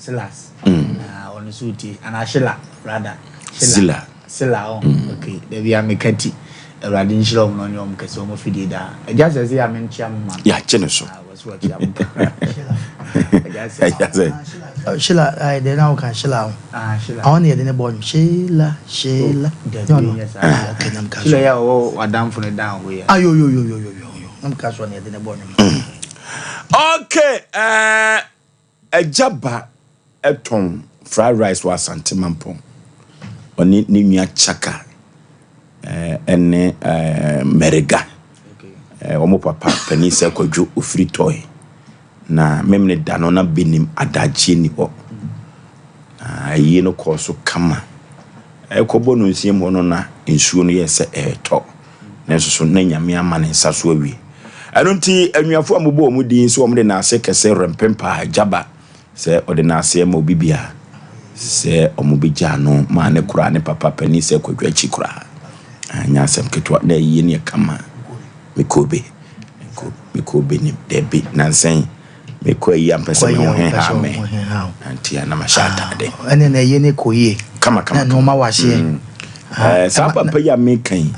Silas. Na ɔno nso tie anaa Sheila rather. Zila. Sila oh. Okay. Dabi a meka ti. Awurade nhyira wɔn na ɔnyɛ wɔn kɛse wɔn fidie daa. Agya sɛ sɛ yɛ a menkyea mo ma no. Yɛagye ne so. Ah, wɔso wɔkyea mo kakra. Agya sɛ. Agya sɛ. Sheila ayi deɛ na woka Sheila ho. Ah, Sheila. Ɔno na yɛde ne bɔ nnwom. Sheila, Sheila. Dabi Nyɛ ɔno? nyɛ saa. Ah, okay, na meka Sheila so. yɛ a ɔwɔ w'adamfo no dan hɔ yi a. Ah, yo, yo, yo, yo, yo, yo, yo. Na meka so ɔno yɛde ne bɔ nnwom. Okay, Agya ba tɔn fried rice wɔ Asante Mampong. Ɔne ne nua Chaka ne Meriga. Wɔn papa panin sɛ Kwadwo ofiri tɔe. Na Memene da no na benim adagyeɛ ni hɔ. Na ayie no kɔɔ so kama. Ɛkɔbɔ no nsiam hɔ no na nsuo no yɛ sɛ ɛretɔ. Nanso so na Nyame ama ne nsa so awie. Ɛno nti anuafo a mobɔ wɔn din sɛ wɔde n'ase kɛse rempempa Agyaba sɛ ɔde n'ase ma obi bia sɛ wɔbɛgyaa no maa ne koraa ne papa panin sɛ Kwadwo akyi koraa. Anyɛ asɛm ketewa na ayie no yɛ kama. Mekɔɔ bi. Mekɔɔ bi nim dabi nansɛn. Mekɔ ayi a mpɛ sɛ me ho heha me. Nti a na mahyɛ atade. Ɛne na ɛyɛ ne kɔ yie. Kama kama. Na nneɛma wɔ aseɛ. Mm. Saa papa yi a meka yi.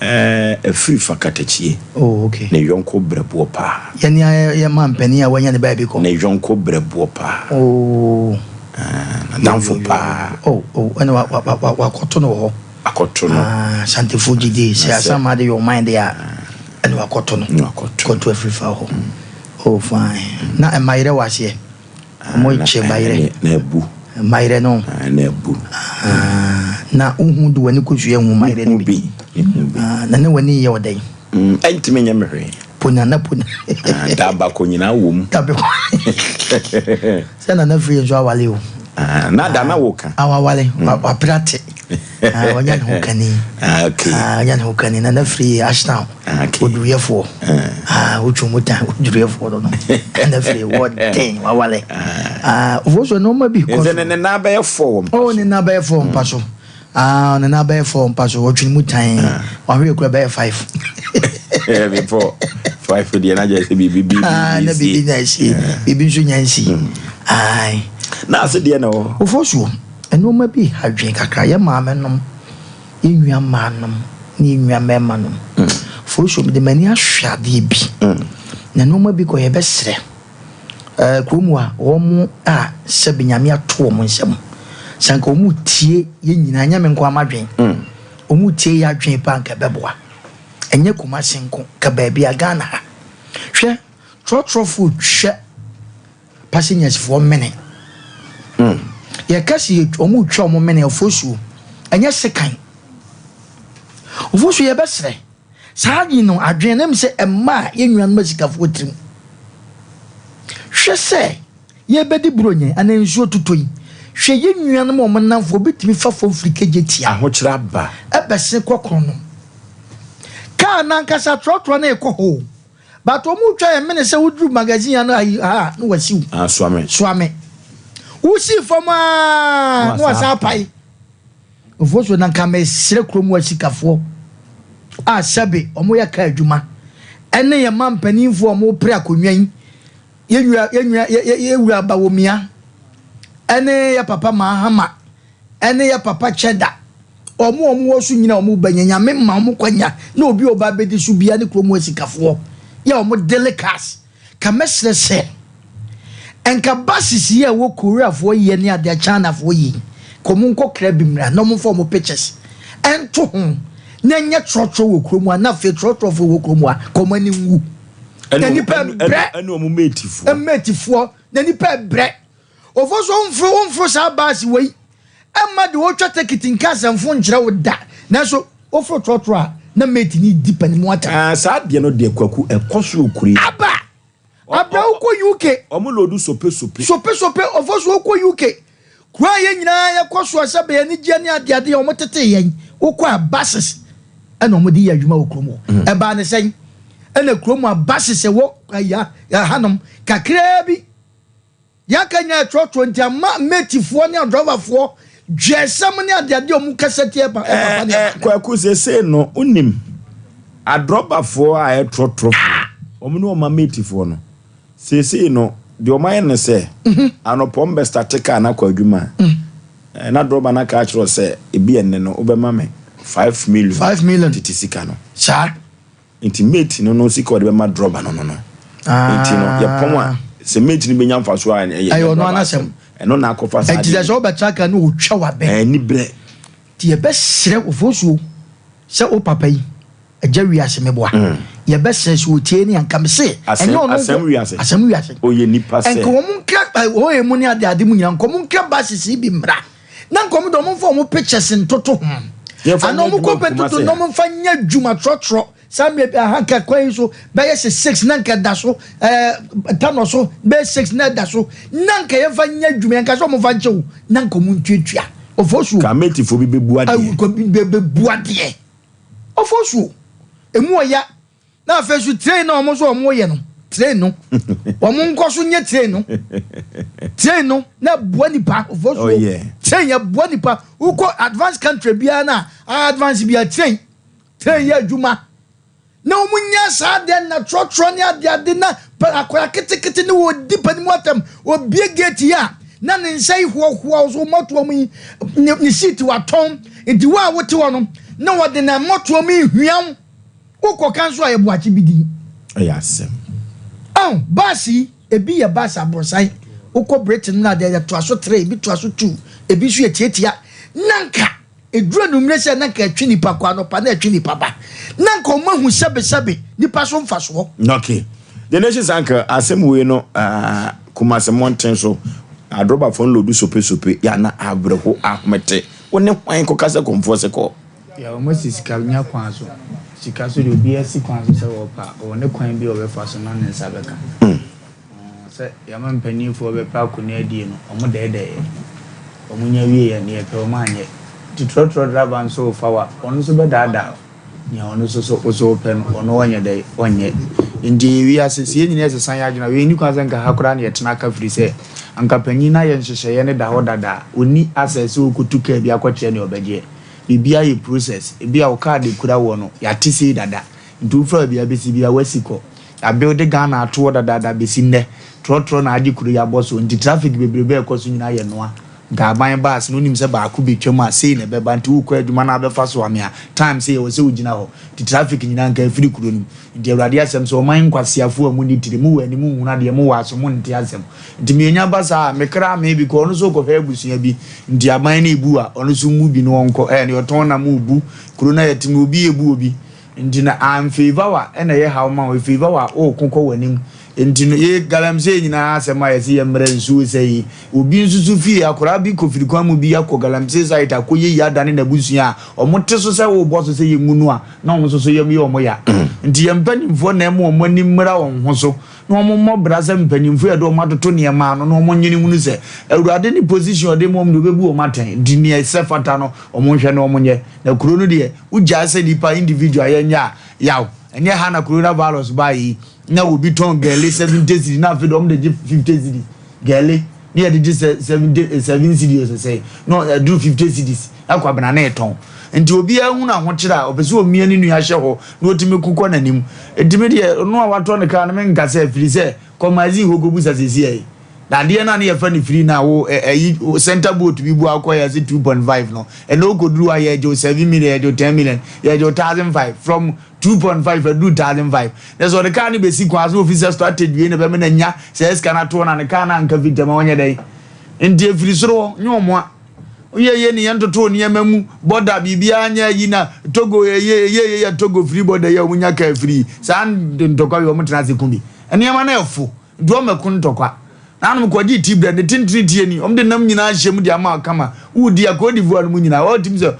Ɛfiri fa katakyie. Oh, okay. Ne yɔnko brɛboɔ paa. Yɛne yɛ ma mpanin a wanya ne baabi kɔ. Ne yɔnko brɛboɔ paa. Oh. N'adamfo paa. Oh, oh, ɛna wa wa wa wakɔto no wɔ hɔ. Akɔto no. Ah, Santefo gyidie sɛ asam ade yɛ ɔman de a ɛna wakɔto no. Wakɔto. Kɔto afiri fa hɔ. Oh fine. Na mmayerɛ wɔ aseɛ. Ɔmo kye mmayerɛ. Na abu. Mmayerɛ no. Na abu. Ah, na wohu de w'ani kosua hu mmayerɛ no bi. Ah, na ne w'ani yɛ ɔdɛn? Ɛntumi nyɛ me hwee. Ponya na ponya. Dabako nyinaa wɔ mu. Dabako. Sɛ nana firi nso awale o. Ah, na da na woka. Awawale, wapere ate. Ah, wanya ne ho kani. Ah, okay. Ah, wanya ne ho kani. Nana firi Ashtown. Ah, okay. Oduruyɛfoɔ. Ah, wotwa mu tan oduruyɛfoɔ no no. Nana firi wɔden wawale. Ah, ofo so nneɛma bi kɔ so. Ne ne nan bɛyɛ fɔ wɔ mpa so. Oh, ne nan bɛyɛ fɔ wɔ mpa so. Ah, ne nan bɛyɛ fɔ mpa so. Wɔtwe ne mu tan. Wahwɛ ekura bɛyɛ 5. Before 5 deɛ na gye sɛ biribi bi Ah, na biribi na esi. Biribi nso nya nsi. Ai. Na ase deɛ na wɔ. Ofo so nneɛma bi ha dwen kakra. Yɛ maame nom, yɛ nua mmaa nom, ne yɛ nua mmarima nom. Ofo so de m'ani ahwɛ adeɛ bi. Na nneɛma bi kɔ yɛbɛsrɛ. Kurom a wɔn a sɛbe Nyame ato wɔn nsam. Sɛ anka wɔn tie yɛn nyinaa, nyɛ me nko ara m'adwen. Wɔn tie yɛ adwen paa anka ɛbɛboa. Ɛnyɛ Kumasi nko, ka baabi a Ghana ha. Hwɛ, trɔtrɔfoɔ twa passengersfoɔ mene. Yɛka sɛ wɔn twa wɔn mene ɔfosuo, ɛnyɛ sekan. Ɔfosuo yɛbɛsrɛ. Saa yi no adwene no sɛ ɛma yɛn nuanom asikafoɔ tirim. Hwɛ sɛ yɛbɛdi buronya anaa nsuo totɔ yi. Hwɛ yɛn nuanom a wɔn namfoɔ bitumi fa fam firi kegye tia. Ahokyerɛ aba. Ɛbɛsen kɔkɔɔ no. Kaa nankasa trɔtrɔ no rekɔ hɔ. But wɔn retwa yɛn mene sɛ woduru magazine ano ayi ha na wasiw. Ah, soame. Soame. Wosi fam aa na wasan apae. Ofosuo na nka mesrɛ kurom asikafoɔ a sɛbe wɔn yɛ kaa adwuma ɛne yɛn mma mpanimfoɔ a wɔn pere akonnwa yi yɛnwura yɛnwura yɛwura Bawumia ɛne yɛ papa Mahama ɛne yɛ papa Cheddar wɔn a wɔn wɔ so nyina wɔn ba nya Nyame ma wɔn kwanya na obi a ɔba abɛdi so bia ne kurom asikafoɔ yɛ wɔn dele cars. Ka mɛsrɛ sɛ nka buses yi a ɛwɔ Koreafoɔ yɛ ne adeɛ Chinafoɔ yi ka wɔn nkɔ kra bi mmra na wɔn mfa wɔn pictures ɛnto ho na ɛnyɛ trɔtrɔ wɔ kurom a na afei trɔtrɔfoɔ wɔ kurom a ka wɔn ani nwu. Na nipa brɛ ɛne wɔn matefoɔ matefoɔ na nipa brɛ ofo so mforo mforo saa bus wɔ yi ɛma de wɔtwa tekiti nka asɛmfo nkyerɛ wo da nanso woforo trɔtrɔ a na mate ni di panimu ata. Ah, saa deɛ no deɛ Kwaku ɛkɔ so okuri. Aba abra wokɔ UK. Ɔmo load sope sope. Sope sope ofo so wokɔ UK. Kura yɛn nyinaa yɛkɔ so sɛ bɛyɛ ne gye ne adeade a ɔmo tete yɛn wokɔ a buses ɛna ɔmo de yɛ adwuma wɔ kurom hɔ. Ɛbaa ne sɛn ɛna kurom a buses ɛwɔ ɛya ɛhanom kakraa bi. Yɛaka nya trɔtrɔ nti ama matefoɔ ne adrɔbafoɔ dwɛsɛm ne adeade a ɔmo kasa tie pa ɛpapa ne ɛma. Kwaku sese no unim adrɔbafoɔ a ɛtrɔtrɔfoɔ ɔmo ne ɔma matefoɔ no sese no Deɛ ɔmo ayɛ ne sɛ anɔpɔ ɔmo bɛ start car no akɔ adwuma a, na drɔba no aka akyerɛ wo sɛ ebi ɛnnɛ no wobɛma me 5 million. 5 million. Tete sika no. Saa. Nti mate no sika a ɔde bɛma drɔba no. Nti no yɛpɔn a, sɛ mate no bɛnya mfasoɔ a, ɛyɛ ɛyɛ ɔno drɔba anasɛm. asɛm. Ɛno na akɔfa saa ɛnti sɛ adeɛ sɛ wobɛtra car no, wɔtwa wabɛn. Ɛni berɛ. Nti yɛbɛserɛ Ofosuo sɛ wo papa yi, Agya Wiase, meboa, yɛbɛsrɛ sɛ wɔtie ne anka me se Asɛm ɛnyɛ ɔno asɛm nko wiase. Asɛm Wiase. Ɔyɛ nipa sɛ ɛnka wɔn nkra ɔyɛ mu ne ade ade mu nyinaa, nka wɔn nkra buses yi bi mmra na nka wɔn de wɔn mfa wɔn pictures ntoto ho. Yɛmfa ana nyɛ wɔn kɔ adwuma pɛ wɔ ntoto Kumase. na wɔn mfa nyɛ adwuma trɔtrɔ saa mmerɛ bi aha, nka kwan yi so bɛyɛ sɛ 6 na nka da so tanɔ so bɛyɛ 6 na da so, na nka yɛmfa nyɛ adwuma, yɛnka sɛ wɔn mfa nkyɛw na nka wɔn ntuatua Ɔfɔ so. Ka matefoɔ bi bɛbu adeɛ. Bɛbu adeɛ Ɔfɔ so, emu ɔya. Na afei so train na wɔn nso wɔn yɛ no, train no, wɔn nkɔ so nyɛ train no, train no na boa nipa Ɔfɔ so. Train yɛ boa nipa. Wokɔ advance country biara na advance biara, train yɛ adwuma na wɔn nyɛ saa adeɛ na trɔtrɔ ne adeade na akɔla ketekete ne wɔdi panin atam, obie gate yi a na ne nsa yi hoahoa so mmɔtoɔ mu yi ne seat watɔn. Nti wo a wote hɔ no na wɔde na mmɔtoɔ mu yi hwiam wokɔ ka nso a yɛ buakye bi din. Ɛyɛ asɛm. Ɔn baasi yi, ebi yɛ baasi aborosan. Wokɔ Britain na adeɛ yɛ toa so three, ebi toa so two, ebi nso yɛ tietia, na nka eduru anumere sɛ na nka ɛtwe nipa kɔ anɔpa na ɛtwe nipa ba, na nka ɔmo ahu sɛbesɛbe nipa so mfa soɔ. Okay, The Nation Anchor, asɛm wei no, Kumase mmɔnten so adrɔbafoɔ no load sopesope yɛ ana awerɛho ahomete wo ne hwan kɔka sɛ kɔmfoɔ sɛ kɔ. Yà, wɔn asi sika nya kwan so, sika so deɛ, obi asi kwan so sɛ wɔpa ɔwɔ ne kwan bi a ɔbɛfa so na ne nsa bɛka. Sɛ yàmà mpanimfoɔ bɛpɛ akonnwa adie no, wɔn dɛɛdɛɛ wɔn nya wie yɛ neɛ pɛ wɔn anyɛ. Nti trɔtrɔ driver nso fa wa, ɔno nso bɛdaadaa nea ɔno nso so ɔso pɛ no, ɔno ɔnyɛ dɛ ɔnyɛ. Nti wiase sie nyinaa ɛsesa yɛ adwene. Wei ni kwan sɛ nka ha koraa na yɛtena aka, firi sɛ anka panyin na yɛ nhyehyɛeɛ ne da hɔ dada, ɔni asɛ sɛ ɔkɔtu kaa bi akɔkyerɛ nea ɔbɛgyeɛ. Biribiara yɛ process. Ebi a wo card kura wɔ no, yɛate sei dada, nti wofura baabi a bɛsi bi a wasi kɔ. Yɛabuild Ghana atoɔ dadaada bɛsi nnɛ, trɔtrɔ na agye kuro yi abɔ so. Nti traffic bebrebe a ɛkɔ so nyinaa yɛ noa. Nka aban bus no, wonim sɛ baako bɛtwam a, sei na ɛbɛba. Nti wokɔ adwuma no abɛfa so ame a time sɛ yɛwɔ sɛ wogyina hɔ. Nti traffic nyinaa nka ɛfiri kuro no mu. Nti Awurade asɛm sɛ ɔman nkwaseafoɔ a monni tiri, mowɔ anim nhunu adeɛ, mowɔ aso monte asɛm. Nti mienya ba saa a, mekra me bi kɔ, ɔno nso kɔhwɛ abusua bi. Nti aban no ebu a, ɔno nso mu bi no ɔnkɔ ne ɔtɔn nam obu kuro no a yɛte mu, obi ebu obi. Nti na amfavour wa ɛna ɛyɛ haw ma wo, efavour wa ɔɔko kɔ w'anim. Nti no yɛ galamsey nyinaa asɛm a yɛsi yɛ mmerɛ nsuo sɛ yi, obi nso so fie akwaraa bi kɔ firi kwan mu bi akɔ galamsey site akɔ yɛ yi adane n'abusua a ɔmo te so sɛ ɔɔbɔ so sɛ yɛ ngu no a, na ɔmo nso so yɛm yɛ ɔmo ya. Nti yɛn mpanimfoɔ na ɛmo ɔmo ani mmra wɔn ho so na ɔmo mmɔ bra sɛ mpanimfoɔ yɛde ɔmo atoto nneɛma ano na ɔmo nwene hunu sɛ Awurade ne position ɔde mu ɔmo de ɔbɛbu ɔmo atɛn. Nti nea ɛsɛ fata no, ɔmo nhwɛ na ɔmo nyɛ. Na kuro no deɛ, wogyaa sɛ nipa individual yɛnyɛ a yaw. Ɛnyɛ ha na coronavirus baa yi na obi tɔn gɛle 70 cedi, na afei de ɔmo de gye 50 cedi. Gɛle ne yɛde gye sɛ 77 cedi ɔsɛsɛ na ɛduru 50 cedis ɛkɔ abena na ɛtɔn. Nti obiara hu n'ahokyerɛ a ɔpɛ sɛ omia ne nua hyɛ hɔ na otumi kokɔ n'anim. Ntumi deɛ, ɔno a watɔ ne kaa no, menka sɛ firi sɛ kɔmazi hɔ kɔbusa sɛsi yɛ na adeɛ no a ne yɛfa no firi na wo ɛyi center boat bi bu akɔ yɛ sɛ 2.5 no, ɛna okɔduru a yɛgye wo 7 million, yɛgye wo 10 million, yɛgye wo 1,500, from 2.5 aduru 1,500. Na sɛ ɔde kaa no bɛsi kwan so, ofi sɛ strategy wei na bɛma no anya sɛ sika no atoɔ na ne kaa no anka fitam a, ɔnyɛ dɛn? Nti ɛfiri soro hɔ nyɛ ɔmoa woyɛ yɛ ne yɛntoto nneɛma mu bɔda biribiara nyɛ ayi na Togo ɛyɛ ɛyɛ yɛ Togo firi bɔda yi a wɔn nya kaa firi saa ntɔkwa yi, wɔn tena ase ko bi nneɛma no ɛfo. Nti wɔn mɛko ntɔkwa nanom kɔgye tea bread ne tentene tie ni, wɔn de nam nyinaa hyɛ mu de ama kama wodi a Cote d'Ivoire no mu nyinaa wɔn tim sɛ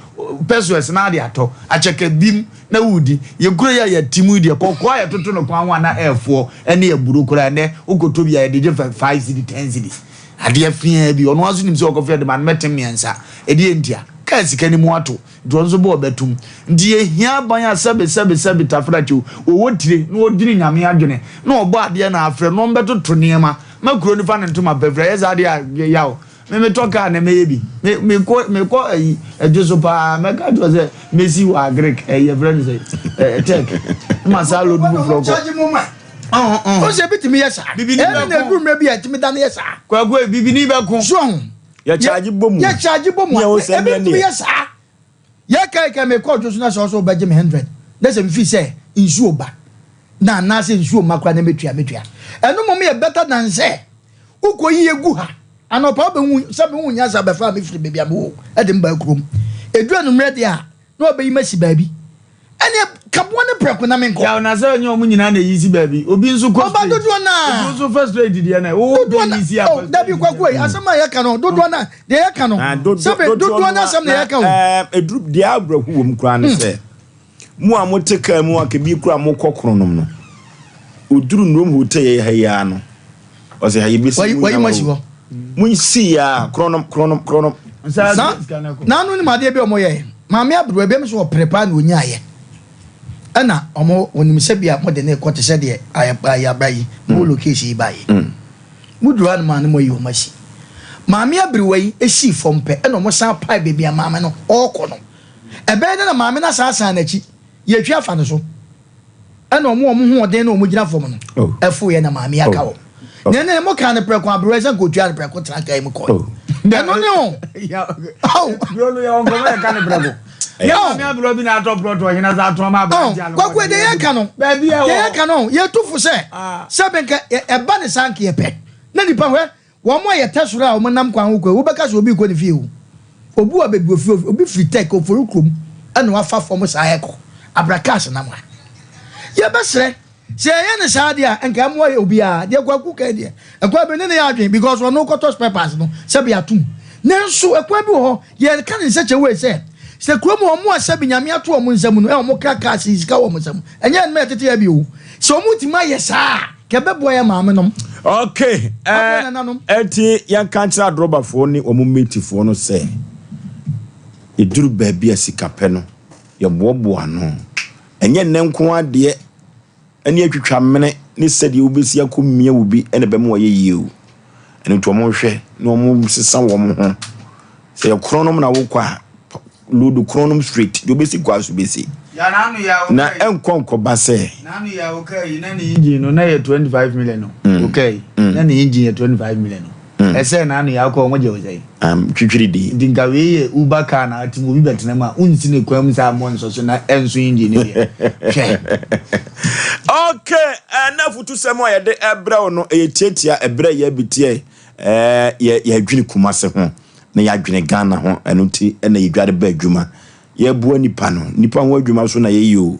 pesos na ade atɔ akyɛkɛ bim na wodi. Yɛ kuro yi a yɛte mu yi deɛ, kɔkɔɔ a yɛtoto no kwan ho a na ɛɛfoɔ ɛne aburo koraa, ɛnɛ wokɔtɔ bi a yɛde gye 5 cedi, 10 cedis, adeɛ fia bi. Ɔno nso nim sɛ ɔkɔfɛ de ma no mɛtem mmiɛnsa ɛdeɛ ntia kaa sika no mu ato. Nti ɔno nso bɔ ɔbɛtum. Nti yɛhia aban a sɛbe sɛbe sɛbe tafrakyew wɔwɔ tire na wɔdwene Nyame adwene na ɔbɔ adeɛ na afrɛ na ɔmbɛtoto nneɛma ma kuro no fa ne ntoma pɛfrɛ. Ɛyɛ saa adeɛ a yaw me metɔ kaa na mɛyɛ bi me mekɔ mekɔ ayi adwo so paa, mɛka kyerɛ sɛ mɛsi wɔ agric ɛyɛ frɛ no sɛ tech ma saa load foforɔ kɔ. O sɛ ebi tumi yɛ saa. Bibini Ɛna na bɛko. eduru mmerɛ bi a ɛtumi da no yɛ saa. Kwaku e, bibini bɛko. So ho. Yɛkyaagye bɔ mu. Yɛ kyaagye bɔ mu Nea a wo sɛ ebi neɛ tumi neɛ. yɛ saa. Yɛ kae kae mekɔ ɔdwo so na sɛ ɔsɛ ɔbɛgye me 100 na sɛ mefi sɛ nsuo ba na anaasɛ nsuo mma koraa na mɛtua mɛtua. Ɛno mmom yɛ better than sɛ wokɔ yi egu ha anɔpa wobɛhu sɛ mehu nyansa bɛfa me firi baabi a mewɔ ɛde me baa kurom. Ɛduru anwummerɛ deɛ a na ɔbɛyi masi baabi. Ɛneɛ kaboa ne prɛko na menkɔ. Yaw na sɛ ɛnyɛ ɔmo nyinaa na eyi si baabi. Obi nso kɔ Ɔba straight. dodoɔ naa. Obi nso fa straight deɛ na wo Dodoɔ bɛ na yi si a oh fa dabi straight kwaku deɛ. yi asɛm a yɛka no dodoɔ na deɛ yɛka no Ah, sɛbe dodoɔ na asɛm na yɛka o. Ɛduru deɛ awerɛho wɔ mu koraa ne sɛ mo a mote kaa mu a kebi koraa mokɔ kronom no oduru Nrom Hotel yɛ ha yi ara no ɔsɛ ha yɛbɛsi Wayi mu wayi nyinaa mo asi wɔ hɔ. monsi ya kronom kronom kronom. Nsa Na sika no kɔ. n'ano nim adeɛ bi a ɔmo yɛ maame aberewa bi nso ɔpere paa na onyaayɛ ɛna ɔmo onim sɛ bi a mo de ne kɔ te sɛ deɛ ayɛ ayɛ aba yi mo location yi ba yi mo duru hanom a ne mo ayi ɔmo asi maame aberewa yi esi fam pɛ ɛna ɔmo san pae beebi a maame no ɔɔkɔ no ɛbɛyɛ dɛ na maame no asan n'akyi yɛtwi afa no so ɛna ɔmo ho ɔden na ɔmo gyina fam no Oh. ɛfo yɛ na maame aka Oh. wɔn na ɛna mo kan no prɛko aberewa sɛ nka otua no prɛko tena kaa yi mu kɔ Oh. ɛno ne o. Ya Oh. bro no yɛ wɔn nkɔmɔ yɛ ka ne prɛko. Yɛ Oh. maame aberewa bi na atɔ plɔt wɔ hena sɛ atɔn ma Oh, aberante ano. kwaku de yɛ ka no Baabi a deɛ wɔ. yɛ ka no yɛtu fo sɛ Ah. sɛ bɛnka ɛba ne saa nka yɛpɛ na nipa hwɛ wɔn a yɛtɛ soro a wɔn nam kwan ho kɔ wobɛka sɛ obi kɔ ne fie o obi wɔ baabi ofie obi firi tɛk ofori kurom ɛna wafa fam saa ɛkɔ abrakaas nam ha yɛbɛsrɛ sɛ yɛyɛ ne saa deɛ a nka ɛmoa yɛ obiara deɛ kwaku kan deɛ ɛkwan bi ne ne yɛ adwene because ɔno kɔtɔ spare parts no sɛbi atum nanso ɛkwan bi wɔ hɔ yɛka ne nsɛkyɛ wei sɛ sɛ kurom wɔn a sɛbi nyame ato wɔn nsam no ɛ wɔn kra cars sika wɔ wɔn nsam ɛnyɛ ɛnum ɛtete yɛ bi o sɛ wɔn ti ma yɛ saa kɛbɛboa yɛ maame nom. Okay. Aboa nananom. Ɛnti yɛnka nkyerɛ adrɔbafoɔ ne wɔn metifoɔ no sɛ ɛduru baabi a sika pɛ no yɛboaboa no ɛnyɛ nnɛ nko adeɛ ɛne atwitwa mene ne sɛdeɛ wobɛsi akɔ mmia wo bi ɛna bɛma wɔyɛ yie o. Ɛno nti wɔn hwɛ na wɔn sesa wɔn ho sɛ yɛ kronom na wokɔ a load kronom straight deɛ wobɛsi kɔ aso bɛsi Ya n'ano yɛ a na woka yi. ɛnkɔ nkɔba sɛ N'ano yɛ a woka yi na ne engine no na yɛ 25 million no. Woka yi na ne engine yɛ 25 million no. Ɛsɛ n'ano yɛ akɔ ɔmo gye wo sɛ. Twitwiri di. Nti nka wei yɛ Uber car na ate mu obi bɛtena mu a wonsi ne kwan mu saa mmɔ nsɔ so na ɛnso engine no deɛ. Hwɛ. Okay, ɛna afutusɛm a yɛde ɛbrɛ wo no ɛyɛ tiatia ɛbrɛ yɛ bitiɛ ɛɛ yɛ yɛadwene Kumase ho na yɛadwene Ghana ho. Ɛno nti ɛna yɛdware ba adwuma yɛboa nipa no nipa ho adwuma so na yɛyɛ o.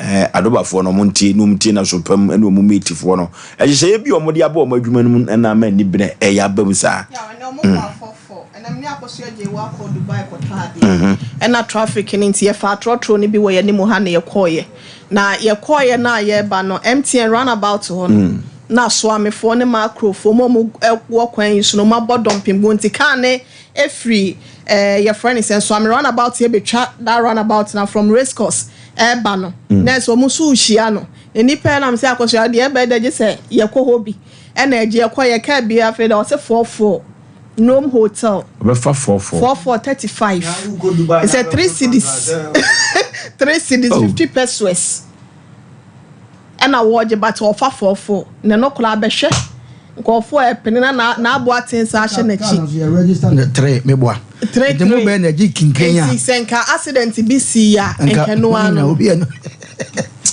Adobafoɔ no ɔmo ntie na ɔmo tie na so pam ɛne ɔmo meetifoɔ no ɛhyehyɛeɛ bi a ɔmo de abɔ ɔmo adwuma no mu ɛna ama ani berɛ ɛyɛ aba mu saa. Yeah, ɛnɛ ɔmo kɔ afɔfɔ. Ɛnam ne akɔso agye wɔ akɔ Dubai kɔtɔ adeɛ. Ɛna traffic no nti yɛfa atrɔtrɔ no bi wɔ yɛn anim ha na yɛkɔɔyɛ. Na yɛkɔɔyɛ na yɛreba no MTN roundabout hɔ no. Na soamefoɔ ne macrofoɔ mu a ɔmo wɔ kwan yi so no ɔmo abɔ dɔmpem gu nti kaa ne efiri yɛfrɛ ne sɛ Nsoame roundabout yɛbɛtwa that roundabout na from race course ɛɛba no. Na ɛsɛ ɔmo nso rehyia no. Na nipa nam sɛ akɔso adeɛ ɛbɛyɛ dɛ gye sɛ yɛkɔ hɔ bi. Ɛna agye yɛkɔ yɛ kaa bi afei dɛ ɔsɛ 44 Nome Hotel. Ɔbɛfa 44. 44 35. It's a 3 cedis. 3 cedis 50 pesos. Ɛna wɔgye but ɔfa 44. Na no koraa bɛhwɛ. Nkɔfoɔ ɛpene na n'abo aten sa ahyɛ n'akyi. Car no so yɛ register no 3 meboa. 3 Nti mo 3. bɛyɛ na agye kinkan a. Nti sɛ nka accident bi si a nka no ano. Obi ɛno.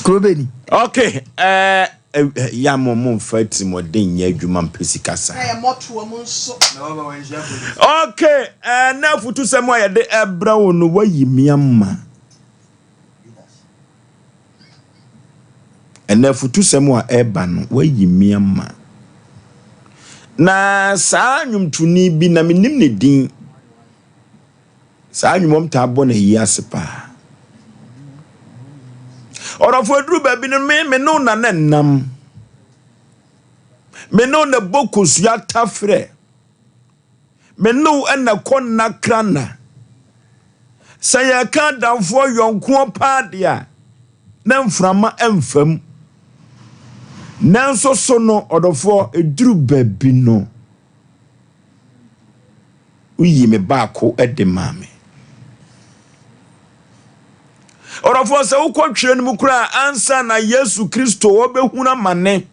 Kuro bɛ ni. Okay, ya mo mo mfa tirimɔden nyɛ adwuma mpɛ sika saa. Ɛyɛ mɔtoa mu nso. Okay, na afutusɛm a yɛde ɛbrɛ wo no wayi me ama. Ɛna afutusɛm a ɛba no wayi me ama. Na saa nnwomtoni bi na menim ne din. Saa nnwom taa bɔ na yi ase paa. Ɔdɔfo aduru baabi no me no na ne nam. Me no na bɔ kosua tafrɛ. Me no na kɔ nakrana. Sɛ yɛka adamfoɔ yɔnkoɔ paa deɛ a na mframa ɛmfam. Nanso so no ɔdɔfoɔ eduru baabi no woyi me baako de maa me. Ɔdɔfoɔ, sɛ wokɔ twerɛ no mu koraa ansa na Yesu Kristo ɔbɛhunu amane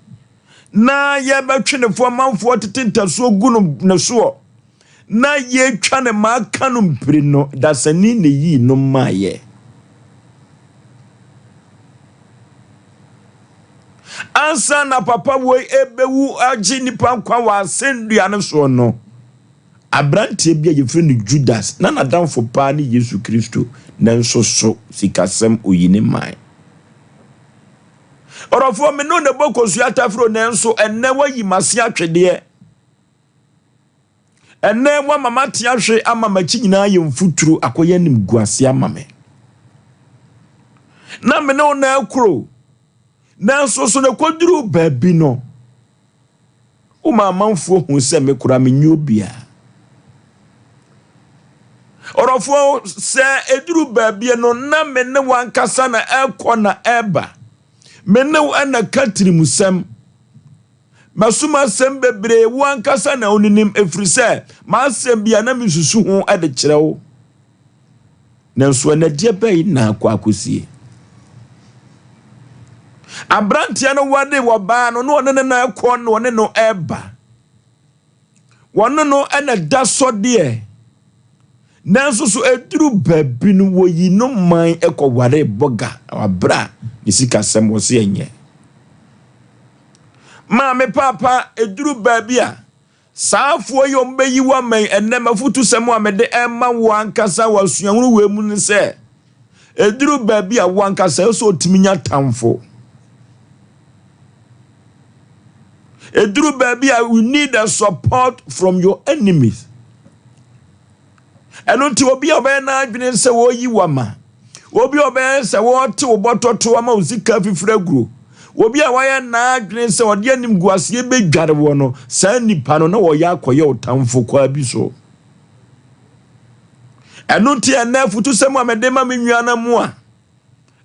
na yɛbɛtwe ne fo amanfoɔ tete ntasuo gu no ne soɔ na yɛtwa ne ma aka no mpire no, dasani na yii no maeɛ. Ansa na papa wei ɛbɛwu agye nnipa nkwa wɔ asɛnnua no soɔ no, aberanteɛ bi a yɛfrɛ no Judas, na n'adamfo paa ne Yesu Kristo, nanso so sikasɛm oyi ne mae. Ɔdɔfoɔ, me ne wo na ɛbɔ kosua taforo, nanso ɛnnɛ woayi m'ase atwedeɛ. Ɛnnɛ woama mate ahwe ama m'akyi nyinaa ayɛ mfuturo akɔyɛ animguase ama me. Na me ne wo na ɛkoro, nanso so na ɛkɔduru baabi no, woma amanfoɔ hu sɛ me koraa menyɛ obiara. Ɔdɔfoɔ, sɛ ɛduru baabi no, na me ne wo ankasa na ɛkɔ na ɛba. Me ne wo na ka tirimusɛm. Masom asɛm bebree, wo ankasa na woninim, ɛfiri sɛ m'asɛm bi a na mesusu ho de kyerɛ wo. Nanso ɛnɛ deɛ bɛyi na akɔ akɔsie. Aberanteɛ no wade wɔbaa no na ɔne no na ɛkɔ na ɔne no ɛba. Wɔne no na ɛda sɔdeɛ. Nanso so ɛduru baabi no wɔyi no man kɔware bɔga wɔ berɛ a ne sikasɛm wɔ se ɛnyɛ. Maame paapa ɛduru baabi a saa afoɔ yi wɔn bɛyi wo ama yi ɛnnɛ mafutusɛm a mede ɛma wo ankasa wɔ asuahunu wei mu ne sɛ ɛduru baabi a wo ankasa ɛsɛ ɔtumi nya tamfo. Ɛduru baabi a you need a support from your enemies. Ɛno nti obi a ɔbɛyɛ n'adwene sɛ wɔreyi wo ama, obi a ɔbɛyɛ sɛ wɔrete wo bɔtɔto ama wo sika fifiri aguro, obi a wayɛ n'adwene sɛ ɔde animguaseɛ bɛdware wɔ no, saa nipa no na wɔyɛ akɔyɛ wo tamfo kwaa bi so. Ɛno nti ɛnɛ afutusɛm a mede ma me nuanom a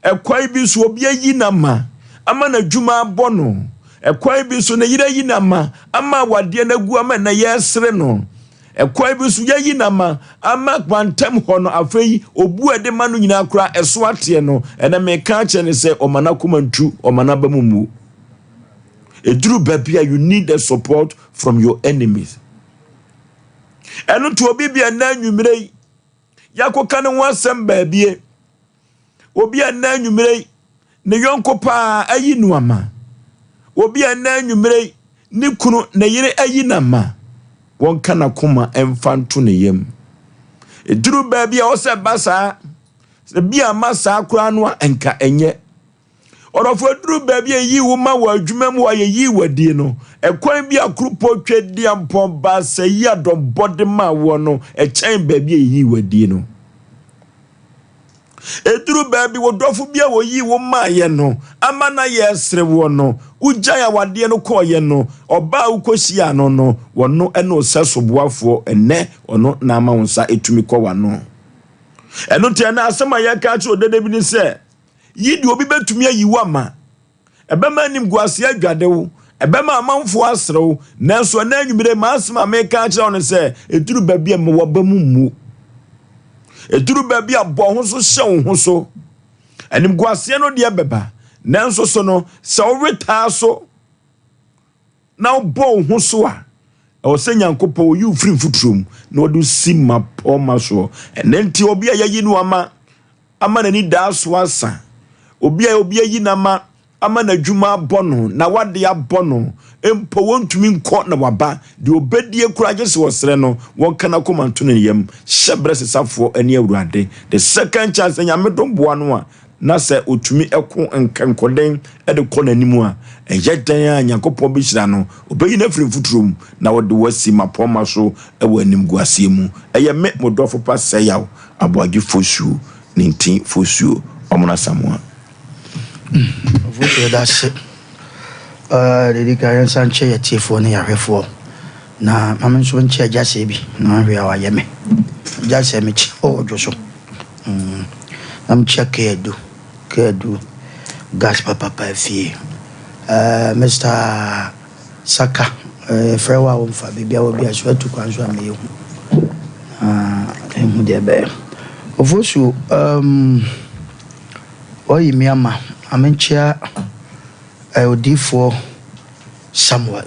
Ɛkwan bi so obi ayi no ama ama n'adwuma abɔ no. Ɛkwan bi so ne yere ayi no ama ama awadeɛ no agu ama na yɛresere no. Ɛkwan bi so yɛayi no ama ama kwantam hɔ no afei obu a ɛde ma no nyinaa koraa ɛso ateɛ no. Ɛnɛ meka akyerɛ no sɛ ɔma n'akoma ntu, ɔma n'aba mu mmu. Ɛduru baabi a you need the support from your enemies. Ɛno nti obi bi ɛnɛ anwummerɛ yi yɛakɔka ne ho asɛm baabie. Obi a nnɛ anwummere yi ne yɔnko paa ayi no ama. Obi a nnɛ anwummere yi ne kunu, ne yere ayi no ama. Wɔnka n'akoma mfa nto ne yam. Ɛduru baabi a ɔsɛ ba saa. Sɛ bi ama saa koraa no a, nka ɛnyɛ. Ɔdɔfo, ɛduru baabi a yɛyi wo ma wɔ adwuma mu a yɛyii wo adie no, ɛkwan bi a Kuropɔn Tweaduampɔn Baasa yi adɔmbɔ de maa woɔ no, ɛkyɛn baabi a yɛyii wo adie no. Ɛduru baabi wo dɔfo bi a wɔyii wo maaeɛ no ama na yɛresere woɔ no, wogyae awadeɛ no kɔɔeɛ no, ɔbaa a wokɔhyiaa no no, ɔno ne wo sɛso boafoɔ, ɛnnɛ ɔno na ama wo nsa ɛtumi kɔ w'ano. Ɛno nti ɛnnɛ asɛm a yɛka akyerɛ ɔdɛdɛ bi ne sɛ, Yi deɛ obi bɛtumi ayi wo ama. Ɛbɛma animguaseɛ adwade wo. Ɛbɛma amanfoɔ asere wo. Nanso ɛnnɛ anwummere, m'asɛm a mereka akyerɛ wo ne sɛ, ɛduru baabi a mma w'aba mu mmu. Ɛduru baabi a bɔ ho so hyɛ wo ho so. Animguaseɛ no deɛ bɛba. Nanso so no, sɛ wowetaa so na wobɔ wo ho so a, ɛwɔ sɛ Nyankopɔn oyi wo firi mfuturo mu na ɔde wo si mmapɔmma soɔ. Ɛno nti obi a yɛayi no ama ama n'ani daa so asa, obi a obi ayi no ama ama n'adwuma abɔ no, na wade abɔ no, mpo wɔntumi nkɔ na waba, deɛ ɔbɛdie koraa gye sɛ ɔsrɛ no, wɔnka n'akoma nto ne yam, hyɛ berɛ sesafoɔ ne Awurade. The second chance, sɛ Nyame dom boa no a, na sɛ ɔtumi ko nkɛnkɔden de kɔ n'anim a, ɛyɛ dɛn a Nyankopɔn bɛhyira no, ɔbɛyi no afiri mfuturo mu, na ɔde wo asi mmapɔmma so wɔ animguaseɛ mu. Ɛyɛ me, mo dɔfo pa Sɛyaw Aboagye Fosuo, Nintin Fosuo, Ɔmono Asamoah. Fosuo yɛda ase. Deɛ ɛdi kan yɛnsa nkyɛ yɛn atiefoɔ ne yɛn ahwɛfoɔ. Na ma me nso nkyɛ Agya Sɛɛ bi na ahwɛ a wayɛ me. Agya Sɛɛ mekyɛ wɔ dwo so. Mm, na mekyia Kadu, Kadu gas papapa fie. Uh, Mr. Saka, eh, yɛfrɛ wo a womfa baabi a wɔ bi a so atu kwan so a meyɛ hu. Na ehu deɛ ɛbɛyɛ. Ofosu, um, Wayi me ama. Ma menkyea eh, odiyifoɔ Samuel.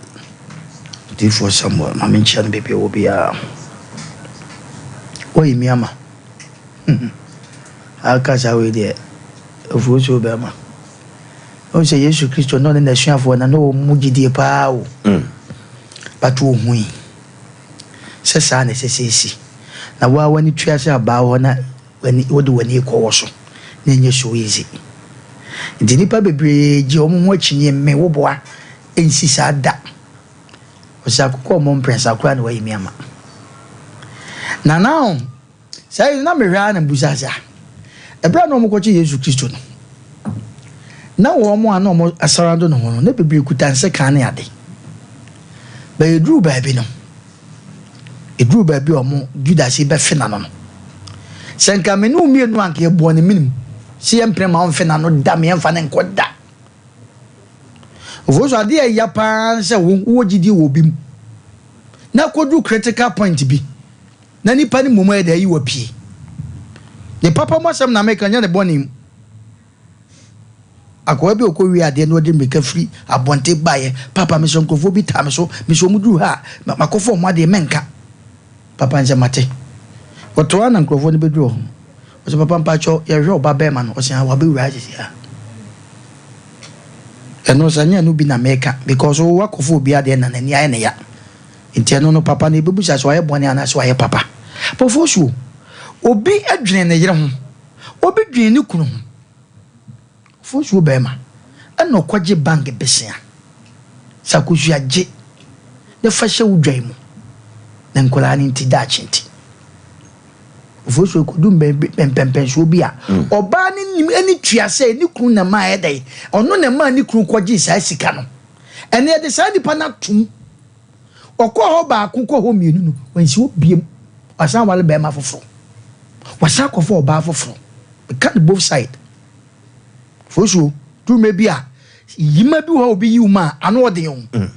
Odiyifoɔ Samuel, ma menkyea no baabi a ɔwɔ biara. Wayi me ama. Aka saa wei deɛ, ofuosuo bɛrima. Wohu sɛ Yesu Kristo na ɔne n'asuafoɔ na na wɔn mu gyidie paa o. But wɔhui sɛ saa na ɛsɛ sɛ ɛsi. Na wo ara w'ani tua sɛ abaa hɔ na w'ani wode w'ani rekɔ wɔ so na ɛnyɛ so easy. Nti nnipa bebree gye wɔn ho akyinnye me wo boa ɛnsi saa da. Ɔsɛ akokɔ ɔmmɔ mprɛnsa koraa na wayi me ama. Na now saa yi na mehwɛ ara na mbusa sɛ ah ɛberɛ a na wɔkɔkye Yesu Kristo no na wɔn a na wɔn asarado ne ho no na bebree kuta nsekan ne ade. Bɛyɛ duru baabi no Ɛduruu baabi a wɔn Judas yi bɛfe n'ano no, sɛ nka me ne wo mmienu a anka yɛbɔɔ ne menem sɛ yɛmpene ma ɔmfe n'ano da, ma yɛmfa no nkɔ da. Ofo so adeɛ a ɛya paa ne sɛ wo wowɔ gyidie wɔ obi mu na kɔduru critical point bi na nipa no mmom ayɛ dɛ ayi wo apue. Ne papa mu asɛm na meka nyɛ ne bɔne mu. Akoa bi a ɔkɔwiaa adeɛ na ɔde mmirika firi abɔnten baeɛ, Papa, mesɛ nkurɔfoɔ bi taa me so, mesɛ wɔn duru ha a, makɔfa wɔn adeɛ, mɛnka. Papa no sɛ, Mate. Ɔtoo ara na nkurɔfoɔ no bɛduru hɔ. Ɔsɛ, Papa, mpakyɛw, yɛhwehwɛ wo ba barima no. Ɔsɛ, Ah, wabɛwura ha seesei ara. Ɛno sɛ nyɛ ɛno bi na meka, because wo wakɔfa obi adeɛ na n'ani ayɛ ne ya. Nti ɛno no, papa no yɛbɛbusa sɛ wayɛ bɔne anaasɛ wayɛ papa. Bɔfoɔ suo, obi dwene ne yere ho, Obi dwen ne kunu ho. Ofosuo barima ɛna ɔkɔgye bank besea. Sɛ akosua gye ne fa hyɛ wo dwan mu na nkwadaa no nti daakye nti. Ofosuo ekodu mpɛmpɛnsoɔ bi a ɔbaa no nim ɛne tua sɛ ne kunu na ɛmaa ɛdɛn ɔno na ɛmaa ne kunu kɔgyee saa sika no. Ɛnna yɛde saa nipa no atom. Ɔkɔɔ hɔ baako kɔɔ hɔ mmienu no, wansi hɔ biom. Wasan aware barima foforɔ. Wasan akɔfa ɔbaa foforɔ. Meka no both side. Fosuo, duru mmerɛ bi a, yima bi wɔ hɔ a obi yi wo ma a, ano ɔden o. Mm.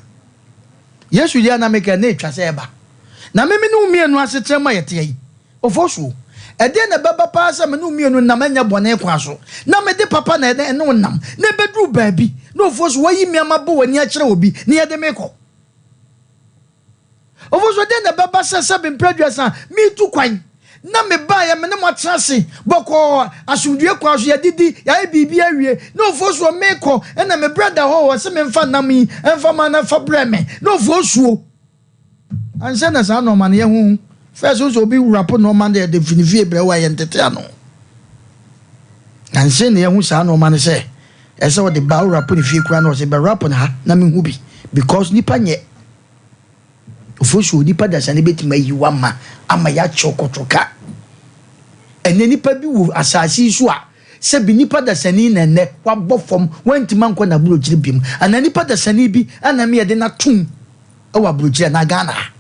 Yesu deɛ na meka na ɛtwa sɛ ɛba. Na me me ne wo mmienu asetra mu a yɛteɛ yi, Ofosuo, ɛdeɛn na ɛbɛba paa sɛ me ne wo mmienu nam ɛnyɛ bɔne kwan so, na mede papa na ɛne wo nam, na ɛbɛduru baabi na Ofosuo wayi me ama bɔ w'ani akyerɛ obi na yɛde me kɔ? Ofosuo, ɛdeɛn na ɛbɛba sɛ sɛbe mprɛ aduasa meretu kwan na mebaeɛ me ne mo atena ase bɔkɔɔ asomdwoeɛ kwan so, yɛadidi, yɛayɛ biribi awie, na Ofosuo merekɔ na me brɛ da hɔ ɔse memfa nam yi mfa ma na fa brɛ me, na Ofosuo. Ansa na saa nnoɔma no yɛ ho first wo sɛ obi wrapo nnoɔma no de fi ne fie brɛ wo a yɛ ntete ano. Ansa na yɛhu saa nnoɔma no sɛ ɛsɛ ɔde ba wo wrapo ne fie koraa na ɔsɛ bɛ wrapo no ha na mehu bi because nipa nyɛ ofosuo nipa dasani bɛtumi ayi wo ama ama yɛakyɛw kɔtɔka. Ɛnɛ nipa bi wɔ asase yi so a Sɛbi nipa dasani na ɛnnɛ wabɔ fam, wantumi ankɔ n'aburokyire biom, anaa nipa dasani bi na me yɛde no atom wɔ aburokyire anaa Ghana ha.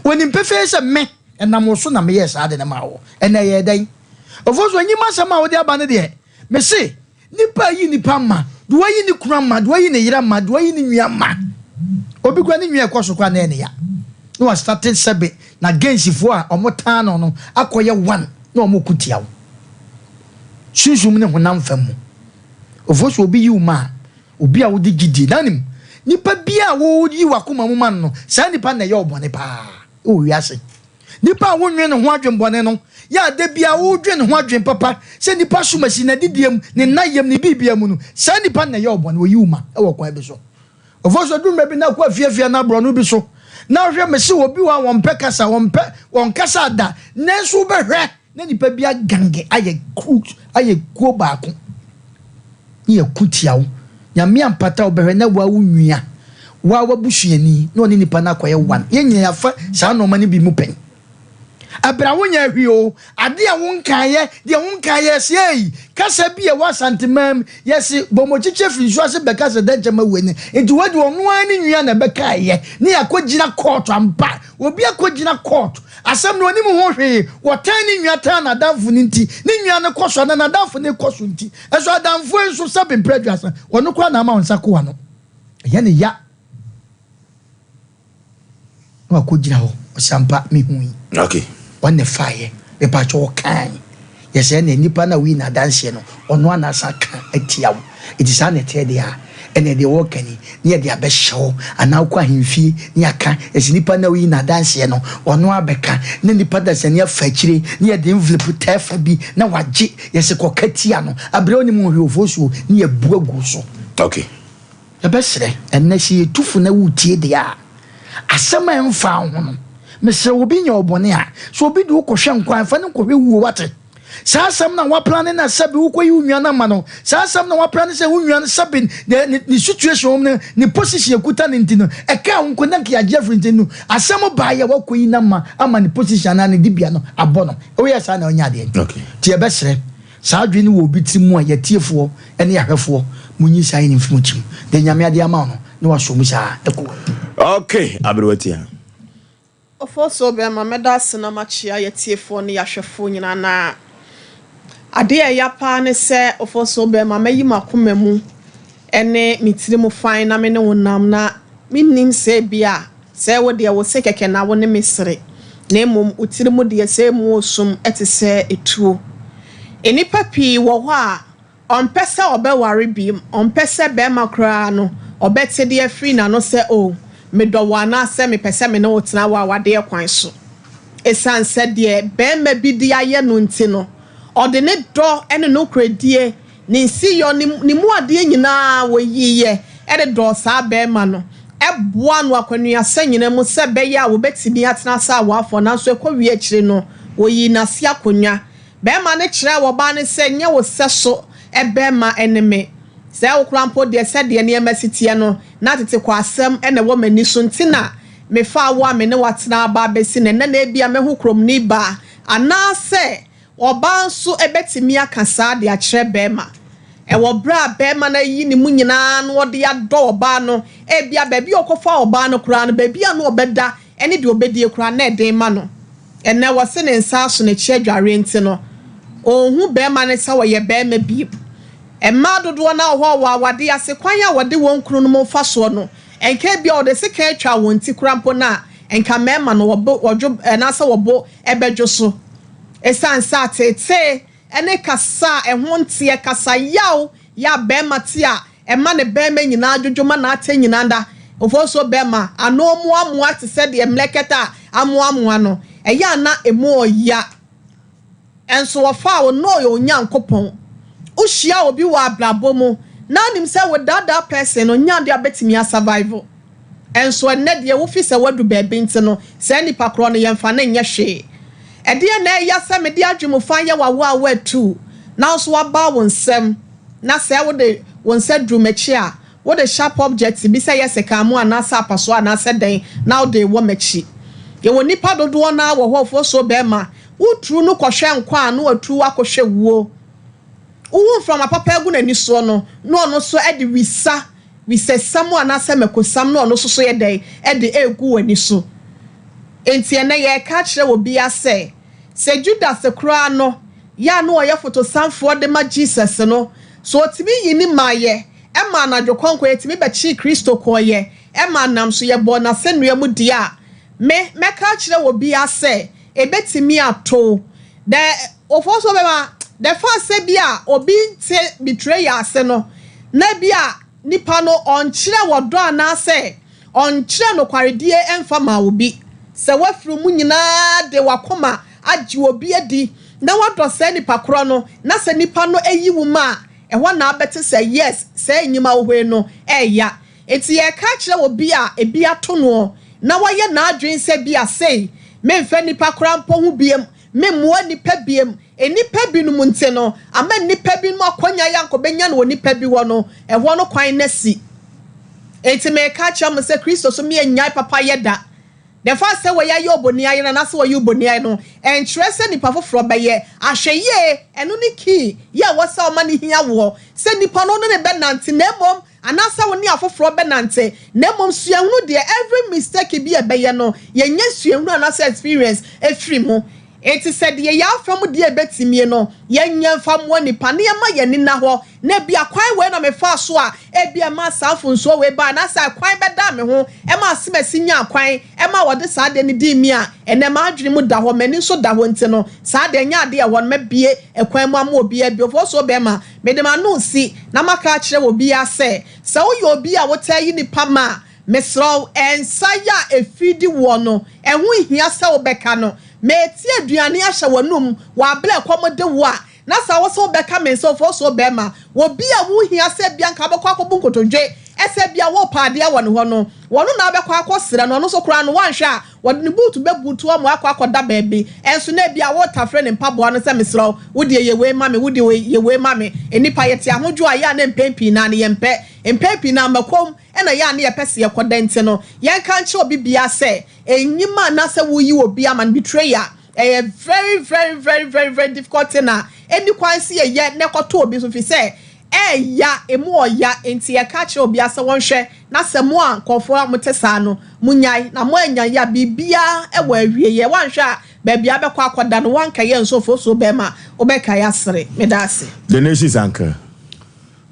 Onim pefee sɛ me, ɛnam wo so na meyɛɛ saa ade no maa wo. Ɛnnɛ ɛyɛɛ dɛn? Ofosu, nyi m'asɛm a wode aba no deɛ, mese, nipa ayi nipa ama, deɛ wayi ne kunu ama, deɛ wayi ne yere ama, deɛ wayi ne nua ama. Obi koraa ne nua ɛkɔ so koraa na ɛyɛ ne ya. Na wastate sɛbe n'agensifoɔ a wɔtaa no no akɔyɛ one na wɔko tia wo. Sunsum ne honam fam mu. Ofosu obi yi wo ma a, obi a wode gyidie, na nim, nipa bi a woyi w'akoma mu ma no no, saa nipa no na ɛyɛ wo bɔne paa wɔ wiase. Nipa a wonnwen ne ho adwen bɔne no, yɛ a da biara wodwen ne ho adwen papa sɛ nipa som asi n'adidie mu, ne nnayɛ mu, ne biribiara mu no, saa nipa no na ɛyɛ wo bɔne, oyi wo ma wɔ kwan bi so. Ofosu adu mmerɛ bi na kɔ afiafie anaa borɔno bi so na hwɛ, mese obi wɔ hɔ a wɔmpɛ kasa, wɔmpɛ, wɔnkasa da, nanso wobɛhwɛ Na nipa bi agange ayɛ kuo ayɛ kuo baako ne yɛ ko tia wo. Nyame ampata wo bɛhwɛ na waa wo nua, waa w'abusuani na ɔne nipa no akɔyɛ one. Yɛn nyina yɛafa saa nnoɔma no bi mu pɛn. Ɛberɛ a wonyɛ hwee o, adeɛ a wonkaeɛ, deɛ wonkaeɛ yɛse ei, kasa bi a ɛwɔ Asanteman mu, yɛse bɔmmɔkyekyɛ firi nsuo ase bɛka sɛ dɛnkyɛm awu ani. Nti wei deɛ ɔno ara ne nua na ɛbɛkaeɛ ne yɛakɔgyina kɔɔto ampa. Obi akɔgyina kɔɔto Asɛm no, onim ho hwee. Wɔtan ne nua tan n'adamfo no nti, ne nua no kɔ so anaa n'adamfo no kɔ so nti. Nso adamfo yi nso, sɛbe mprɛ aduasa, ɔno koraa na ama wo nsa koa no. Ɛyɛ no ya. Na wakɔgyina hɔ. Ɔse ampa, mehui. Okay. Ɔno na ɛfaeɛ. Mepaakyɛw, ɔkae. Yɛsɛ ɛnna nipa no a woyi no adanseɛ no, ɔno ara na asan aka atia wo. Enti saa na ɛteɛ deɛ a, ɛnna deɛ wɔreka ni, na yɛde abɛhyɛ hɔ, anaa wokɔ ahemfie na yɛaka, yɛsɛ nipa no a woyi no adanseɛ no, ɔno ara bɛka, na nipa dasani afa akyire, na yɛde envelope tɛɛfa bi na wagye, yɛsɛ kɔka tia no, abrɛ wonim nhwɛfoɔ suo, na yɛabu agu so. Okay. Yɛbɛsrɛ, ɛnnɛ sɛ yɛtu fo na woretie deɛ a, asɛm a ɛmfa wo ho no, mesrɛ wo, obi nyɛ wo bɔne a, sɛ obi de wo kɔhwɛ nkwa a, mfa no nkɔhwɛ wuo, woate? Saa asɛm no a woaplane no a sɛbe wokɔyi wo nua no ama no, saa asɛm no a woaplane sɛ wo nua no sɛbe ne, ne, ne situation wɔ mu no, ne position ɛkuta no nti no, ɛkaa wo nko na nka yɛagye afiri nti no, asɛm baeɛ a woakɔyi no ama, ama ne position anaa ne dibea no abɔ no. Woyɛ saa na wonya adeɛ. Okay. Nti yɛbɛsrɛ. Saa adwene no wɔ obi tirim mu a, yɛatiefoɔ ne yɛahwɛfoɔ, monyi saa yɛn mfiri mo tirim. Deɛ Nyame ade ama wo no, na wasɔ mu saa. Ɛkɔ w'anim. Ok, aberewa tia. Ofosuo bɛɛma mɛda ase na makyea yɛatiefoɔ ne yɛahwɛfoɔ nyinaa na adeɛ a ɛya paa ne sɛ Ofosuo bɛɛma mɛyi makoma mu ne me tiri mu fann na me ne wo nam na mennim sɛ ebia Sɛ wo deɛ, wo se kɛkɛ na wo ne me sere, na mmom wo tiri mu deɛ, sɛ emu resum te sɛ etuo. Nnipa pii wɔ hɔ a, ɔmpɛ sɛ ɔbɛware bio, ɔmpɛ sɛ barima koraa no, ɔbɛte de afiri n'ano sɛ, Oh, medɔ wo anaasɛ mepɛ sɛ me ne wo tena wɔ awadeɛ kwan so. Ɛsiane sɛ deɛ barima bi de ayɛ no nti no, ɔde ne dɔ ne nokorɛdie Ne nsiyɔ, ne ne mu adeɛ nyinaa wɔyiiɛ de dɔɔ saa barima no, boaa no akwanuasa nyina mu sɛ ɛbɛyɛ a wɔbɛtumi atena ase awoafoɔ, nanso ɛkɔwie akyire no, wɔyii no ase akonnwa. Barima no kyerɛɛ ɔbaa no sɛ, Nyɛ wo sɛso barima ne me. Sɛ wo koraa mpo deɛ, sɛdeɛ nneɛma si teɛ no, na atetekwasɛm na ɛwɔ m'ani so nti na mefaa wo a me ne wo atena aba abɛsi nnɛ, na ebia mɛhu kuromni baa, anaasɛ Ɔbaa nso bɛtumi aka saa de akyerɛ barima. Ɛwɔ berɛ a barima no ayi ne mu nyinaa na ɔde adɔ ɔbaa no, ebia baabi a ɔkɔfaa ɔbaa no koraa no, baabi a na ɔbɛda ne deɛ ɔbɛdie koraa na ɛden ma no. Ɛnnɛ wɔse ne nsa aso n'akyi adwareɛ nti no, ɔnhu barima no sɛ ɔyɛ barima bio. Mmaa dodoɔ no ara wɔ hɔ a wɔ awadeɛ ase, kwan a wɔde wɔn kununom fa soɔ no, nka ebia wɔde sekan atwa wɔn ti koraa mpo no a, nka mmarima no wɔbo wɔdwo anaasɛ wɔbo bɛdwo so. Esiane sɛ ateetee ne kasa a ɛho nteɛ, kasa yaw yɛ a barima te a ɛma ne barima nyinaa dwodwo ma n'atɛ nyinaa da ofonso barima ano moamoa te sɛ deɛ mmerɛkɛtɛ a amoamoa no, ɛyɛ a na emu ɔya. Nso wɔfaa wo na ɔyɛ Onyankopɔn. Wohyia obi wɔ abrabɔ mu na wonim sɛ without that person no nyɛ adeɛ a wobɛtumi a survive. Nso ɛnnɛ deɛ wofi sɛ woadu baabi nti no, saa nipa korɔ no yɛmfa no nyɛ hwee. Ɛdeɛn na ɛya sɛ mede adwemufa yɛ w'awoɔ a woatu na wo nso woabaa wo nsam na sɛ wode wo nsa duru m'akyi a wode sharp object bi sɛ ɛyɛ sekan mu anaasɛ apasoɔ anaasɛ dɛn na wode rewɔ m'akyi. Yɛwɔ nnipa dodoɔ no ara wɔ hɔ ofosuo bɛrima woturu no kɔhwɛ nkwa a na waturu wo akɔhwɛ wuo. Wohu mframa papa agu n'ani soɔ no na ɔno nso de wisa wisɛsɛm anaasɛ mɛkosɛm na ɔno nso so yɛ dɛn de regu w'ani so. Enti ɛnnɛ yɛreka akyerɛ obiara sɛ, sɛ Judas koraa no yɛ a na ɔyɛ fotosanfoɔ de ma Jesus no, sɛ ɔtumi yi ne maeɛ ma anadwo kɔnkɔ yɛtumi bɛkyee Kristo kɔeɛ ma nam so yɛbɔɔ no asɛnnua mu deɛ a, me mɛka akyerɛ obiara sɛ ɛbɛtumi ato wo. The ofosuo bɛma the fact sɛ bi a obi nte betrayal ase no, na bi a nipa no ɔnkyerɛ ɔdɔ anaasɛ ɔnkyerɛ nokwaredie mfa maa obi. Sɛ woafiri mu nyinaa de w'akoma agye obi adi na woadɔ saa nipa korɔ no, na sɛ nipa no ayi wo ma a, ɛhɔ na abɛte sɛ yes, saa enyim ahohoi no ɛɛya. Enti yɛreka akyerɛ obi a ebi ato noɔ na wayɛ n'adwene sɛ bi a sei, memfa nnipa koraa mpo ho biom, memmoa nnipa biom, nnipa binom nti no, ama nnipa binom akwanya yɛ anka ɔbɛnya no wɔ nnipa bi hɔ no, ɛhɔ no kwan no asi. Enti mereka akyerɛ mo sɛ Kristo so me annyae papayɛ da. The fact sɛ wei ayɛ oboniayɛ no anaasɛ wɔyɛ oboniayɛ no, ɛnkyerɛ sɛ nipa foforɔ bɛyɛ. Ahwɛyie, ɛno ne key yɛ a ɛwɔ sɛ ɔma no hia woɔ, sɛ nipa no wo ne no bɛnante na mmom Anaasɛ wo ne afoforɔ bɛnante, na mmom suahunu deɛ every mistake bi a ɛbɛyɛ no yɛnya suahunu anaasɛ experience firi mu. Enti sɛ deɛ yɛn afa mu deɛ ɛbɛtimie no, yɛnyɛ mfa mmoa nnipa na yɛmma yɛn ani nna hɔ, na ebia kwan wei na mefaa so a ebia ɛmaa saa mfomsoɔ wei baeɛ, anaasɛ kwan bɛdaa me ho maa asemasi nyaa kwan maa wɔde saa adeɛ no dii me a, ɛnnɛ m'adwene mu da hɔ, m'ani nso da hɔ nti no, saa adeɛ ɛnyɛ adeɛ a ɛwɔ no, mɛbue kwan mu ama obiara bio. Fosuo bɛrima, mede m'ano resi na maka akyerɛ obiara sɛ, sɛ woyɛ obi a wotaa yi nnipa ma a, Mesrɛ wo, nsa yi a efi di woɔ no, ɛho nhia sɛ wobɛka no. Meti aduane ahyɛ w'anom wɔ abere a ɛkɔm de wo a, na sɛ wo sɛ wobɛka me nsa ofosuo bɛrima, wɔ bi a wohia sɛ ebia nka wobɛkɔ akɔbu nkotodwe sɛ ebia worepɛ adeɛ wɔ ne hɔ no, wɔno na wobɛkɔ akɔsrɛ no, ɔno nso koraa no woanhwɛ a wɔde ne buutu bɛbutu ama wakɔ akɔda baabi, nso na ebia woretafere ne mpaboa no sɛ mesrɛ wo, wo deɛ yɛ wei ma me, wo deɛ yɛ wei ma me. Nnipa yɛte ahodwoɔ a, ɛyɛ a na mpɛn pii no ara no yɛmpɛ. Mpɛn pii no ara makom na ɛyɛ a na yɛpɛ sɛ yɛkɔ dɛn nti no, yɛnka nkyerɛ obi biara sɛ enyim anaasɛ woyi obi ama no betrayal ɛyɛ very very very very very difficult thing a ɛnni kwan sɛ yɛyɛ na ɛkɔto obi so firi sɛ ɛɛya, ɛmu ɔya nti yɛka kyerɛ obiara sɛ wɔnhwɛ na sɛ mo a nkurɔfoɔ a mote saa no monyae na moanyae a biribiara wɔ awieɛ woanhwɛ a baabi a wobɛkɔ akɔda no woankɛyɛ nso fosuo bɛrima wobɛkae asere. Meda ase. The Nation's Anchor.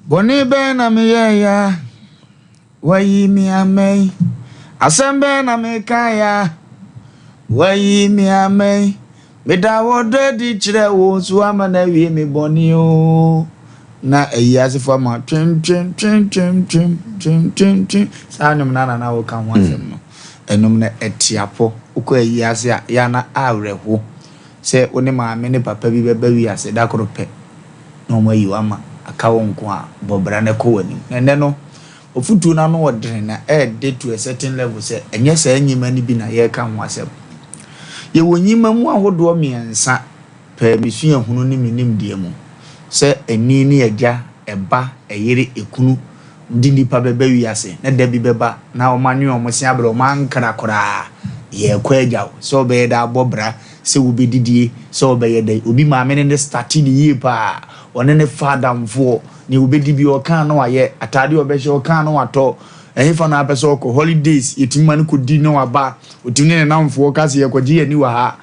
Bɔne bɛn na meyɛeɛ a woayi me ama yi? Asɛm bɛn na mekaeɛ a woayi me ama yi? Meda wo dɔ adi kyerɛ wo nso woama no awie me bɔne o. Na ayi asefo ama twem twem twem twem twem twem twem twem. Saa nnwom no na na woka ho asɛm no. Ɛnom no ɛte apɔ. Wokɔ ayi ase a, yɛ a na awerɛho sɛ wo ne maame ne papa bi bɛba wiase da koro pɛ. na wɔayi wo ama aka wo nko a, bɔ bra na kɔ w'anim. Na ɛnnɛ no, afotuo no ano wɔ dene na ɛɛde to a certain level sɛ ɛnyɛ saa nnyima no bi na yɛreka ho asɛm. Yɛwɔ nnyima mu ahodoɔ mmiɛnsa pɛɛ me suahunu ne me nimdeɛ mu, sɛ ɛni ne agya, ɛba, ɛyere, ɛkunu, de nnipa bɛba wiase na da bi bɛba na wɔanwe wɔn se abrɛ wɔn ankra koraa, yɛrekɔ agya wo, sɛ wobɛyɛ dɛ abɔ bra, sɛ wobɛdidie, sɛ wobɛyɛ dɛn. Obi maame ne no starte no yie paa, ɔne no fa adamfoɔ, nea ɔbɛdi biara ɔka a na wayɛ, ataadeɛ a ɔbɛhyɛ ɔka a na watɔ, ɛhefa na apɛ sɛ ɔkɔ, holidays yɛtumi ma no kɔdi na waba, ɔtumi ne ne nnamfoɔ ka sɛ yɛkɔgye yɛn ani wɔ ha.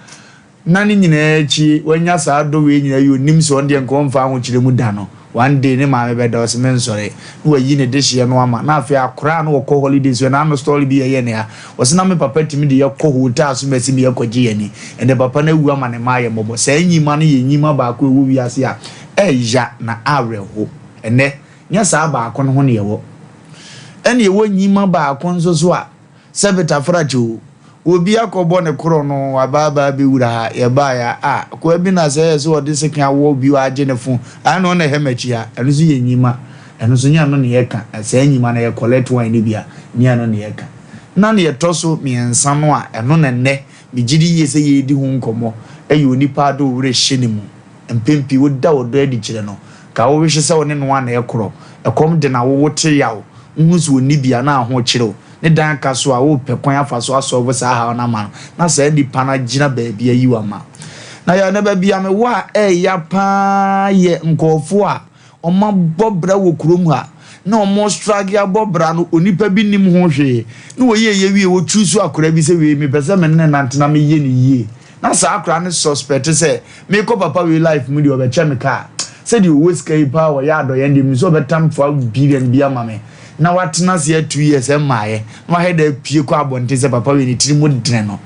Na ne nyinaa akyi wanya saa dɔ wei nyinaa yi ɔnim sɛ ɔno deɛ nka ɔmfa ahokyerɛ mu da no one day ne maame bɛda ɔse mensɔre na wayi ne dehyeɛ no ama na afei akoraa no wɔkɔ holidays wɔ n'ano story bi yɛyɛ ne ha ɔse na me papa tumi de yɛkɔ hotel so mɛsi me yɛkɔgye yɛni ɛnɛ papa no awu ama ne ma ayɛ mmɔbɔ saa nyima no yɛ nyima baako ɛwɔ wiase a ɛya na awerɛho ɛnɛ nyɛ saa baako no ho ne yɛwɔ ɛne ɛwɔ nyima baako nso so a Sɛ betafrakye o, obi akɔbɔ ne korɔno, waba aba abɛwura ha, yɛbaeɛ a, ah, akoa bi na sɛ ɛyɛ sɛ ɔde sekan awɔ obi agye ne fon, ah, ɛna ɔna ɛhɛ m'akyi ha, ɛno nso yɛ nyima, ɛno nso nyɛ ɛno na yɛka, saa nyima no yɛ collect wine no bi a, nyɛ ɛno na yɛka. Na deɛ ɛtɔ so mmiɛnsa no a, ɛno na nnɛ megye di yie sɛ yɛredi ho nkɔmmɔ, ɛyɛ onipa a de wo werɛ hyɛ ne mu. Mpɛn pii woda ɔdɔ adi kyerɛ no, ka wowehye sɛ wo ne no ara na ɛkorɔ, ɛkɔm de no a wo wote yaw, wohu sɛ ɔnni bi a na ahokyere wo, ne dan ka so a worepɛ kwan afa so asɔlvo saa haw no ama no, na saa nipa no agyina baabi ayi wo ama. Na yɛ na baabi a mewɔ a ɛɛya paa yɛ nkurɔfoɔ a wɔabɔ bra wɔ kurom ha na wɔn struggle abɔ bra no onipa bi nnim ho hwee na wɔyɛ yɛ wie wɔ choose akwadaa bi sɛ wei mepɛ sɛ me ne no nante na meyɛ no yie. Na saa akora no suspect sɛ mekɔ papa wei life mu deɛ ɔbɛkyɛ me car, sɛdeɛ ɔwɔ sika yi paa ɔyɛ adɔeɛ no deɛ menim sɛ ɔbɛtam 5 billion bi ama me na watena ase a 2 years ɛmmaeɛ na wahɛ da apue kɔ abɔnten sɛ papa wei ne tiri mu dene no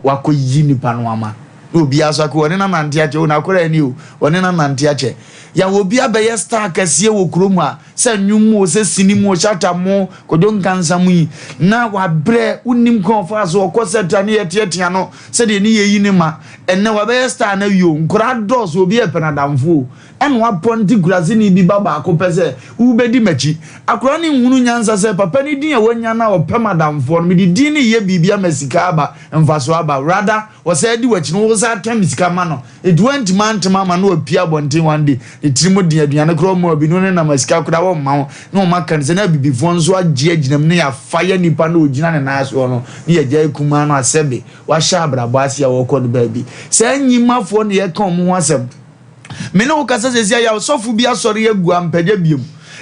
wakɔ yi nipa no ama na obiara so akɔ ɔne no anante akyɛ o n'akora ani o ɔne no anante akyɛ yaw obi abɛyɛ star kɛseɛ wɔ kurom a Sɛ nnwom mu o, sɛ sini mu o, Shatta mo, Kwadwo Nkansah mo yi, na wabrɛ, wonnim kwan a ɔfaa so, ɔkɔ set a ne yɛteatea no sɛdeɛ ne yɛyi ne ma. Ɛnnɛ wabɛyɛ star no awie o, nkwadaa dɔɔso, obi repɛ no adamfo o, ɛna wapɔnte kuraseni bi ba baako pɛ sɛ, wobɛdi m'akyi. Akwadaa no nhunu nyansa sɛ papa no din a wanya no a ɔpɛ m'adamfoɔ no, mede din no reyɛ biribi ama sika aba, mfasoɔ aba. Rather, ɔsan di w'akyi no, wosan tɛm sika ma no. Enti wantumi antem ama na wapue abɔnten one day, ne tirim den, aduane koraa ɔmma obi, ne wonenam a sika koraa wɔmma wo, na wɔn aka no sɛ na abibifoɔ nso agye agyina mu na yɛafa yɛ nipa na ɔgyina ne nan soɔ no na yɛgyae kumaa no a sɛbe wahyɛ abrabɔ ase a ɔrekɔ no baabi. Saa nyimafoɔ na yɛka wɔn ho asɛm. Me ne wo kasa seesei a, yɛ ɔsɔfo bi asɔre agu ampagya biom.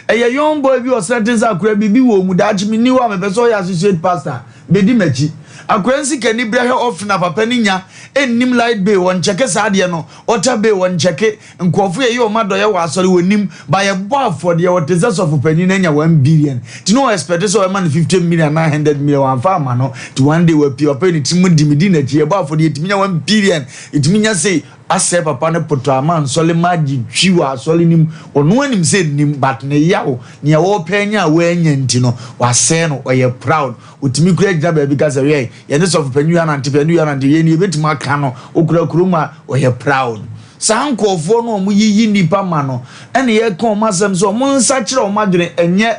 Ɛyɛ young boy bi ɔsrɛ ten sɛ akora biribi wɔ mu daakye menni hɔ a mepɛ sɛ ɔyɛ associate pastor. Bedi m'akyi. Akora nsikani brɛ hwɛ often a papa no nya Nnim light bill, wɔnkyɛke saa adeɛ no, water bill wɔnkyɛke, nkurɔfo yɛyɛ wɔn adɔeɛ wɔ asɔre wɔnnim, but yɛbɔ afɔdeɛ, wɔte sɛ sɔfo panin no anya one billion, nti na ɔ expect sɛ ɔbɛma no 50 million anaa 100 million, wamfa amma no, nti one day wapue, papa yi ne tirim di, medi n'akyi, yɛbɔ afɔdeɛ yɛtumi nya one billion, yɛtumi nya sei, asɛe papa no potɔ ama nsɔle ma agye twi wɔ asɔre no mu, ɔno anim sɛ nnim, but ne yaw, nea ɔrepɛ anya a wannya nti no, wasɛe no, ɔyɛ proud, ɔtumi koraa gyina baabi ka sɛ hwɛ, Yɛne sɔfo panyin wei anante, panyin wei anante, yɛn ni yɛbɛtumi aka no, okura kurom a ɔyɛ proud. Saa nkurɔfoɔ no a wɔyiyi nnipa ma no, ɛna yɛka wɔn asɛm sɛ wɔn nsakyera wɔn adwene, ɛnyɛ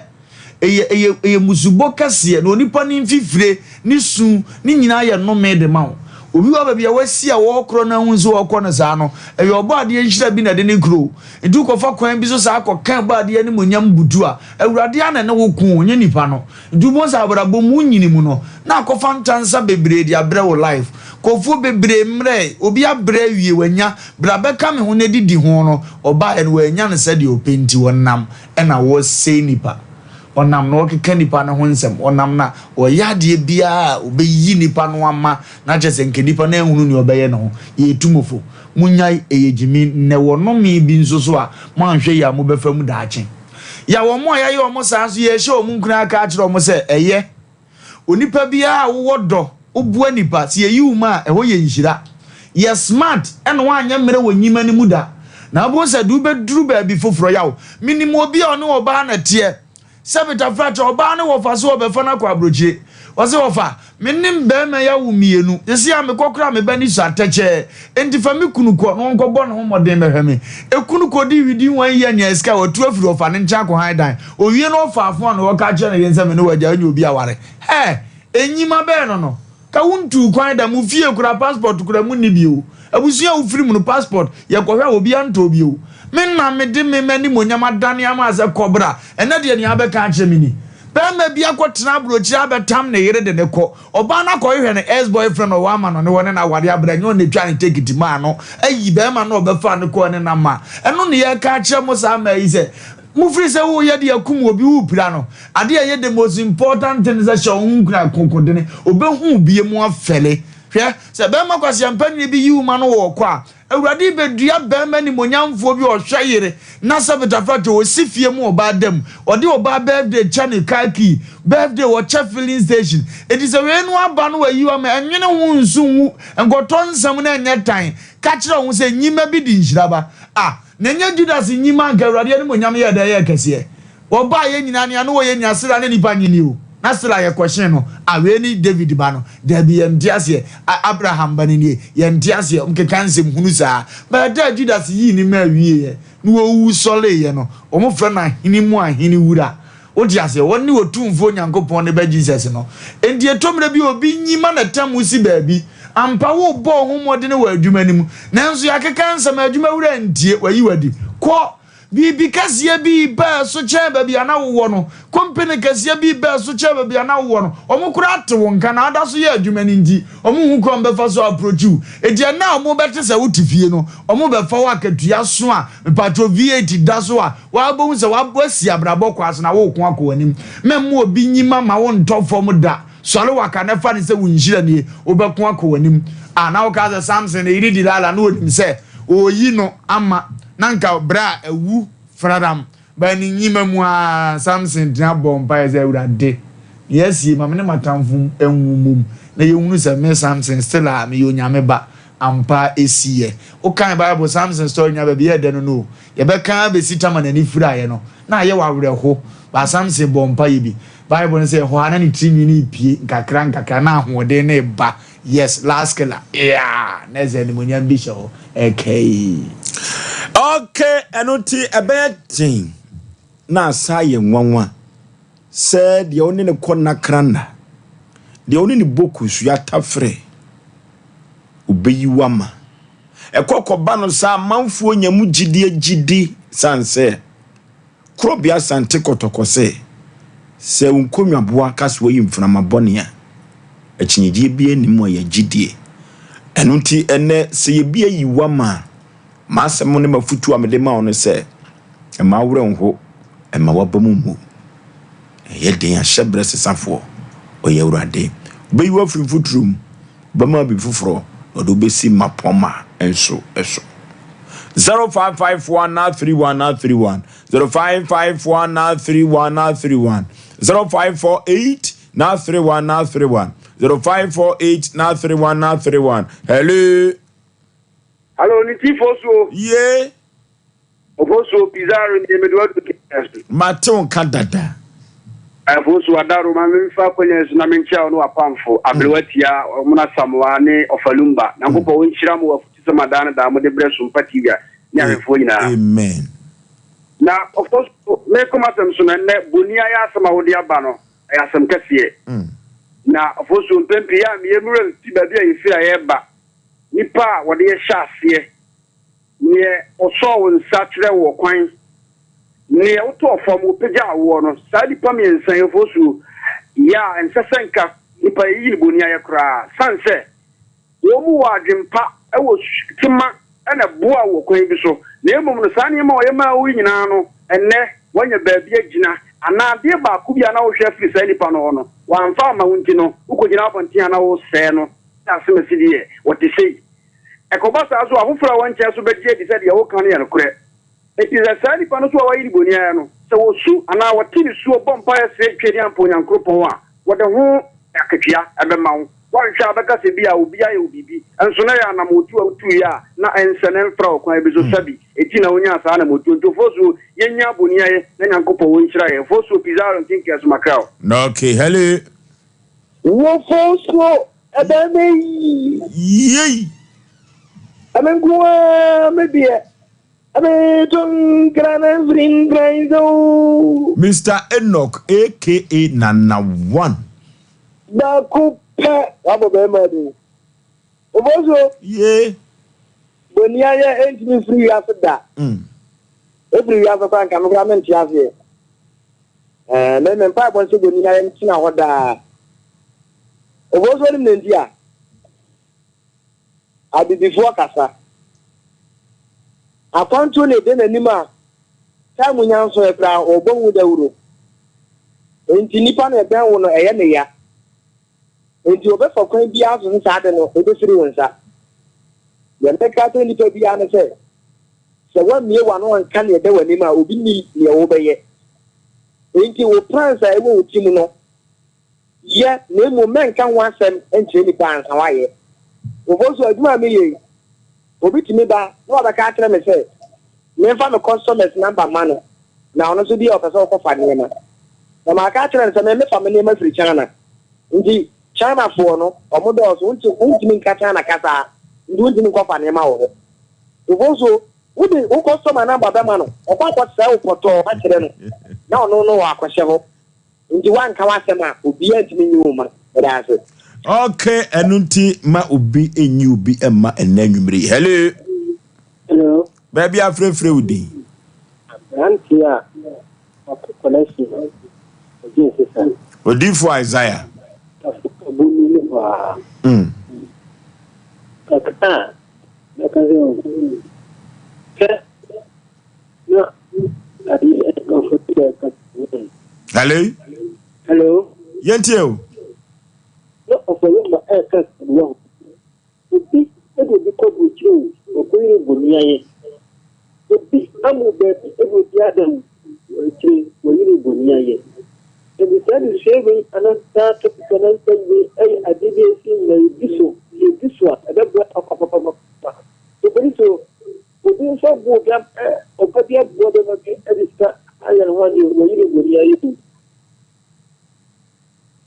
ɛyɛ ɛyɛ ɛyɛ musubɔ kɛseɛ na onipa no mfifire ne su ne nyinaa yɛ nnome de ma wo. Obi wɔ baabi a wasi a wɔrekorɔ no ahu nso wɔrekɔ no saa no, ɛyɛ ɔbɔ adeɛ nhyira bi na ɛde ne kuro. Nti wokɔfa kwan bi so saa kɔka ɛbɔ adeɛ animuonyam butu a, Awurade ara na ɛne wo ko, nyɛ nipa no. Nti wobɛhu sɛ abrabɔ mu wonyini mu no na akɔfa ntansa bebree de abrɛ wo life. Nkurɔfoɔ bebree mmerɛɛ, obi abrɛ awie wanya, bra bɛka me ho na didi ho no, ɔbaeɛ no wannya no sɛdeɛ ɔpɛ nti ɔnam na ɔresɛe nipa. Ɔnam na ɔrekeka nipa no ho nsɛm, ɔnam na ɔreyɛ adeɛ biara a ɔbɛyi nipa no ama na kyerɛ sɛ nka nipa no anhunu deɛ ɔbɛyɛ ne ho. Yɛretu mo fo, monyae, ɛyɛ gyimi. Nnɛ wɔnome bi nso so a moanhwɛ yie a mobɛfa mu daakye. Ya wɔn a yɛayɛ wɔn saa nso, yɛrehyɛ wɔn nkuran aka akyerɛ wɔn sɛ, Ɛyɛ. Onipa biara a wowɔ dɔ, woboa nnipa, sɛ yɛyi wo ma a, ɛhɔ yɛ nhyira. Yɛ smart na woanyɛ mmerɛ wɔ nyima no mu da. Na wobɛhu sɛ de wobɛduru baabi foforɔ. Yaw, menim obi a ɔne ɔbaa na ɛteɛ. Sɛ Peter Frakye, ɔbaa ne wɔfa so ɔbɛfa no akɔ aburokyire. Ɔse wɔfa, me ne barima yi awo mienu, sesei a mekɔ koraa me ba ni sɔ atɛkyɛɛ, enti fa me kunu kɔ na ɔnkɔ bɔ ne ho mmɔden mmɛhwɛ me. Ekunu kɔdii within one year nyaa sika a watu afiri ɔfa no nkyɛn akɔ han dan. Owie no ɔfaa fon na ɔka kyerɛ ne yere sɛ me ne wo agya anya obi aware. Hɛɛ! Enyima bɛn no no? Ka wo ntuu kwan da, mo fie koraa passport koraa mo nni bio. Abusua a wofiri mu no passport yɛkɔhwɛ a obiara ntɔɔ bio. Me na mede me m'animuonyam adane ama sɛ kɔ bra, ɛnnɛ deɛ nea abɛka akyerɛ me ni. Barima bi akɔtena aburokyire abɛtam ne yere de no kɔ. Ɔbaa no akɔhwehwɛ ne ex boyfriend a ɔwɔ ama no ne hɔ ne no aware abrɛ ɛnyɛ ɔno na ɛtwaa ne tekiti maa no ayi barima no a ɔbɛfaa no kɔɔ ne no ama. Ɛno na yɛreka akyerɛ mo saa mmaa yi sɛ Mofiri sɛ woreyɛ de akum obi, worepira no. Adeɛ a ɛyɛ the most important thing ne sɛ hyɛ wo ho nkuran, kokodene. Ɔbɛhu wo bie mu afɛle. Hwɛ, sɛ bɛrima kwaseampani bi yi wo ma no wɔ ɔkɔ a, Awurade rebɛdua bɛrima animuonyamfoɔ bi a ɔhwɛ yere na sɛ betafrakyɛ ɔsi fie mu ɔbaa da mu, ɔde ɔbaa birthday kyɛ ne car key, birthday ɔkyɛ filling station. Enti sɛ wei no aba no wayi wo ama, ɛnwene ho nsu nwu, nkɔtɔ nsɛm na ɛnyɛ tan. Ka kyerɛ wo ho sɛ nyima bi de nhyira ba. Ah! Na ɛnyɛ Judas nnyim a anka Awurade animuonyam yɛɛ dɛ yɛɛ kɛseɛ. Wɔbaa yɛn nyinaa nea no wɔyɛ nyina sera ne nipa nyini o. Na sera yɛ kɔhyen no. A wei ne David ba no? Daabi yɛnte aseɛ. A Abraham ba no nie? Yɛnte aseɛ. Wɔkeka nsɛm hunu saa. But ɛda a Judas yii ne maa wieɛ na ɔwu sɔreeɛ no, wɔfrɛ no ahene mu ahene wura. Wote aseɛ? Wɔne Otumfoɔ Nyankopɔn ne Ba Jesus no. Enti ɛtɔ mmerɛ bi a obi nyi ma n'atam si baabi. Ampa worebɔ wo ho mmɔdene wɔ adwuma no mu, nanso yɛakeka nsɛm a adwuma wura ntie, wayi wo adi. Kɔ! Biribi kɛseɛ bi reba ɛso kyɛn baabi a na wowɔ no. Kompene kɛseɛ bi reba ɛso kyɛn baabi a na wowɔ no. Wɔn koraa te wo nka na woda so yɛ adwuma no nti, wɔnhu kwan a wɔbɛfa so approach wo. Enti ɛnnɛ a wɔbɛte sɛ wote fie no, wɔbɛfa wo akatua so a mepakyɛw V8 da so a, Woabohu sɛ woasi abrabɔ kwan so na woreko akɔ w'anim. Mɛmma obi nyi ma ma wontɔ fam da. Sɔre waka na fa no sɛ wo nhyira nie. Wobɛko akɔ w'anim. A Na wokaa sɛ Samson ne yere Delilah na onim sɛ ɔreyi no ama na anka berɛ a awu fraram baa ne nyima mu ara Samson tena bɔɔ mpaeɛ sɛ Awurade, nea asie ma me ne m'atamfo nwu mmom na yɛnhunu sɛ me Samson still a meyɛ Onyame ba. Ampa ara ɛsiiɛ. Wokan Bible Samson story nya baabi ɛyɛ dɛ no no o. Yɛbɛka ara bɛsi tam a n'ani firaeɛ no, na ayɛ wo awerɛho. But Samson bɔɔ mpaeɛ bi. Bible no sɛ ɛhɔ ara na ne tirinwi no repue nkakra nkakra, na ahoɔden no reba. Yes, last killer. Yeah! Na ɛsɛ animuonyam bi hyɛ hɔ. Ɛkɛi. Okay, ɛno nti ɛbɛyɛ den na asa ayɛ nwanwa sɛ deɛ wo ne no kɔ nnakra nna, deɛ wo ne no bɔ kosua tafere, ɔbɛyi wo ama. Ɛkɔ kɔba no saa amanfoɔ nya mu gyidie gyidi sane sɛ Korɔbea Asante Kɔtɔkɔ sɛ sɛ wo nkonnwaboa ka sɛ wayi mframa bɔne a, akyinnyegyeɛ biara nni mu a ɛyɛ gyidie. Ɛno nti ɛnnɛ sɛ yɛbi ayi wo ama a, m'asɛm ne m'afotuo a mede ma wo no sɛ, mma wo werɛ nho, mma w'aba mu mmu. Ɛyɛ den ahyɛ berɛ sesafoɔ, ɔyɛ Awurade. Ɔbɛyi wo afiri mfuturo mu. Ɔbɛma wo biribi foforɔ. Ɔde wo bɛsi mmapɔmma nso so. 0551 931 931 0551 931 931 0548 931 931 0548 931 931 Hello. Hello, ne ti fo so. Ye. Ofosuo Pizarro nie mede wadu kɛkɛ so. Mate wo nka dada. Ofosuo Adaro ma memfa akwanya yi so na menkyia wo ne w'apamfo Aberewa Tia, Ɔmona Samoa ne Ɔfalumba. Nyankopɔn ɔnhyira mo wɔ afutusɛm a daa ne daa mode brɛ Sompa TV ne ahwɛfoɔ nyinaa. Amen. Na Ofosuo, mekɔ m'asɛm so no, ɛnnɛ boni ayɛ asɛm a wode aba no, ɛyɛ asɛm kɛseɛ. Na Ofosuo, mpɛn pii a meyɛ me werɛ mfi baabi a yɛfiri a yɛreba, nnipa a wɔde yɛ hyɛ aseɛ, Neɛ ɔsɔɔ wo nsa kyerɛɛ wo ɔkwan, neɛ wotɔɔ fam, ɔpagyaa woɔ no, saa nnipa mmiɛnsa yi, Ofosuo, yɛ a ɛnsɛ sɛ nka nnipa yiyi no boniayɛ koraa, sane sɛ wɔn wɔ adwempa wɔ su, tema na ɛboaa wo wɔ kwan bi so, na mmom no saa nneɛma a wɔyɛ maa wo yi nyinaa no, ɛnnɛ woanya baabi agyina, anaa adeɛ baako bi a na wohwɛ afiri saa nipa no hɔ no, wamfa amma wo nti no, wokɔgyina abɔnten a na wosɛe no, sɛ asɛm asi deɛ, wɔte sei. Ɛkɔba saa nso a, afoforo a wɔnkyɛ nso bɛgye adi sɛ deɛ woka no yɛ nokorɛ. Enti sɛ saa nipa no nso a wayi no boniayɛ no, sɛ wɔsu anaa wɔte nisuo bɔ mpaeɛ srɛ Twedeampa Onyankoropɔn a, wɔde ho akatua bɛma wo. Woanhwɛ a wobɛka sɛ ebia obi ayɛ wo biribi, nso na ɛyɛ anammɔntuo a wotuiɛ a na ɛnsɛ na ɛmfra ɔkwan bi so, sɛbi enti na wonyaa saa anammɔntuo. Nti Ofosuo, yɛnnya boniayɛ na Nyankopɔn ɔnhyira yɛn. Ofosuo Pizarro Nkenkeɛ so makra wo. Okay, hello. Wofosuo Ɛbɛn me yi. Yei. Ɛme nko ara me deɛ. Ɛme to nkra na mfiri nkran sɛ o. Mister Enoch aka Nana One. Baako pɛ wabɔ bɛrima din. Obosuo. Yee. Boniayɛ ɛntumi mfiri wiase da. Ɛfiri wiase koraa nka me koraa mente aseɛ. Ɛɛ me me mpaebɔ ne sɛ boniayɛ ntena hɔ daa. Obosuo nim ne nti a abibifoɔ kasa. Akwantuo na ɛda n'anim a time nya nsoɛ koraa ɔbɔ ho dawuro. Enti nipa na ɛbɛn wo no ɛyɛ ne ya. Enti wɔbɛfa kwan biara so sɛ saa ade no ɛbɛfiri wo nsa. Deɛ mɛka akyerɛ nipa biara ne sɛ, sɛ woammue w'ano anka deɛ ɛda w'anim a, obi nnim deɛ wobɛyɛ. Enti wo plans a ɛwɔ wo tirim no, yɛ, na mmom mɛnka ho asɛm nkyerɛ nnipa ansa woayɛ. Ofosu, adwuma a meyɛ yi, obi tumi ba na wabɛka akyerɛ me sɛ memfa me customers number mma no, na ɔno nso bi a ɔpɛ sɛ ɔkɔfa nneɛma. Na maka akyerɛ no sɛ me mefa me nneɛma firi China. Nti Chinafoɔ no, wɔn dɔɔso, wontumi nka China kasa, nti wontumi nkɔfa nneɛma wɔ hɔ. Ofosu, wode wo customer number bɛma no, ɔkɔ akɔsrɛ wo pɔtɔɔ akyerɛ no, na ɔno no wakɔhyɛ hɔ. Nti woanka w'asɛm a obiaa ntumi nyi wo mma. Meda ase. Ok ɛno nti ma obi nyi obi mma ɛnnɛ anwummere yi. Hello. Hello. Baabi a frɛfrɛ wo din. Aberanteɛ a ɔto kɔlɛhye ɔgye nsesa. Odiyifoɔ Isaiah. Ɔbo ni ne hɔ a. Kakra a mɛka sɛ sɛ Hello. Hello. Yɛn tie o. Na ɔbarima ɛreka asɛm wɔ hɔ. Obi de obi kɔ burokyire o, ɔkɔyere boniayɛ. Obi amu baabi de obi ada o, akyire wɔyere boniayɛ. Nti saa adesua wei anaa saa topic anaa nsɛm wei ɛyɛ adeɛ bi a ɛsi nyina yɛdi so, yɛdi so a ɛbɛboa papapapapa. Obɛni so Obi nso abu obi ab ɛ ɔba bi aboa bɛma bi de sika ayɛ ne ho adeɛ o, wayi ne bɔne ayɛ o.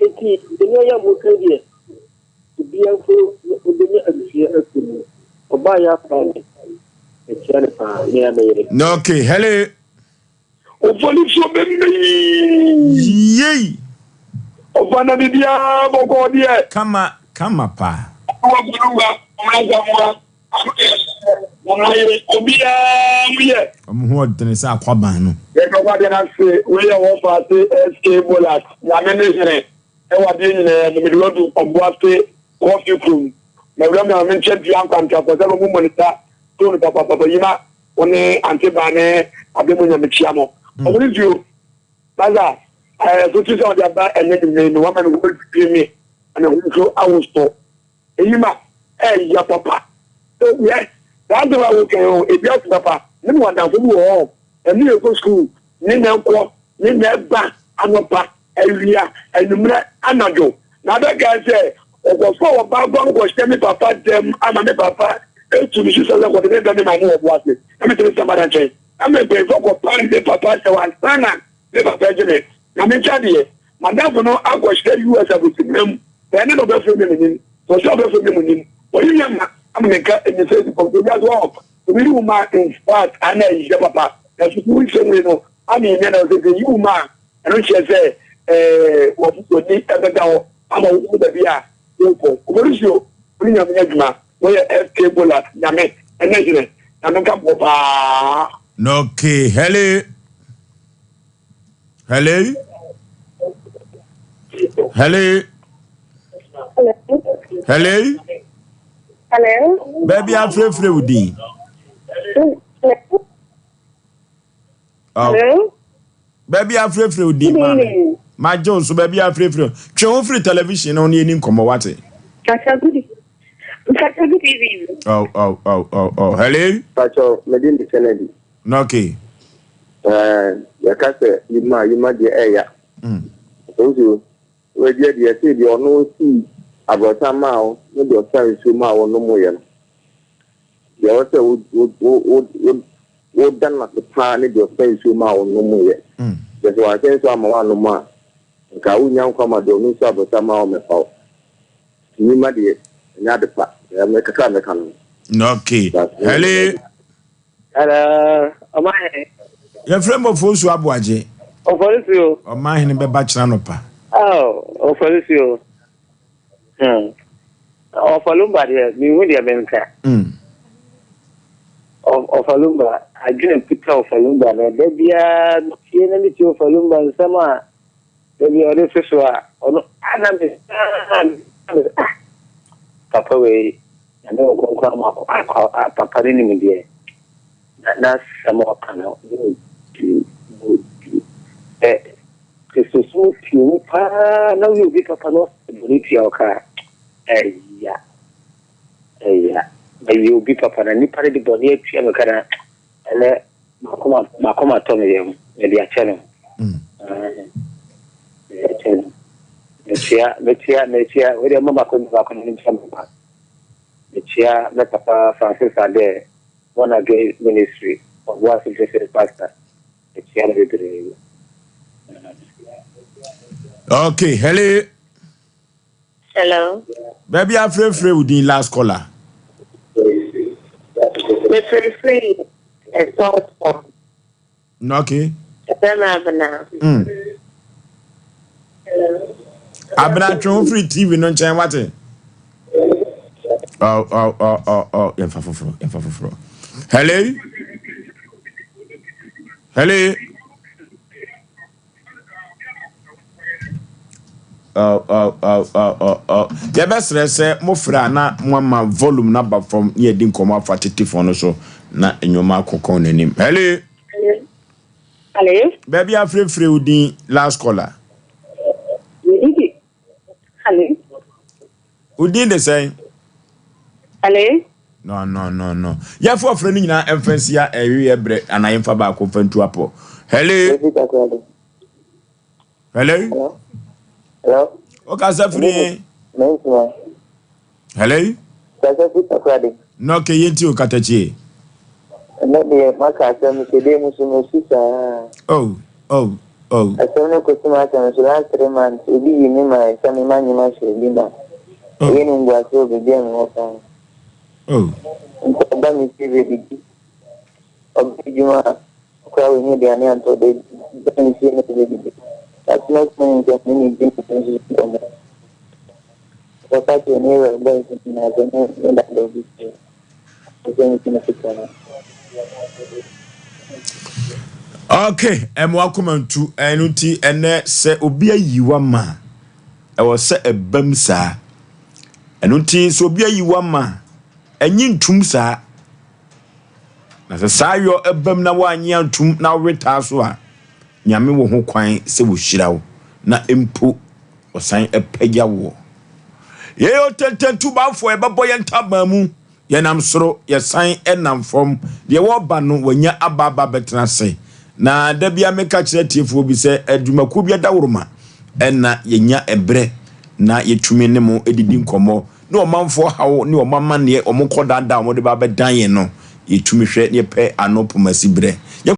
Enti bɔne ayɛ a moka yi deɛ, obiara mpo na ɔbɛnya adesua afiri mu. Ɔbaa yɛ apaa me, mekyea no paa, me ara me yere. Okay, hello. Opolifoɔ bɛmɛ yi. Yei. Ɔfa na biribiara bɔkɔɔ deɛ. Kama kama paa. Ɔwɔ Bolumba, Ɔmena Samoa, Nana yere, obiara ho yɛ. Wɔn ho ɔdene sɛ akwaban no. Yɛdɔ Awurade no ase, wei yɛ wɔfa ase SK Bolat, Nyame ne hene ɛwɔ adeɛ nyinaa mu, mede wadu Ɔboase Kɔfe kurom, mawura mu na menkyɛ dua nkwantafoɔ sɛ wɔn monitor tone papapapa yi ma wo ne ante baa ne ade mu nyame kyia mo. Ɔmo ne nsuo, Baza, ɛɛ so ti sɛ ɔde aba ɛnɛ nwumire no, wama me ho adwiri me, na me ho nso awoso. Eyi ma. Ɛyɛ papa. So yɛ saa asɛm a woka yi ho ebi ato papa. Me ne w'adamfo bi wɔ hɔ ɛne yɛ kɔ sukuu ne na ɛkɔ ne na ɛba anɔpa, awia, anwummerɛ, anadwo. Na abɛkae sɛ ɔkɔfa ɔbaa kɔ no kɔhyɛ me papa dɛm ama me papa etu me susɔ sɛ kɔde me bɛ me maame wɔ bo ase na metumi sɛ mada nkyɛn. Ama mpanyinfoɔ kɔpare me papa sɛ wansa na me papa agye me. Na me nkyɛn deɛ, m'adamfo no akɔhyɛ US abosomna mu. Sɛ ɛne na ɔbɛfrɛ me a mennim. Sɛ ɔsɛ ɔbɛfrɛ me a mennim. Ɔyi me ama ama me nka ɛnyɛ sɛ ɛsi fam. Sɛ wiase hɔ obi yi wo ma in fact ana ɛyɛ papa. Nanso so wo nsɛm wei no ama ɛnyɛ na sɛ sɛ yi wo ma a ɛno kyerɛ sɛ ɛɛ wɔni ɛbɛda hɔ ama wo baabi a wokɔ. Oborisio, wo ne Nyame nyɛ adwuma. Wɔyɛ SK Bolat Nyame ɛnɛ hene Nyame nka mo paa. Okay, hello. Hello. Hello. Hello. Hello. Baabi afrɛfrɛ wo din. Oh. Hello. Baabi afrɛfrɛ wo din maame. Magye wo so baabi afrɛfrɛ. Twe wo firi television no ne yɛni nkɔmmɔ wate. Pacha good Pacha good evening. Oh oh oh oh oh. Hello. Pacha me din de Kennedy. No okay. Eh, yɛka sɛ yima yima deɛ ɛya. Nso wɔadi deɛ sɛ deɛ ɔno sii abrɔsan maa wo ne deɛ ɔsa nsuo maa wo nom yɛ no. Deɛ ɛwɔ sɛ wo wo wo wo woda no ase paa ne deɛ ɔsa nsuo maa wo nomeeɛ. Kyerɛ sɛ wansa nsuo amma woannom a, nka wonnya nkwa ma deɛ ɔno nsuo aborosa maa wo mmɛfa wo. Nti nnwuma deɛ, ɛnyɛ ade pa. Deɛ me kakra a mɛka no no. Okay. Hello. Hello, Ɔmahene. Yɛfrɛ me Ofosu Aboagye. Ofosu. Ɔmahene bɛba kyena nɔpa. Oh, Ofosu. Hmm. Ɔfalumba deɛ, menhu deɛ menka. Mm. Ɔfalumba, adwene kuta Ɔfalumba no, da biara metie na metie Ɔfalumba nsɛm a da biara ɔde to so a, ɔno ana me ah, papa wei, nyame wɔ kronkron ama akɔ papa no nim deɛ, na n'asɛm a ɔka no, ne ɔdi, ne ɔdi. Ɛ, Kristosom pue mu paa na woyɛ obi papa na ɔsɛ bɔne tua wo ka a, ɛya, ɛya. Mɛyɛ obi papa na nipa no de bɔne atua me ka na ɛnɛ makoma makoma tɔ me yam, mede akyɛ no. Mede akyɛ no. Metua, metua, metua, wei deɛ mma baako baako na mentua me ba. Metua me papa Francis Adair, Born Again Ministry, Ɔboase District Pastor. Mekyia no bebree. Okay, hello. Hello. Baabi afrɛfrɛ wo din last caller. Mefrɛfrɛ ɛsɔfo. Okay. Ɛfrɛ me Abena. Abena twe ho firi TV no nkyɛn wate. Oh, oh, oh, oh, oh. Yɛmfa foforɔ, yɛmfa foforɔ. Hello. Hello. Oh, oh, oh, oh, oh, oh. Yɛbɛsrɛ sɛ mofrɛ a na moama volume no aba fam na yɛdi nkɔmmɔ afa tetefo no so na nnwoma akokɔn n'anim. Hello. Hello. Baabi afrɛfrɛ wo din last caller. Hello. Wo din de sɛn? Hello. No, no, no, no. Yɛfo ɔfrɛ no nyinaa ɛmfa nsia ɛweɛ berɛ anaa yɛmfa baako mfa ntu apɔ. Hello. Hello. Hello. Wokasa firi he? Hello. Kasa firi Takoradi. Na ɔkɛ yɛn ti o katakyie. Ɛnɛ deɛ maka asɛm sɛ dɛ mu so masu saa. Oh, oh, oh. Asɛm no kɔsi m'asɛm so last 3 months obi yi me ma sɛ me ma nyema hyɛ bi ma. Ɛyɛ no nguase wɔ baabi a mewɔ paa. Oh. Nti ɔba me fie bɛdidi. Ɔba adwuma a koraa wɔnyɛ aduane antɔ da ba me fie no bɛdidi. But next morning sɛ me ne di ne nso nkɔmmɔ. Ɔkɔka kyerɛ ne wura boys nyinaa sɛ me me dada obi fie. Sɛ me ti ketewa no. Okay, ɛmo akoma ntu ɛno nti ɛnɛ sɛ obi ayi wa ma ɛwɔ sɛ ɛbam saa ɛno nti sɛ obi ayi wa ma ɛnyi ntum saa na sɛ saa yɔ ɛbam na woanye antum na wowetaa so a Nyame wɔ ho kwan sɛ wɔhyira wo na mpo ɔsan apagya woɔ. Yɛyɛ ɔtɛntɛntubanfoɔ, yɛbɛbɔ yɛn ntaban mu. Yɛnam soro, yɛsan nam fam. Deɛ wɔreba no, wanya aba aba abɛtena ase. Na da biara meka kyerɛ atiefoɔ bi sɛ, adwumakuo bi adaworoma na yɛnya ɛberɛ na yɛtumi ne mo didi nkɔmmɔ, ne ɔmanfoɔ haw ne wɔn amanneɛ, wɔn kɔdaadaa a wɔde ba abɛdan yɛn no, yɛtumi hwɛ na yɛpɛ ano pomasi berɛ. Yɛn.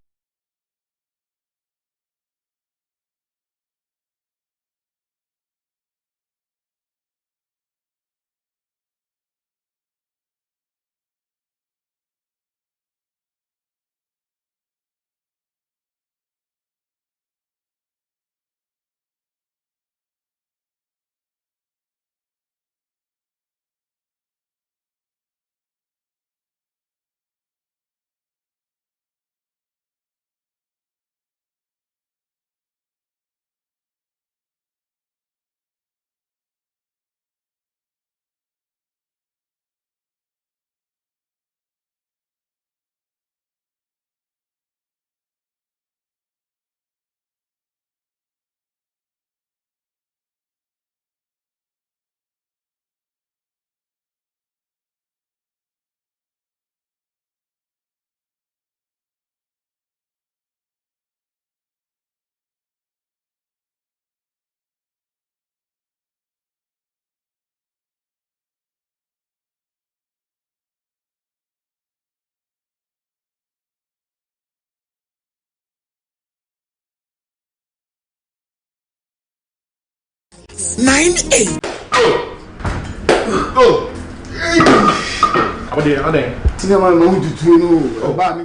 98. Oh. Oh. Ɔde ɔde. Sinema ma wo tutuo no ɔbaa mi.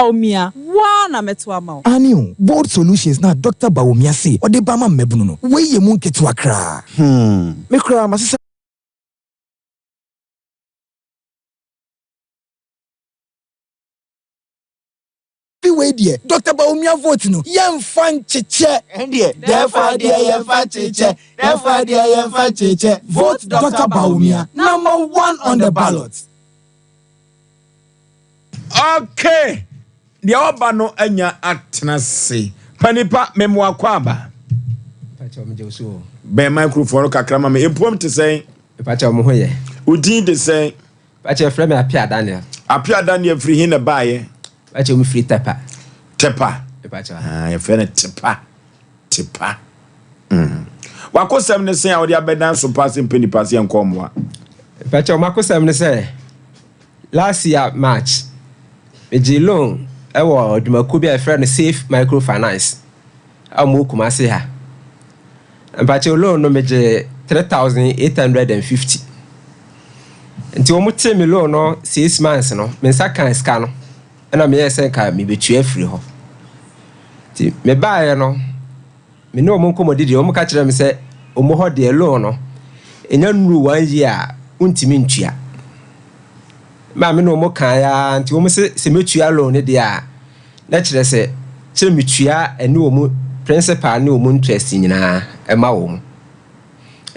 Bawumia, wo ara na mɛto ama wo. Aane o, bold solutions no a Doctor Bawumia se ɔde ba ama mmabunu no, wei yɛ mu nketewa koraa. Hmm, me koraa masesa. Afe wei deɛ Doctor Bawumia vote no yɛnfa nkyekyɛ. Ɛndeɛ dɛɛfa deɛ yɛnfa nkyekyɛ, dɛɛfa deɛ yɛnfa nkyekyɛ. Vote Doctor Bawumia number one on the ballot. Okay, deɛ ɔba no anya atena se. Panipa, memoa kɔ aba. Bɛn microphone no kakra ma me. Mpuom te sɛn? Mepakyɛ mo ho yɛ. Wo din de sɛn? Pakyɛ yɛfrɛ me Appiah Daniel. Appiah Daniel firi he na ɛbaeɛ? Pakyɛ me firi Tepa. Tepa? Mepakyɛ. Ah, yɛfrɛ no Tepa. Tepa. Mm. Wakosɛm ne sɛn a wode abɛdan so paa sɛ mpɛ nipa sɛ yɛnkɔ mmoa? Pakyɛ makosɛm ne sɛ last year March megyee loan ɛwɔ adwumakuo bi a yɛfrɛ no Safe Microfinance. a wɔwɔ Kumasi ha. Mpakyɛw loan no megye 3850. Nti wɔn tee me loan no 6 months no, me nsa kaa sika no, ɛna meyɛɛ sɛ nka mebetua afiri hɔ. Nti mebaeɛ no, me ne wɔn nkɔmmɔdidi, wɔn ka kyerɛɛ me sɛ wɔn hɔ deɛ loan no, ɛnya nnuru one year a, wontumi ntua. Maa me ne wɔn kaeɛ ara nti wɔn se sɛ mɛtua loan no deɛ a, na kyerɛ sɛ kyerɛ metua ɛne wɔn principal ne wɔn interest nyinaa ɛma wɔn.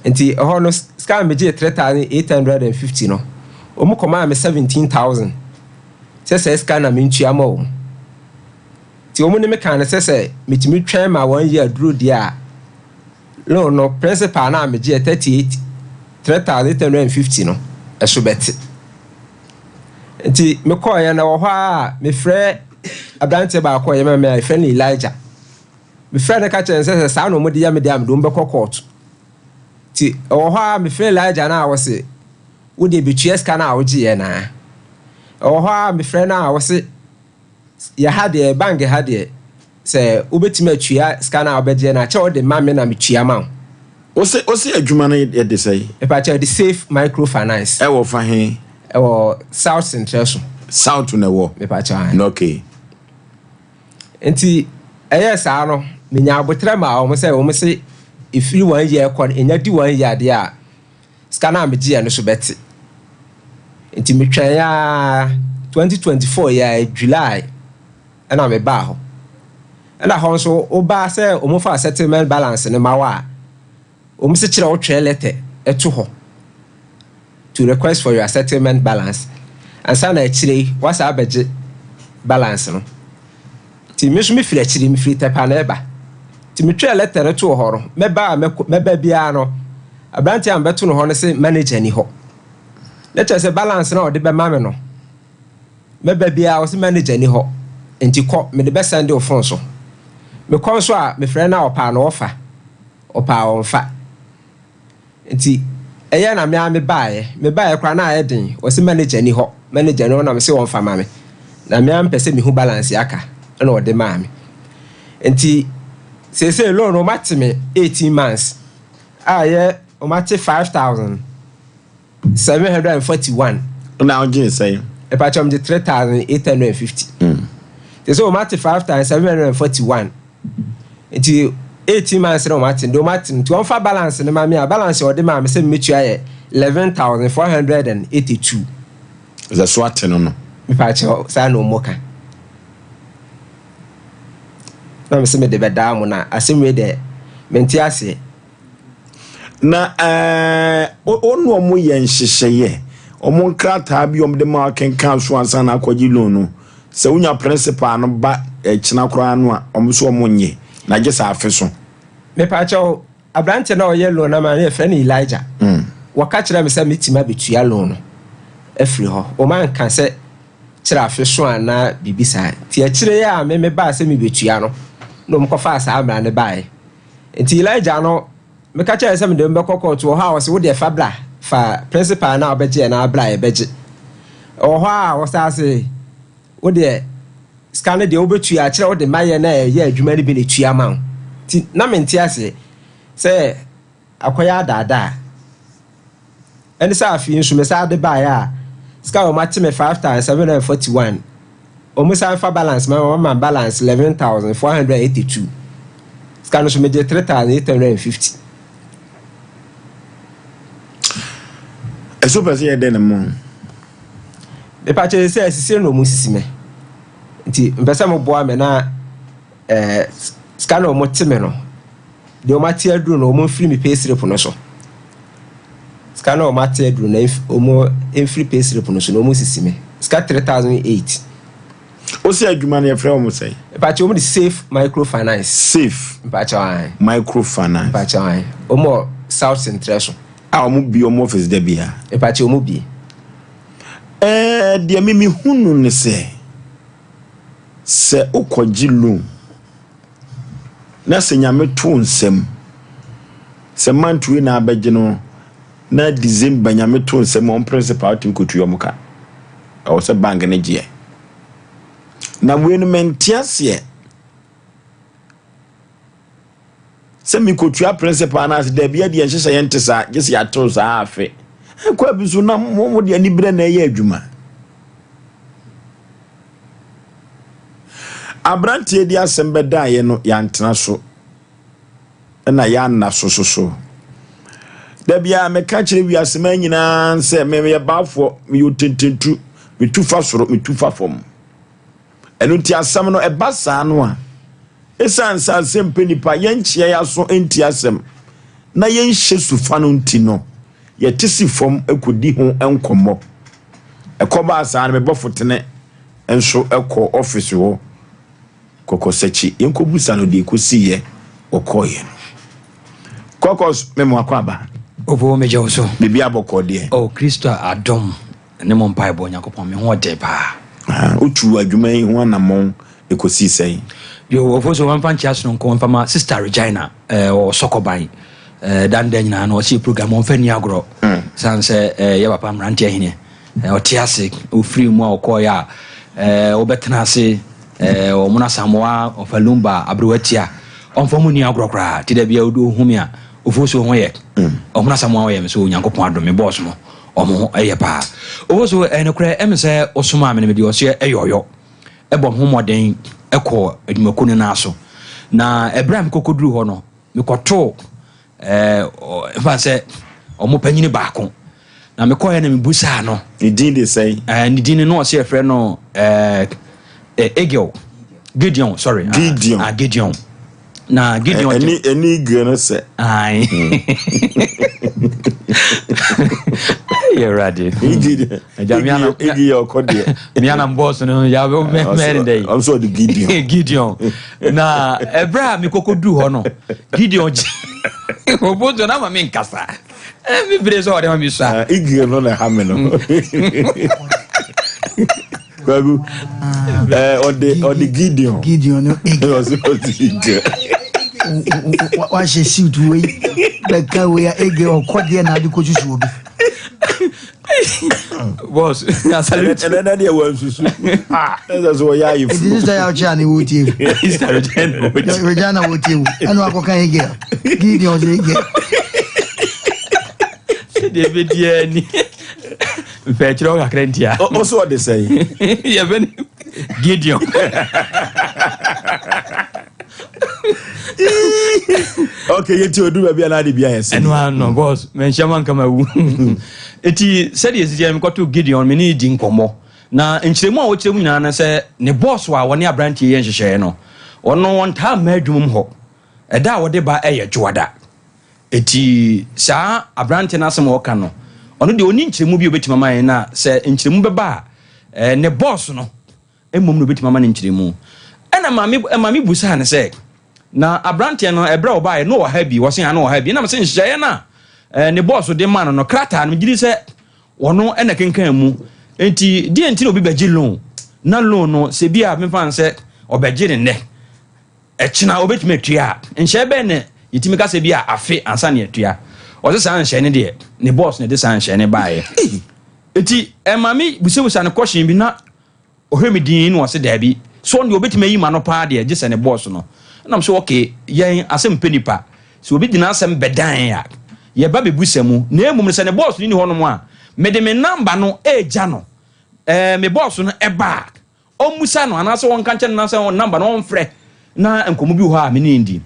Nti ɛhɔ no sika a megyee 3850 no, wɔn kɔmaa me 17,000 sɛ saa sika na mentua ma wɔn. Nti wɔn ne me kaa no sɛ sɛ metumi twɛn ma wɔn yɛ aduro deɛ a, loan no principal no a megyeɛ 38 3850 no ɛso bɛte. Nti mekɔeɛ na wɔ hɔ ara a mefrɛ aberanteɛ baako a ɔyɛ ma me a yɛfrɛ no Elijah. Mefrɛ no ka kyerɛ no sɛ sɛ saa na wɔde yɛ me deɛ a mede wɔn bɛkɔ kɔɔto. Nti ɛwɔ hɔ ara mefrɛ Elijah no a ɔse wo deɛ bɛtua sika no a wogyeeɛ no ara. Ɛwɔ hɔ ara mefrɛ no a ɔse Yɛ ha deɛ, bank ha deɛ, sɛ wobɛtumi atua sika no a wobɛgyeɛ no a, kyɛ wode ma me na metua ma wo. Wose wose adwuma no yɛ de sɛn? Mepakyɛw yɛde Safe Micro Finance. Ɛwɔ fa he? Ɛwɔ South Sentrɛ so. South na ɛwɔ? Mepakyɛw ahe. Okay. Nti ɛyɛɛ saa no, menya aboterɛ maa wɔn sɛ wɔn se ɛfiri one year kɔ no, ɛnya di one year deɛ a, sika no a megyeeɛ no so bɛte. Nti metwɛn ara, 2024 yi ara July ɛna mebaa hɔ. Ɛna hɔ nso wobaa sɛ wɔfa settlement balance no ma wo a, wɔn se kyerɛ wotwerɛ letter to hɔ to request for your settlement balance ansa na akyire yi woasan abɛgye balance no. Nti me nso mefiri akyiri, mefiri Tɛpa na ɛba. Nti metwerɛɛ lɛtɛ no too hɔ no, mɛba a mɛkɔ, mɛba biara no, aberanteɛ a mebɛto no hɔ no se manager ni hɔ. Na kyerɛ sɛ balance no a ɔde bɛma me no, mɛba biara ɔse manager ni hɔ, nti kɔ, mede bɛsɛnde wo phone so. Mekɔ nso a, mefrɛ no a ɔpɛ a na ɔfa, ɔpɛ a ɔmfa. Nti ɛyɛɛ na me ara mebaeɛ. Mebaeɛ koraa na ayɛ den. Ɔse manager nni hɔ, manager nni hɔ na mese ɔmfa ma me. Na me ara mepɛ sɛ mehu balance aka ɛna ɔde maa me. Nti seesei loan no wɔate me 18 months a ɛyɛ wɔate 5,741. Na wogyee sɛn? Mepakyɛw megye 3,850. Te sɛ wɔate 5,741. Nti 18 months na wɔate deɛ wɔate no nti wɔmfa balance no ma me a balance a wɔde maa me sɛ mmetua yɛ 11,482. Sɛ so ate no no. Mepaakyɛw saa na wɔn ka. Na me sɛ mede bɛdaa mo na asɛm wei deɛ mente aseɛ. Na ɛɛ wo ne wɔn yɛ nhyehyɛeɛ, wɔn nkrataa bi wɔn de ma akenkan so ansa na akɔgye loan no. Sɛ wonya principal no ba ɛkyena koraa no a, wɔn nso wɔn nye, na gye sɛ afe so. Mepaakyɛw, aberanteɛ no a ɔyɛ loan ama no yɛfrɛ no Elijah. Wɔka kyerɛɛ me sɛ metumi abɛtua loan no afiri hɔ. Wɔn anka sɛ kyerɛ afe so anaa biribi saa. Nti akyire yi a me mebaa sɛ mebɛtua no, na wɔn kɔfaa saa mmara no baeɛ. Nti Elijah no, meka kyerɛɛ no sɛ mede no bɛkɔ kɔɔto. Wɔ hɔ a ɔse wo deɛ fa bra, fa principal no a wobɛgyeɛ no ara bra yɛbɛgye. Ɛwɔ hɔ a ɔsan se wo deɛ sika no deɛ wobɛtua kyerɛ wode ma yɛn a ɛyɛ adwuma no bi na ɛtua ma wo. Nti na mente aseɛ sɛ akɔyɛ adaadaa. Ɛne sɛ afei nso mesan de baeɛ a sika a wɔate me 5741. Wɔn san fa balance ma wɔn ma balance 11,482. Sika no so megye 3,850. Ɛso pɛ sɛ yɛ dɛn na mo? Mepa kyɛ sɛ sisi na wɔn sisi me. Nti mpɛ sɛ mo boa me na ɛɛ eh, sika na wɔn te me no. Deɛ wɔn ate aduru no wɔn mfiri me pay slip no so. Sika na wɔn ate aduru no wɔn mfiri pay slip no so na wɔn sisi me. Sika 3,008. Ose adwuma no yɛfrɛ wɔn sɛn? Mpakyɛ wɔn de safe microfinance. Safe. Mpakyɛ ayi. Microfinance. Mpakyɛ ayi. Wɔn wɔ south central so. A wɔn bi wɔn office da bia. Mpakyɛ wɔn bi. Ɛɛ deɛ mi mi hu no ne sɛ sɛ wokɔgye loan na sɛ nyame to nsam sɛ month wei na abɛgye no na December nyame to nsam wɔn principal tumi kɔtua wɔn ka. Ɛwɔ sɛ bank no gyeɛ. Na wei no mente aseɛ sɛ mekɔtua principal no ase daabi adeɛ nhyehyɛ yɛn nte saa gye sɛ yɛatew saa afe ɛkɔ abi so na mo de aniberɛ na ɛyɛ adwuma aberanteɛ di asɛm bɛdaeɛ no yɛantena so na yɛanna so so so. Da biara meka kyerɛ wiase man nyinaa sɛ meyɛ baafoɔ, meyɛ otententu, metu fa soro, metu fa fam. Ɛno nti asɛm no ɛba saa no a, ɛsiane sɛ asɛm pɛ nipa, yɛnkyea yɛ aso nti asɛm na yɛnhyɛ sufa no nti no, yɛte si fam kɔdi ho nkɔmmɔ. Ɛkɔbaa saa no, mebɔfo tene nso kɔ ɔfisi hɔ Kɔkɔsakyi, yɛnkɔbusa no deɛ ɛkɔsiiɛ ɔkɔeɛ no. Kɔkɔs, me mo akwaaba. Opo, megye wo so. Biribi abɔkɔ deɛ. Oh, Kristo adom ne mo mpaebɔ, Onyankopɔn, me ho ɔden paa. Ah, wotuu adwuma yi ho anammɔn ɛkɔsii sɛn? Yo, Opo, so wɔmfa nkyea sononko mfa ma Sister Regina, eh, wɔ Sɔkɔban. Eh, da ne da nyinaa no, ɔse program ɔmfa nni agorɔ. Mm. Sane sɛ, eh, yɛ papa mmeranteɛ hene. Ɔte ase, ɔfirii mu a ɔkɔeɛ a, wɔbɛtena ase, wɔn Asamoah, ɔfa Lumba, aberewa tia, ɔmfa wɔn nni agorɔ koraa, ti da bia ɔhu me a, Ofosuo ho yɛ, ɔhunu Asamoah ɔyɛ me so, Onyankopɔn adom, me bɔɔso no, wɔn ho yɛ paa. Ofosuo, ɛyɛ nokorɛ, ɛme sɛ wosomaa me no, mede ɔseɛ ɛyɛ ɔyɔ, ɛbɔ me ho mmɔden kɔɔ adwumakuo no nan so, na ɛberɛ a mekɔkɔduruu hɔ no, mekɔtoo ɛɛ mfa sɛ wɔn panyini baako na mekɔɛ na mebusaa no. Ne din de sɛn? Ɛɛ ne din no na ɔsɛ yɛfrɛ no ɛɛ Egil Gideon sorry. Ah, Gideon. Ah Gideon na Gideon. Ɛni ɛni Egil no sɛ. Ayi. Yɛ awurade. Gideon. Egil yɛ ɔkɔ deɛ. Mia na mbɔs no ya bɛ mɛrin dɛ yi. Ɔno sɛ ɔde Gideon. Gideon na ɛbrɛ a mekɔkɔ duru hɔ no Gideon gye obozo na ama me nkasa. Eh, me bere sɛ ɔde ma me sua. Ah, Eagle no na ɛha me no. Kwaku, eh, ɔde ɔde Gideon. Gideon no Eagle. Ɔsɛ ɔde Eagle. Wahyɛ suit wei bɛka wei a Eagle ɔkɔ deɛ na ade kɔsusu obi. Boss, I salute. Ɛnɛ dɛ deɛ wɔnsusu. Ɛsɛ sɛ wɔyɛ ayeforo. Ɛti sista yɛ ɔkyɛ a ne wɔtie o. Regina wɔtie o. Ɛna wakɔka Eagle. Gideon sɛ Eagle. Sɛdeɛ ɛbɛdi ara ni. Mpɛkyerɛ wo kakra ntia. Wo so ɔde sɛn? Yɛfɛ no Gideon. Okay, yɛnti odu baabi a na ade bi ayɛ sɛ. Ɛno ano, boss, manhyia ma nka mawu. Eti sɛdeɛ ɛsi teɛ mekɔto Gideon me ne di nkɔmmɔ. Na nkyerɛmu a wɔkyerɛ mu nyinaa ne sɛ ne boss a wɔne aberanteɛ yɛ nhyehyɛeɛ no, ɔno ɔntaa mma adwuma mu hɔ. Ɛda a wɔde ba yɛ Dwoada. Enti saa aberante no asɛm a ɔka no, ɔno deɛ ɔnni nkyerɛmu bi a ɔbɛtumi ama yɛn na sɛ nkyerɛmu bɛba a, ne bɔs no mmom na ɔbɛtumi ama no nkyerɛmu. Ɛna maame maame busaa no sɛ, na aberanteɛ no ɛberɛ a ɔbaeɛ no ɔwɔ ha bi? Wɔse ha na ɔwɔ ha bi. Ɛna mese nhyehyɛeɛ no a ne bɔs de ma no no, krataa no, megye di sɛ ɔno na kenkan mu. Enti deɛ nti na obi bɛgye loan na loan no sɛ bi a memfa no sɛ ɔbɛgye ne nnɛ Ɛkyena obetumi atua a, nhyɛe bɛn na yetumi ka sɛ bi a afe ansa na yɛatua? Ɔse saa nhyɛe no deɛ, ne boss na ɛde saa nhyɛe no baeɛ. Enti ɛma me busabusa no question bi na ɔhwɛ me dinn na ɔse daabi, so ɔno deɛ obetumi ayi m'ano paa deɛ gye sɛ ne boss no. Ɛna me sɛ okay, yɛn asɛm mpɛ nipa. Sɛ obi de n'asɛm bɛdan yɛn a, yɛba bɛbusa mu. Na mmom no sɛ ne boss no nni hɔnom a, mede me number no regya no. Ɛɛ me boss no ba a, ɔmmusa no anaasɛ ɔnka nkyerɛ no anaasɛ number no ɔmfrɛ na nkɔmmɔ bi wɔ hɔ a me ne no ndi.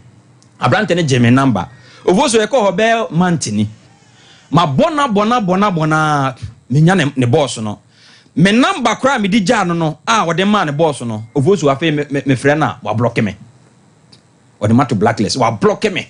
Aberante no gyee me number. Ofosu yɛkɔɔ hɔ bɛyɛ month ni. Mabɔ no abɔ no abɔ no abɔ no ara menya ne ne bɔɔso no. Me number koraa a mede gyaa no no a ɔde maa ne bɔɔso no, Ofosu afei me me mefrɛ no a wablɔke me. Ɔde mato blacklist, wablɔke me.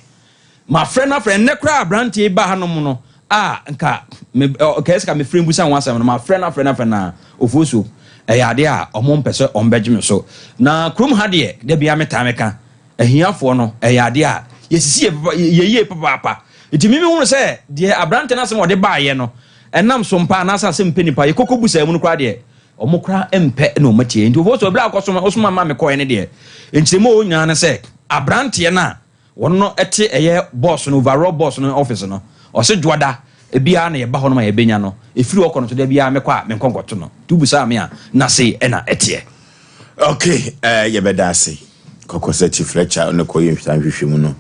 Mafrɛ no afrɛ, nnɛ koraa aberanteɛ yi baa hanom no a nka me ɔ nka ɛsɛ ka mefrɛ mbusa ho asɛm no, mafrɛ no afrɛ no afrɛ no a, Ofosu, ɛyɛ adeɛ a ɔmo mpɛ sɛ ɔmo bɛgye me so. Na kurom ha deɛ, da biara metaa meka, ahiafoɔ no, ɛyɛ adeɛ a yɛsisi yɛ papa, yɛ yie papaapa. Nti me mehunu sɛ deɛ aberanteɛ no asɛm a ɔde baeɛ no, ɛnam so mpa anaasɛ asɛm mpɛ nipa, yɛkɔkɔ busaa mu no koraa deɛ, ɔmo koraa mpɛ na ɔmo atie. Nti Ofosu, ɛberɛ a wokɔsoma, wosoma maa mekɔeɛ no deɛ, nkyerɛmu a ɛwɔ nyinaa ne sɛ, aberanteɛ no a Wɔn no te ɛyɛ boss no overall boss no office no ɔse dwoada biaa na yɛba hɔ nom a yɛbɛnya no ɛfiri hɔ kɔ no so da biaa mekɔ a menkɔ nkɔto no nti wobusaa me a na sei ɛna ɛteɛ. Ok eh yɛbɛda ase kɔkɔ sɛ Chief Fletcher ne kɔ yɛ saa nhwehwɛmu no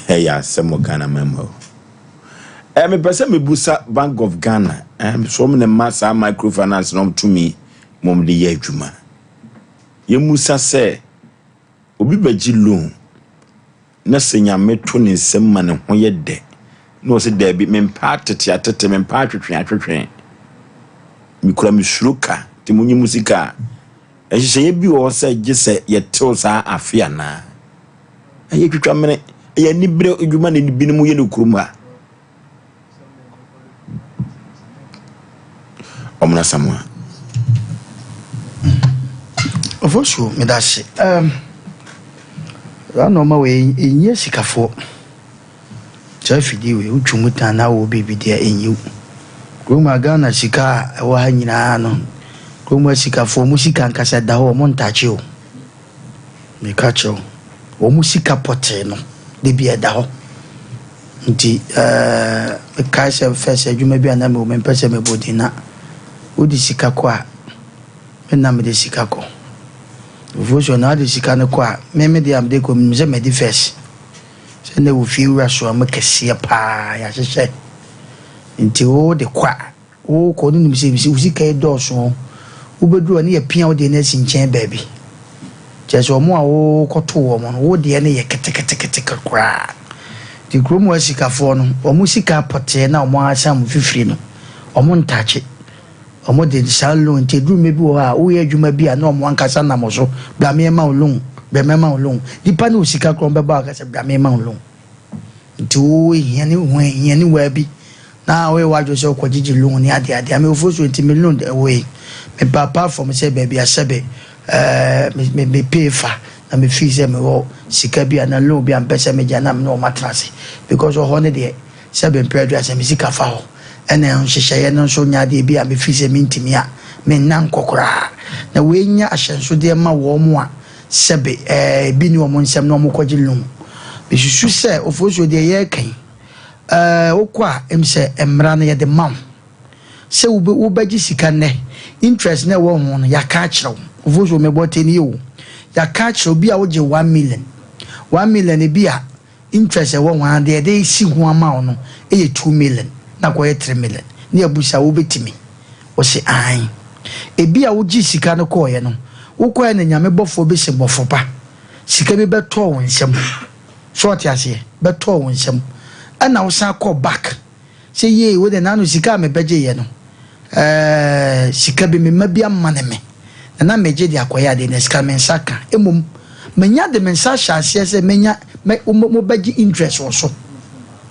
ɛyɛ asɛm wɔ Ghana man mu o. Eh mepɛ sɛ mebusa Bank of Ghana eh so wɔn na ɛma saa microfinance na wɔn tumi ma wɔn de yɛ adwuma. Yɛmmusa sɛ Obi bɛgye loan na sɛ Nyame to ne nsam ma ne ho yɛ dɛ na ɔse daabi mempɛ atete atete mempɛ atwetwe atwetwe mekura me suro ka nti monye mo sika a nhyehyɛeɛ bi wɔ hɔ sɛ gye sɛ yɛtew saa afe anaa? Ɛyɛ twitwa mene ɛyɛ anibere adwuma na binom yɛ no kurom ha. Ɔmena Samoa. Ofosuo, meda ase. Um, saa nneɛma wei ɛnyi asikafoɔ. Saa afidie wei wotwe mu tan na wowɔ biribi deɛ ɛnyi wo. Kurom a Ghana sika a ɛwɔ ha nyinaa no, kurom asikafoɔ mo sika ankasa da hɔ wɔn ntakye o. Meka kyerɛ wo, wɔn sika pɔtee no, da bi ɛda hɔ. Nti ɛɛ mekae sɛ first adwuma bi a na mewɔ mempɛ sɛ mebɔ din na wode sika kɔ a, me na mede sika kɔ. Ofosuo na wode sika no kɔ a, me me deɛ a mede kɔ menim sɛ madi first. Sɛ na ɛwɔ fie wura soa mu kɛseɛ paa yɛahyehyɛ. Nti wode kɔ a, Wokɔ no nim sɛ wo sika yi dɔɔso o, wobɛduru hɔ ne yɛapia wo deɛ no asi nkyɛn baabi. Kyerɛ sɛ wɔn a wokɔtoo wɔn no, wo deɛ no yɛ keteketekete koraa. Nti kurom hɔ asikafoɔ no, wɔn sika pɔtee no a wɔn asan mu fifiri no, wɔn ntakye. Wɔn de saa loan nti ɛduru mmerɛ bi wɔ hɔ a, woyɛ adwuma bi a na wɔn ankasa nam wo so, bra mema wo loan, bra mema wo loan. Nipa no wɔ sika koraa wɔbɛba wo aka sɛ bra mema wo loan. Nti wo hia ne ho hia ne waa bi na woyɛ w'adwene sɛ wokɔgyegye loan ne ade ade a me ofuo so nti me loan wei me ba apart from sɛ baabi a sɛbe ɛɛ me me me pay fa na me feel sɛ mewɔ sika bi a na loan bi a mpɛ sɛ megye a na me ne wɔn atena ase because ɔhɔ ne deɛ sɛbe mpɛ aduasa me sika fa hɔ ɛna nhyehyɛeɛ no nso nyɛ adeɛ bi a me feel sɛ mentumi a menna nkɔ koraa na wei nyɛ ahyɛnsodeɛ ma wɔn a sɛbe ɛɛ ebi ne wɔn nsɛm na wɔkɔgye loan. Mesusu sɛ Ofosuo deɛ yɛreka yi, ɛɛ wokɔ a em sɛ mmara no yɛde ma wo sɛ wobɛ wobɛgye sika nnɛ, interest na ɛwɔ ho no yɛaka akyerɛ wo. Ofosuo mebɔ tie nie o, yɛaka akyerɛ wo bi a wogye 1 million, 1 million ebi a interest ɛwɔ ho anaa deɛ yɛde si ho ama wo no yɛ 2 million na akɔyɛ 3 million na yɛabusa wo wobɛtumi? Ɔse aane. Ebia wogyee sika no kɔɔeɛ no, wokɔeɛ na Nyame bɔfoɔ bi se bɔfo pa, sika bi bɛtɔɔ wo nsam. So ɔte aseɛ? Bɛtɔɔ wo nsam. Ɛna wosan kɔɔ back sɛ yei wo deɛ naano sika a mebɛgyeeɛ no, ɛɛ sika bi me mma bi amane me, na na megye de akɔyɛ adeɛ na sika me nsa ka. Mmom manya de me nsa ahyɛ aseɛ sɛ menya, mɛ, mobɛgye interest wɔ so.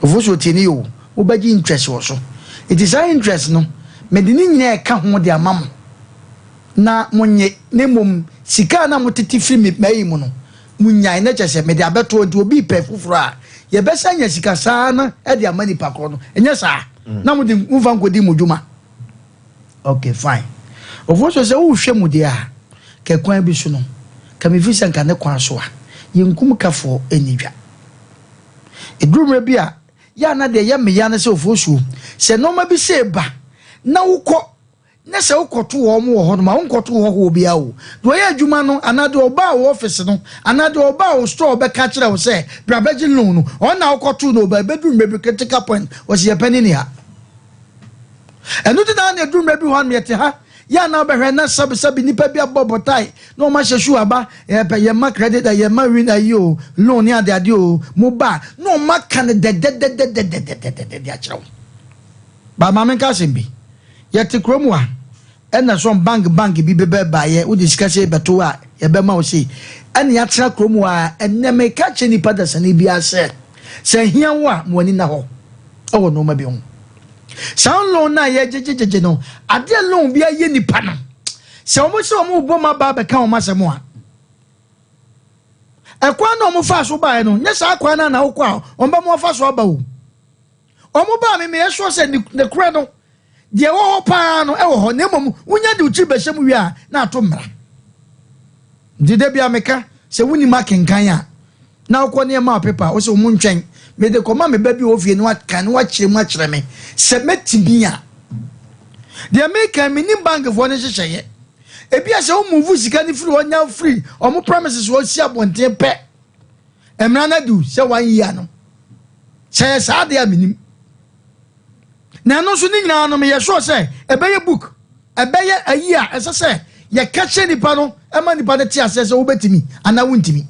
Ofosuo tie ne yɛ o. Wobɛgye interest wɔ so. Nti saa interest no, mede ne nyinaa reka ho de ama mo na monnye, na mmom sika a na motete firi me m'ayi mu no, munnyae, na kyerɛ sɛ mede abɛto hɔ. Nti obi repɛ foforɔ a, yɛbɛsan anya sika saa ara no de ama nipa korɔ no. Ɛnyɛ saa? Na mode momfa nkɔdi mo dwuma. Ok, fine. Ofosuo, sɛ wohwɛ mu deɛ a, kɛ kwan bi so no, ka mefiri sɛ nka ne kwan so a, yɛnkum kafoɔ nni dwa. Ɛduru mmerɛ bi a, Yɛ a na deɛ ɛyɛ me ya ne sɛ Ofosuo, sɛ nnoɔma bi sei ba na wokɔ na sɛ wokɔto wɔn wɔ hɔnom a, wonkɔto hɔhoɔ biara o. Deɛ ɔyɛ adwuma no anaa deɛ ɔbaa wo office no anaa deɛ ɔbaa wo store bɛka kyerɛ wo sɛ bra bɛgye loan no, ɔno na wokɔtoo no o, but ɛbɛduru mmerɛ bi critical point, ɔse yɛn panin nni ha. Ɛno nti na na ɛduru mmerɛ bi hɔ a yɛte ha. Yɛ a na wobɛhwɛ na sɛbesɛbe nnipa bi abɔ botae na wɔn ahyɛ shoe aba, yɛpɛ yɛma credit yɛma win ayi o, loan ne adeade o, mo ba a, na wɔn aka no dɛdɛdɛdɛdɛdɛdɛdɛ de akyerɛ wo. Ba ma menka asɛm bi. Yɛte kurom ha, ɛna sɔn bank bank bi bɛbɛ baeɛ, wode sika sei bɛto hɔ a, yɛbɛma wo sei. Ɛna yɛatena kurom ha, ɛnnɛ meka kyerɛ nipa dasani biara sɛ, sɛ ahia wo a, ma w'ani nna hɔ wɔ nnoɔma bi ho. Saa loan no a yɛgyegyegyegye no, adeɛ loan bi ayɛ nipa no, sɛ wɔn sɛ wɔn rebɔ mu aba abɛka wɔn asɛm a, ɛkwan na wɔn fa so baeɛ no, nyɛ saa kwan no na wokɔ a wɔn bɛ mo afa so aba o. Wɔn baa me meyɛ sure sɛ ne korɛ no, deɛ ɛwɔ hɔ paa no ɛwɔ hɔ, na mmom wonya de wo tiri bɛhyɛ mu wie a na ato mmara. Nti da bia meka sɛ wonim akenkan a na wokɔ ne ɛma wo pepa wo sɛ wɔn ntwɛn mede kɔma me ba bi wɔ fie na wakan na wakyerɛ mu akyerɛ me sɛ mɛtumi a. Deɛ meka menim bankfoɔ no nhyehyɛeɛ. Ebi a sɛ wo move sika no firi hɔ nya firi wɔn premises hɔ si abɔnten pɛ mmara no adu sɛ one year no sɛ yɛ saa deɛ a menim. Na ɛno nso ne nyinaa no meyɛ sure sɛ ɛbɛyɛ book ɛbɛyɛ ayi a ɛsɛ sɛ yɛka kyerɛ nipa no ɛma nipa no te aseɛ sɛ wobɛtumi anaa wontumi.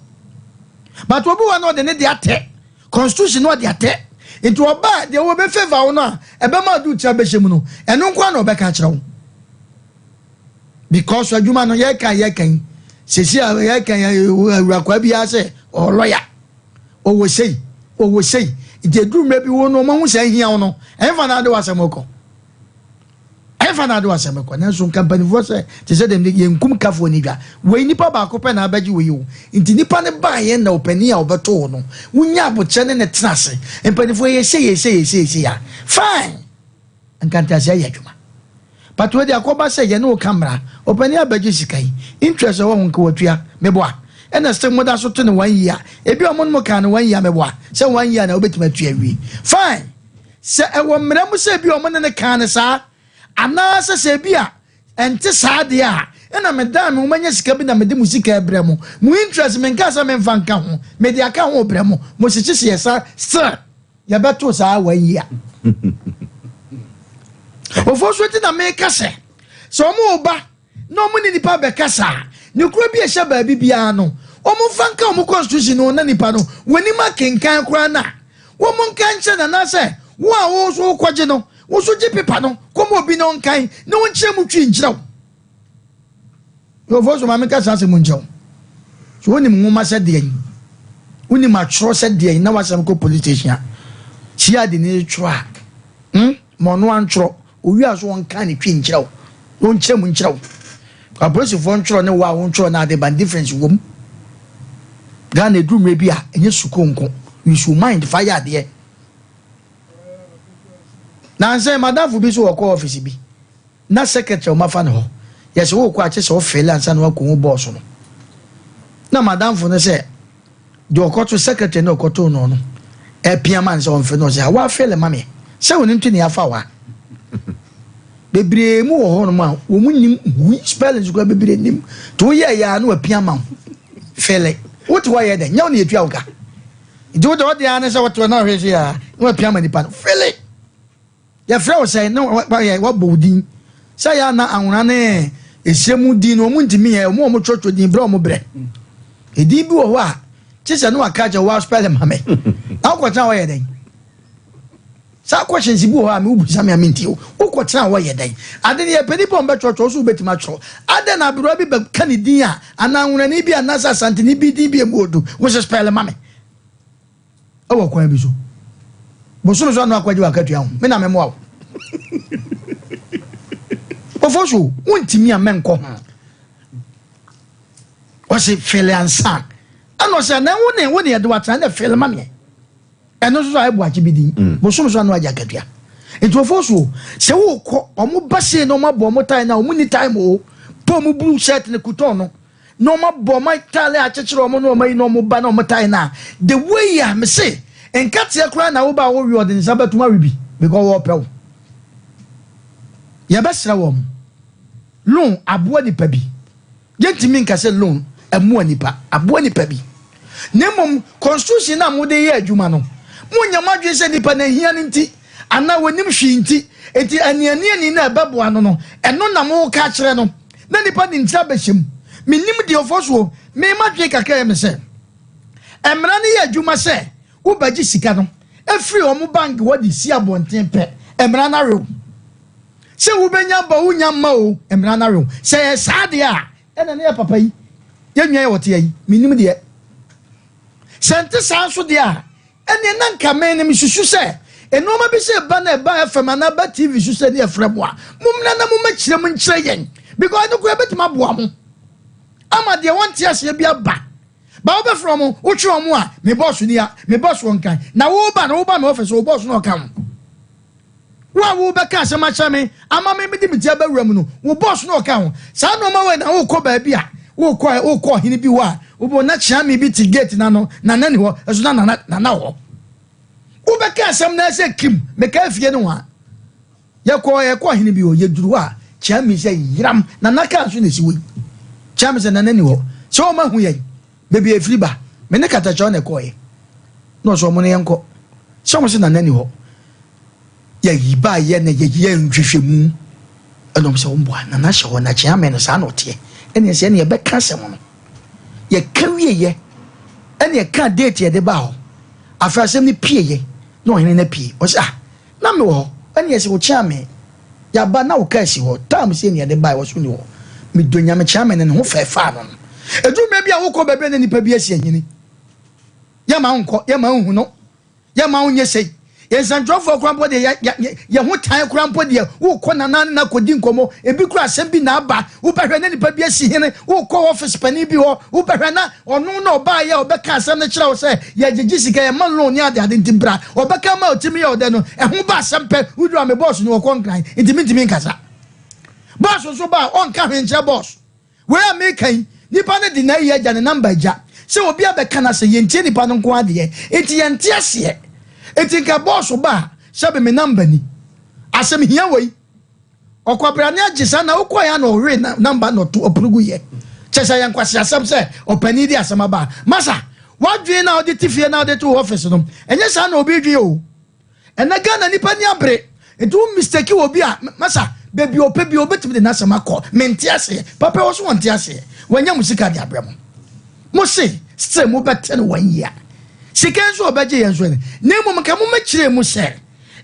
But obi wɔ no ɔde ne de atɛ constitution no ɔde atɛ nti ɔba deɛ wɔbɛ favour wo no a ɛbɛma ɔde wo bɛhyɛ mu no ɛno nko ara na ɔbɛka akyerɛ wo because adwuma no yɛka yɛka yi sɛsi a yɛka awurakwaa biara sɛ ɔwɔ lɔya ɔwɔ sei ɔwɔ sei nti ɛduru mmerɛ bi wo no ɔmahu sɛ ahia wo no ɛmfa na ade w'asɛm kɔ ɛmfa na ade w'asɛm kɔ nanso nka mpanimfoɔ sɛ te sɛ dɛm yɛnkum kafoɔ ne dwa wei nipa baako pɛ na abɛgye wei o nti nipa no baa yɛn na ɔpanin a ɔbɛto wo no wonya abokyɛ ne ne tena ase mpanimfoɔ yɛ sei yɛ sei yɛ sei yɛ sei a fine Nka nteaseɛ ayɛ adwuma. But wei deɛ akɔba sɛ yɛne wo ka mmara, ɔpanin abɛgye sika yi, interest a ɛwɔ ho nka watua, meboa? Ɛna still moda so to no one year, ebi a ɔmo ne mo kaa no one year meboa? Sɛ one year na wobɛtumi atua awie. Fine! Sɛ ɛwɔ mmara mu sɛ ebi a ɔmo ne no kaa no saa, anaasɛ sɛ ebi a ɛnte saa deɛ a, ɛna medan me ho manya sika bi na mede mo sika rebrɛ mo, mo interest menkaa sɛ memfa nka ho, mede aka ho rebrɛ mo, mo hyehye yɛ sa still. Yɛbɛto saa one year. Ofosuo nti na meka sɛ sɛ wɔn reba na wɔn ne nipa bɛkasa a, ne kuro bi a ɛhyɛ baabi biara no, wɔn mfa nka wɔn constitution no na nipa no wɔn anim akenkan koraa na wɔn nka nkyerɛ no anaasɛ wo a wo nso wokɔgye no, wo nso gye pepa no kɔma obi na ɔnkan na ɔnkyerɛ mu twi nkyerɛ wo. Nkurɔfoɔ so ma menka saa asɛm nkyerɛ wo. So wonim nwoma sɛ deɛn? Wonim atwerɛ sɛ deɛn na w'asɛm kɔ police station a CID ne twerɛ a hmm? Ma ɔno antwerɛ. Owie a so ɔnka ne twi nkyerɛ wo na ɔnkyerɛ mu nkyerɛ wo. Apolisifoɔ ntwerɛ ne wo a wontwerɛ no ade ba difference wom. Ghana ɛduru mmerɛ bi a ɛnyɛ sukuu nko. Use your mind fa yɛ adeɛ. Nansɛ madamfo bi so wɔkɔ office bi. Na secretary a wɔafa no hɔ, yɛse wokɔ a kyesɛ wo fele ansa na woakohu boss no. Na madamfo no sɛ deɛ ɔkɔto secretary no ɔkɔtoo no no ɛpia ma no sɛ ɔmfe no ɔsɛ ha woafele ma me sɛ wo no nti na yɛafa wo ha. Bebree mu wɔ hɔnom a wɔn nim hui spellings koraa bebree nim nti woyɛ yɛ a na wapia ma wo fele wote hɔ yɛ dɛ nyɛ wo na yɛtua wo ka nti wode ɔde ara ne sɛ wote hɔ na ɔhwɛ sɛ a na wapia ma nipa no fele. Yɛfrɛ wo sɛn na wayɛ wabɔ wo din sɛ yɛ ana anwona ne ehyia mu din no wɔn ntumi yɛ wɔn a wɔtwerɛtwerɛ din brɛ wɔn brɛ edin bi wɔ hɔ a kye sɛ ne waka kyɛ wa spell ma me na wokɔtena hɔ yɛ dɛn saa questions bi wɔ hɔ a me wobusa me a mentie wo wokɔtena hɔ yɛ dɛn ade no yɛpɛ nipa wɔn bɛtwerɛtwerɛ so wobɛtumi atwerɛ adɛn na aberewa bi bɛka ne din a anaa anwonani bi anaasɛ asanteni bi din bi emu odu wo sɛ spell ma me Wɔ kwan bi so. Bosome so ano akɔgye w'akatua ho. Me na memmoa wo. Ɔfo so wontumi a mɛnkɔ ho. Ɔse fele ansa. Ɛna ɔsɛ na wo ne wo ne yɛde watena na fele ma meɛ. Ɛno nso so ayɛ boakye bi din. Mm. Bosome so ano agye akatua. Nti ɔfo so sɛ wokɔ ɔmo ba sei na ɔmo abɔ ɔmo tae na ɔmo ni time o. Pɔ ɔmo blue shirt ne kutɔn no. na wɔn abɔ wɔn ataade akyekyere wɔn na wɔn ayi na wɔn ba na wɔn tae na the way a me se nkateɛ koraa na woba a wowe ɔde ne nsa bɛtum awe bi because wɔpɛ wo yɛbɛsrɛ wɔn loan aboa nipa bi yɛntumi nka sɛ loan ɛmoa nipa aboa nipa bi na mmom constitution na mode yɛ adwuma no monyɛ mo adwene sɛ nipa na ahia no nti. anaa wɔnim hwee nti, enti anianiani no a ɛbɛboa no no, ɛno na moreka akyerɛ no, na nipa de ntira bɛhyɛ mu. Mennim deɛ ɔfɔ soɔ, me m'adwene kakra yɛ me sɛ, mmara no yɛ adwuma sɛ wobɛgye sika no afiri wɔn bank hɔ de si abɔnten pɛ, mmara no awe wo. Sɛ wobɛnya ba wonya mma o, mmara no awe wo. Sɛ ɛyɛ saa deɛ a, ɛna ne yɛ papa yi, yɛn nua yɛ ɔte yi, mennim deɛ. Sɛ nte saa nso deɛ a, ɛneɛ na nka me no mesusu sɛ nnoɔma bi sɛ ɛba na ɛba FM anaa ɛba TV so sɛ ne yɛfrɛ mo a, mommra na mommɛkyerɛ mu nkyerɛ yɛn because ɛno koraa ɛbɛtumi aboa mo ama deɛ wɔnte aseɛ bi aba. Ba wobɛfrɛ wɔn, wotwe wɔn a, me bɔs ni a, me bɔs wɔ nkan. Na woba no, woba me ɔfis, wo bɔs na ɔka ho. Wo a wobɛka asɛm akyerɛ me ama me mede me ti abɛwura mu no, wo bɔs na ɔka ho. Saa nneɛma wei na wokɔ baabi a, wokɔ wokɔ ɔhene bi hɔ a, wobɔ na kyeame bi te gate na no, nana ni hɔ, ɛso na nana nana hɔ. Wobɛka asɛm na ɛsɛ kim, meka afie no ho a. Yɛkɔ yɛkɔ ɔhene bi hɔ, yɛduru hɔ a, kyeame sɛ yeram, nana kaa nso na ɛsi hɔ yi. Kyeame sɛ nana ni hɔ. Sɛ wɔn ahu yɛn, baabi a ɛfiri ba, me ne katakyɛw na ɛkɔɔeɛ. Na ɔsɛ wɔn no yɛnkɔ. Sɛ wɔn sɛ nana ni hɔ. Yɛyi baayɛ na yɛyɛ nhwehwɛmu. Ɛna wɔn sɛ wɔn boa, nana hyɛ hɔ, na kyeame no saa na ɔteɛ. Ɛna ɛsɛ ɛna yɛbɛka asɛm no. Yɛka wieɛ, ɛna yɛka date yɛde baa hɔ. Afei asɛm no pieeɛ, na ɔhene no apue. Ɔsɛ ah, Na me wɔ hɔ, ɛne ɛse wo kyea me Yaba na wo car si hɔ, time sei na yɛde bae, wɔso nni hɔ Medɔ Nyame kyea me ne ne ho fɛ faa no no Ɛduru mmerɛ bi a wokɔ baabi a na nipa bi asi ahini Yɛma wo nkɔ, yɛma wo nhu no, yɛma wo nyɛ sei Yɛn nsɛntwerɛfoɔ koraa mpo deɛ yɛ, yɛ, yɛ ho tan koraa mpo deɛ Wokɔ nana ne no akɔdi nkɔmmɔ, ebi koraa asɛm bi na aba Wobɛhwɛ na nipa bi asi hene, wokɔ office panin bi hɔ, wobɛhwɛ na ɔno na ɔbaeɛ a ɔbɛka asɛm no kyerɛ wo sɛ yɛgyegye sika, yɛma loan ne adeade nti bra. Ɔbɛka ama ɔtumi yɛ ɔdɛ no, ɛho ba asɛm pɛ, woduru a me boss no ɔkɔ Nkran nti mentumi nkasa. Boss nso ba a, ɔnka hwee nkyerɛ boss. Wei a meka yi, nipa no de n'ayi agya, ne number agya. Sɛ obi abɛka no asɛ, yɛntie nipa no nko ara deɛ, nti yɛnte aseɛ. Nti nka boss ba a, sɛbe me number ni. Asɛm hia wei. Ɔkwabrane agye saa na wokɔɛ a na ɔwe namba na ɔto ɔpono gu yɛ. Kyɛ sɛ yɛ nkwaseasɛm sɛ ɔpanin de asɛm aba a. Masa, w'adwene na wode te fie na wode to wo office no, ɛnyɛ saa na obi dwen o. Ɛnɛ Ghana nipa ni abere, nti wo mistake wɔ obi a, masa, baabi ɔpɛ bi obetumi de n'asɛm akɔ. Mente aseɛ. Papa wɔ so wɔnte aseɛ. Wanya mo sika de abrɛ mo. Mo se, still mo bɛte no one year. Sika nso ɔbɛgye yɛn nso ɛne. Na mmom nka mo mɛkyerɛ mu sɛ,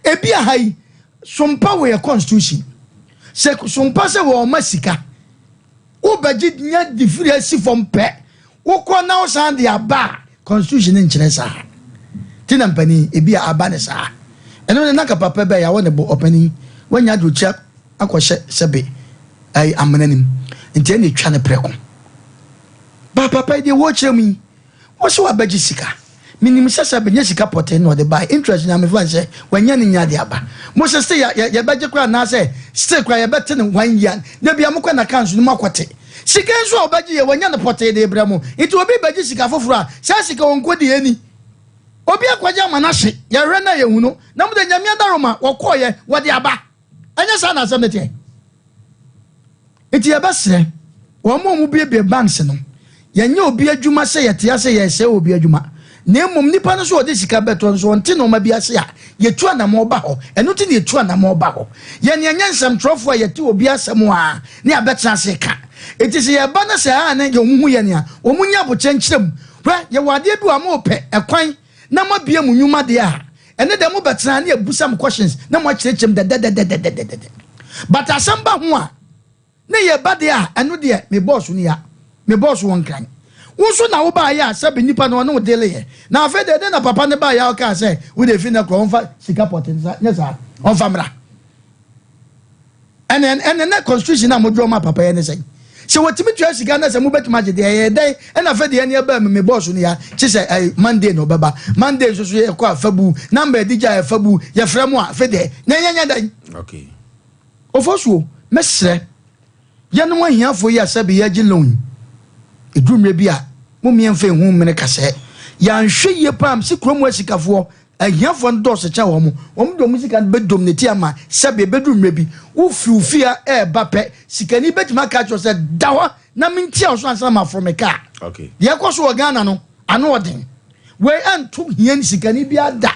ebi aha yi, Sompa wɔ yɛ constitution sɛ sompa sɛ wɔ ɔma sika wo bɛgye nya de firi asi fam pɛ wokɔ na wosan de aba a constitution no nkyerɛ saa ti na mpanin ebi a aba ne saa ɛno ne naka papa bɛyɛ awɔ ne bo ɔpanin wanya de okyia akɔhyɛ sɛbe ɛyɛ amena nim nti ɛna etwa ne prɛko ba papa yi deɛ wɔkyerɛ mu yi Wo se wabɛgye sika. Menim sɛ sɛ bɛnya sika pɔtee na ɔde bae. Interest nyinaa mefa no sɛ wanya ne nyinaa de aba. Mo se still yɛ yɛ yɛbɛgye koraa anaasɛ still koraa yɛbɛte no one year. Da biara mokɔ n'accounts no mu akɔte. Sika yi nso a ɔbɛgye yɛ wanya no pɔtee de rebrɛ mo. Nti obi bɛgye sika foforɔ a, saa sika ɔnkɔdi ɛni. Obi akɔgye ama no ahye. Yɛhwɛ na yɛhu no. Na mo de Nyame adaworoma wɔkɔeɛ wɔde aba. Ɛnyɛ saa na asɛm no teɛ. Nti yɛbɛsrɛ wɔn a wɔbuebue banks no, yɛnyɛ obi adwuma sɛ yɛte ase yɛresɛe obi adwuma, na mmom nipa no nso ɔde sika bɛtɔ nso ɔnte nneɛma bi ase a, yɛtu anamɔ ba hɔ. Ɛno nti na yɛtu anamɔ ba hɔ. Yɛn yɛnyɛ nsɛmtwerɛfoɔ a yɛte obi asɛm a ne yɛabɛtena ase ka. Nti sɛ yɛba na sɛ a na wɔn hu yɛn a, wɔn nyɛ abokyɛ nkyerɛ mu. Hwɛ, yɛwɔ adeɛ bi wɔ a mopɛ ɛkwan na moabue mo nnwuma deɛ a, ɛne deɛ mobɛtena ne yɛbusa mo questions na moakyerɛkyerɛ mu dɛdɛdɛdɛdɛdɛdɛ. But asɛm ba ho a, ne yɛba deɛ a, ɛno deɛ me boss ni ya, me boss wɔ Nkran. Wo nso na wobaeɛ a sɛbe nipa no ɔne wo dealeɛ. Na afei deɛ ɛdɛn na papa no baeɛ a ɔkaa sɛ wo deɛ fi nnɛ korɔ ɔmfa sika pɔte nsa, nyɛ saa, ɔmfa mmra. Ɛnɛ ɛnɛ na constitution a modrɔ ma papa yɛ ne sɛn? Sɛ wɔtumi tua sika na sɛ mobɛtumi agye deɛ ɛyɛ dɛn ɛna afɛ deɛ ɛne ɛbaa mu me bɔɔso no ya kye sɛ ɛy Monday na ɔbɛba Monday nso so yɛkɔ a fabu number ɛde gya ɛfabu yɛfrɛ mo a afɛ deɛ na ɛnyɛ nyɛ dɛn? Okay. Ofosuo mɛsrɛ yɛnom ahiafoɔ yi a sɛbe yɛgye loan yi ɛduru mmerɛ bi a mommie mfa ɛhu mmene kasɛɛ yɛanhwɛ yie paa mse kurom asikafoɔ Ahiafoɔ no dɔɔso kyɛn wɔn. Wɔn de wɔn sika no bɛdom ne ti ama sɛbe ɛbɛduru mmerɛ bi, wofiri wo fie reba pɛ, sikani bɛtumi aka akyerɛ wo sɛ, da hɔ na mentia wo so ansa na maforo me kaa. Okay. Deɛ ɛkɔ so wɔ Ghana no, ano ɔden. Wei ɛnto hiani sikani biara da.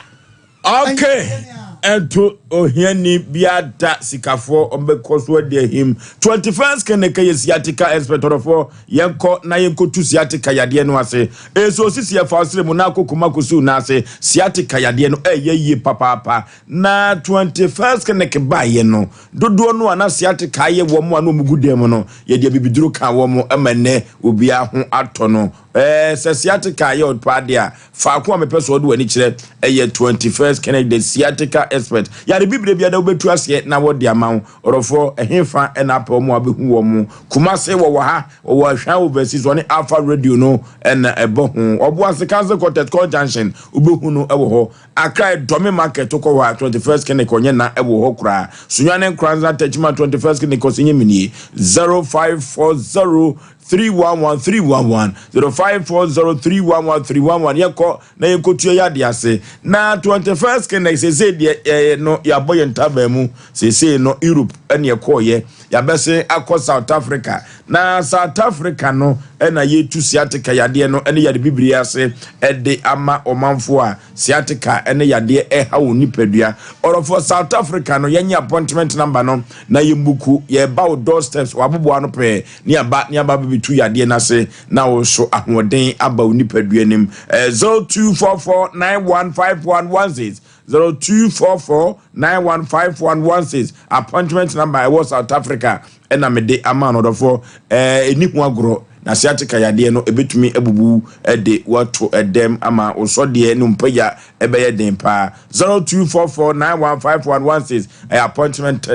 Okay. ɛnto ohiani biara da sikafoɔ ɔmbɛkɔ so adi ahim 21st kɛnɛkɛ yɛ sciatica expert ɔdɔfoɔ yɛnkɔ na yɛnkɔtu sciatica yadeɛ no ase ɛsɛ osisi ɛfa ɔsere mu na akɔ kuma kɔsiw no ase sciatica yadeɛ no ɛyɛ yie papaapa na 21st kɛnɛkɛ baeɛ no dodoɔ no a na sciatica ayɛ wɔn a na wɔn gu dan mu no yɛde abibiduro ka wɔn ma nnɛ obiara ho atɔ no Ɛɛ, sɛ sciatica yɛ ɔpaa deɛ a, faako a mepɛ sɛ ɔde w'ani kyerɛ yɛ 21st Clinic, the sciatica expert. Yare bibire biara wobɛtu aseɛ na wɔde ama wo. Ɔdɔfoɔ, ɛhefa na apɛ wɔn a wobɛhu wɔn? Kumase wɔwɔ ha, wɔwɔ Ahwea Overseas, wɔne Alpha Radio no na ɛbɔ ho. Ɔboase Council Quarters, Kor Junction, wobɛhu no wɔ hɔ. Accra Dome Market wokɔ hɔ a, 21st Clinic ɔnyɛ na ɛwɔ hɔ koraa. Sunyani Nkoranza Techiman 21st Clinic ɔsɛ nyɛ menie 0540 311 311 0540 311 311 yɛnkɔ na yɛnkɔtua yɛ adeɛ ase na 21st Clinic seesei deɛ yɛyɛ no yɛabɔ yɛn ntaban mu seesei no Europe ɛne ɛkɔɔyɛ yɛabɛse akɔ South Africa na South Africa no ɛna yɛtu sciatica yadeɛ no ɛne yade bibire ase ɛde ama ɔmanfoɔ a Sciatica ne yadeɛ ɛha wo nipadua. Ɔrɔfoɔ South Africa no yɛnye appointment number no na yɛmbuku yɛba wo door steps waboboa no pɛɛ ne aba ne aba bɛbɛtu yadeɛ no ase na wo nso ahoɔden aba wo nipadua nim. 0244915116 0244915116 appointment number ɛwɔ South Africa ɛna mede ama no ɔdɔfoɔ ɛɛ ɛni ho agorɔ na sciatica yadeɛ no ɛbɛtumi abubu de wato ɛdɛm ama wosɔdeɛ ne mpagya ɛbɛyɛ den paa 0244915116 ɛyɛ appointment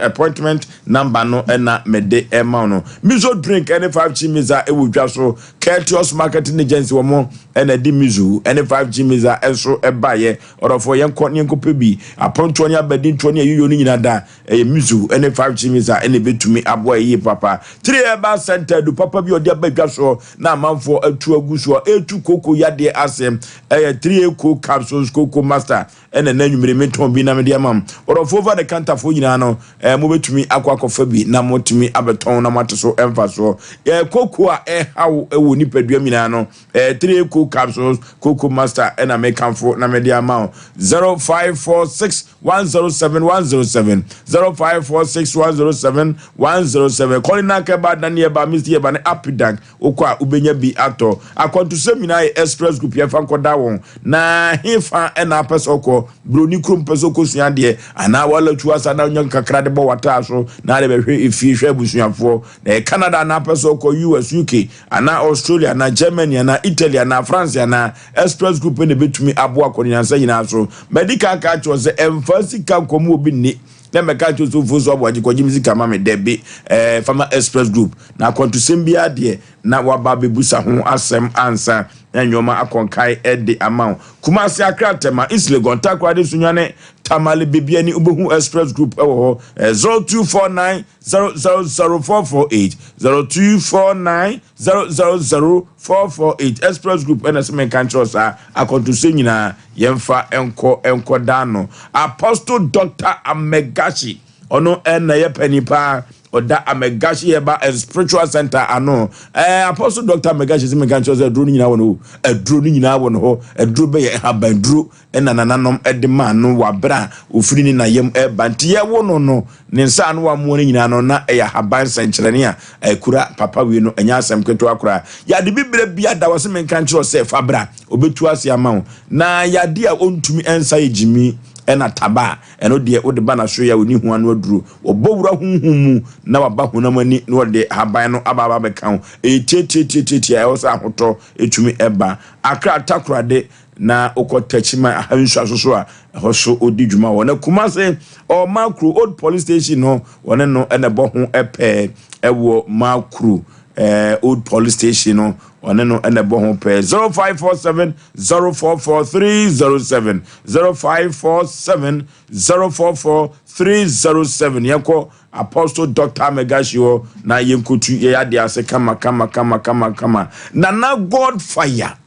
appointment number no ɛna mede ɛma no miso drink ɛne 5G misa ɛwɔ dwa so Courteous Marketing Agency wɔn ɛna ɛde miso ɛne 5G misa ɛnso ɛbaeɛ ɔdɔfoɔ yɛnkɔ ne yɛnkɔpɛ bi apontoɔ ne abadintoɔ ne ayuyo no nyinaa da Ɛyɛ Mizu ne 5G Misa na ɛbɛtumi aboa yie papa. Tiri Herbal Center adu papa bi a ɔde aba dwa soɔ na amanfoɔ atu agu soɔ ɛretu kooko yadeɛ ase. Ɛyɛ 3A Co Capsules Cocoa Master ɛna ɛnɛ anwummere metɔn bi na mede ama mo. Ɔdɔfoɔ over the counter foɔ nyinaa no ɛɛ mobɛtumi akɔ akɔfa bi na motumi abɛtɔn na moate so mfasoɔ. Ɛɛ kooko a ɛhaw wɔ nipadua mu nyinaa no ɛɛ 3A Co Capsules Cocoa Master ɛna mekamfo na mede ama wo. 0546 107 107 0546 107 107 Kɔlina Kɛba Daniel Ba Misty Yɛba ne Apidank wokɔ a wobɛnya bi atɔ. Akwantusɛm nyinaa yɛ Express Group yɛmfa nkɔda wɔn na hefa ɛna apɛ sɛ ɔkɔ Buroni kurom pɛ sɛ ɔkɔsua adeɛ anaa walatu asa na wonya kakra de bɔ wataa so na de bɛhwɛ efie hwɛ abusuafoɔ na ɛyɛ Canada na apɛ sɛ ɔkɔ US UK anaa Australia anaa Germany anaa Italy anaa France anaa Express Group na ebetumi aboa akɔneasa nyinaa so. Madi kan aka akyerɛ wo sɛ ɛmfa sika nkɔm obi nni na mmɛka nkyerɛ sɛ ofuo so aboagye kɔgye me sika ma me. Dabi, ɛɛ fa ma Express Group. Na akwantusɛm biara deɛ na waba abɛbusa ho asɛm ansa na nneɛma akɔnkae de ama wo. Kumasi, Accra, Tema, East Legon, Takoradi, Sunyani, Tamale, Bibiani, wobɛhu Express Group wɔ hɔ. 0249 000448 0249 000448 Express Group ɛna sɛ menka nkyerɛ saa akɔntosɛ nyinaa yɛmfa nkɔ nkɔ dan no Apostle Dr. Amegashi ɔno ɛna yɛ panin paa ɔda Amegashi Herbal and Spiritual Center ano ɛɛ Apostle Dr. Amegashi sɛ menka nkyerɛ sɛ aduro no nyinaa wɔ no hɔ aduro no nyinaa wɔ no hɔ aduro bɛyɛ nhaban duro na nananom de maa no wɔ abere a ofiri ne na yam reba. Nti yɛwo no no, ne nsa ano amoa no nyinaa no, na ɛyɛ ahaban sɛnkyerɛnne a ɛkura papa wei no, ɛnyɛ asɛm ketewa koraa. Yade bibire bi ada wɔ se menka nkyerɛ sɛ fa bra, obetu ase ama wo. Na yade a ontumi nsa yɛ gyimi ɛna taba a, ɛno deɛ wode ba n'asoeɛ a ɔni ho ano aduro. Wɔbɔ wura honhom mu na waba honam ani na wɔde ahaban no aba aba abɛka ho. Ɛyɛ tiatiatiatiatia a ɛwɔ sɛ ahotɔ tumi ba. Akra takorade Na wokɔ Techiman Ahansuaso so a, ɛhɔ so ɔdi dwuma wɔ. Na Kumase, ɔwɔ Makuro, Old Police Station no, wɔne no na ɛbɔ ho pɛɛ ɛwɔ Makuro, eh, Old Police Station no, wɔne no na ɛbɔ ho pɛɛ. 0547 044 307 0547 044 307. Yɛnkɔ Apostle Doctor Megashi hɔ na yɛnkɔtu yɛyɛ adeɛ ase kama kama kama kama kama. Nana God Fire.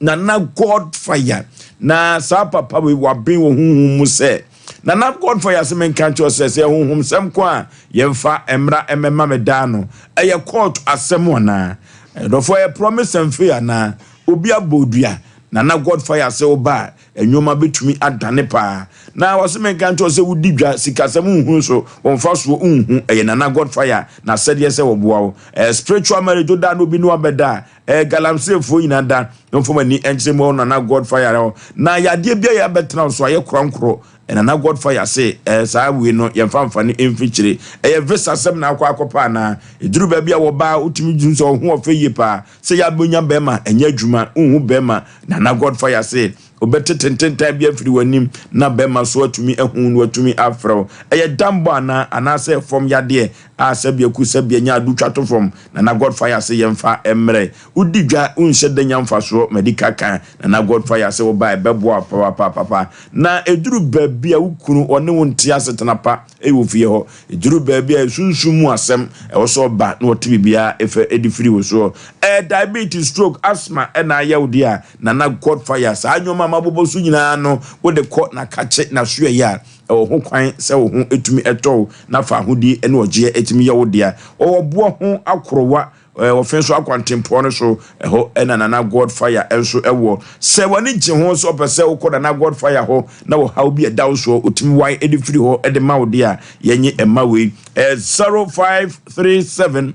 Nana God fire na saa papa wei waben wɔ honhom mu sɛ Nana God fire sɛ menka nkyerɛ sɛ sɛ honhom sɛm ko a yɛmfa mmra mmɛma me daa no ɛyɛ court asɛm anaa ɛdɔfoɔ ɛyɛ promise and fail anaa obi abɔ odua. Nana Godfire sɛ woba a, nnoɔma bɛtumi adane paa. Na wɔse menka nkyerɛ wo sɛ wodi dwa, sikasɛm nhunu so, wo mfasoɔ nhu. Ɛyɛ Nana Godfire n'asɛdeɛ sɛ ɔboa wo. Ɛyɛ spiritual marriage, woda na obi ne wo abɛda a, ɛyɛ galamseyfoɔ nyinaa da. Momfa mo ani nkyerɛ mu wɔ Nana Godfire hɔ. Na yadeɛ bi a yɛabɛtena wo so ayɛ korankorɔ. Nana Godfire se, ɛɛ saa wei no yɛmfa mfa no mfikyire. Ɛyɛ visa sɛm na akɔ akɔpɛ anaa? Ɛduru baabi a wɔbaa wotumi hu sɛ ɔho ɔfɛ yie paa. Sɛ yɛabɛnya bɛrima ɛnyɛ adwuma, wonhu bɛrima. Nana Godfire se, wobɛtete ntentan bi afiri w'anim na bɛrima so atumi ahu na watumi afrɛ wo. Ɛyɛ dambɔ anaa? Anaasɛ fam yadeɛ a sɛbea ku sɛbea nya ado twa to fam? Nana Godfire se yɛmfa mmrɛ. Wodi dwa wonhyɛ da nya mfasoɔ, madi ka ka. Nana Godfire se woba a ɛbɛboa wo papaapa. Na ɛduru baabi a wo kunu ɔne wo nte asetena pa wɔ fie hɔ. Ɛduru baabi a sunsum mu asɛm ɛwɔ sɛ ɔba na ɔte biribiara ɛfɛ de firi wo soɔ. Ɛyɛ diabetes, stroke, asthma ɛna ayɛ wo deɛ a, Nana Godfire saa nnoɔma a mabobɔ so nyinaa no wode kɔ n'akakye n'asoɛeɛ a, ɛwɔ ho kwan sɛ wo ho tumi tɔ wo na fahodie ne ɔgyeɛ tumi yɛ wo dea. Ɔwɔ boɔ ho akorowa Ɔfe nso akwantempɔn no so, ɛhɔ na Nana Godfire nso wɔ. Sɛ w'ani gye ho sɛ ɔpɛ sɛ wokɔ Nana Godfire hɔ na ɔhaw bi a ɛda wo soɔ, ɔtumi wae de firi hɔ de ma wo deɛ a, yɛnye mma wei. Ɛyɛ 0537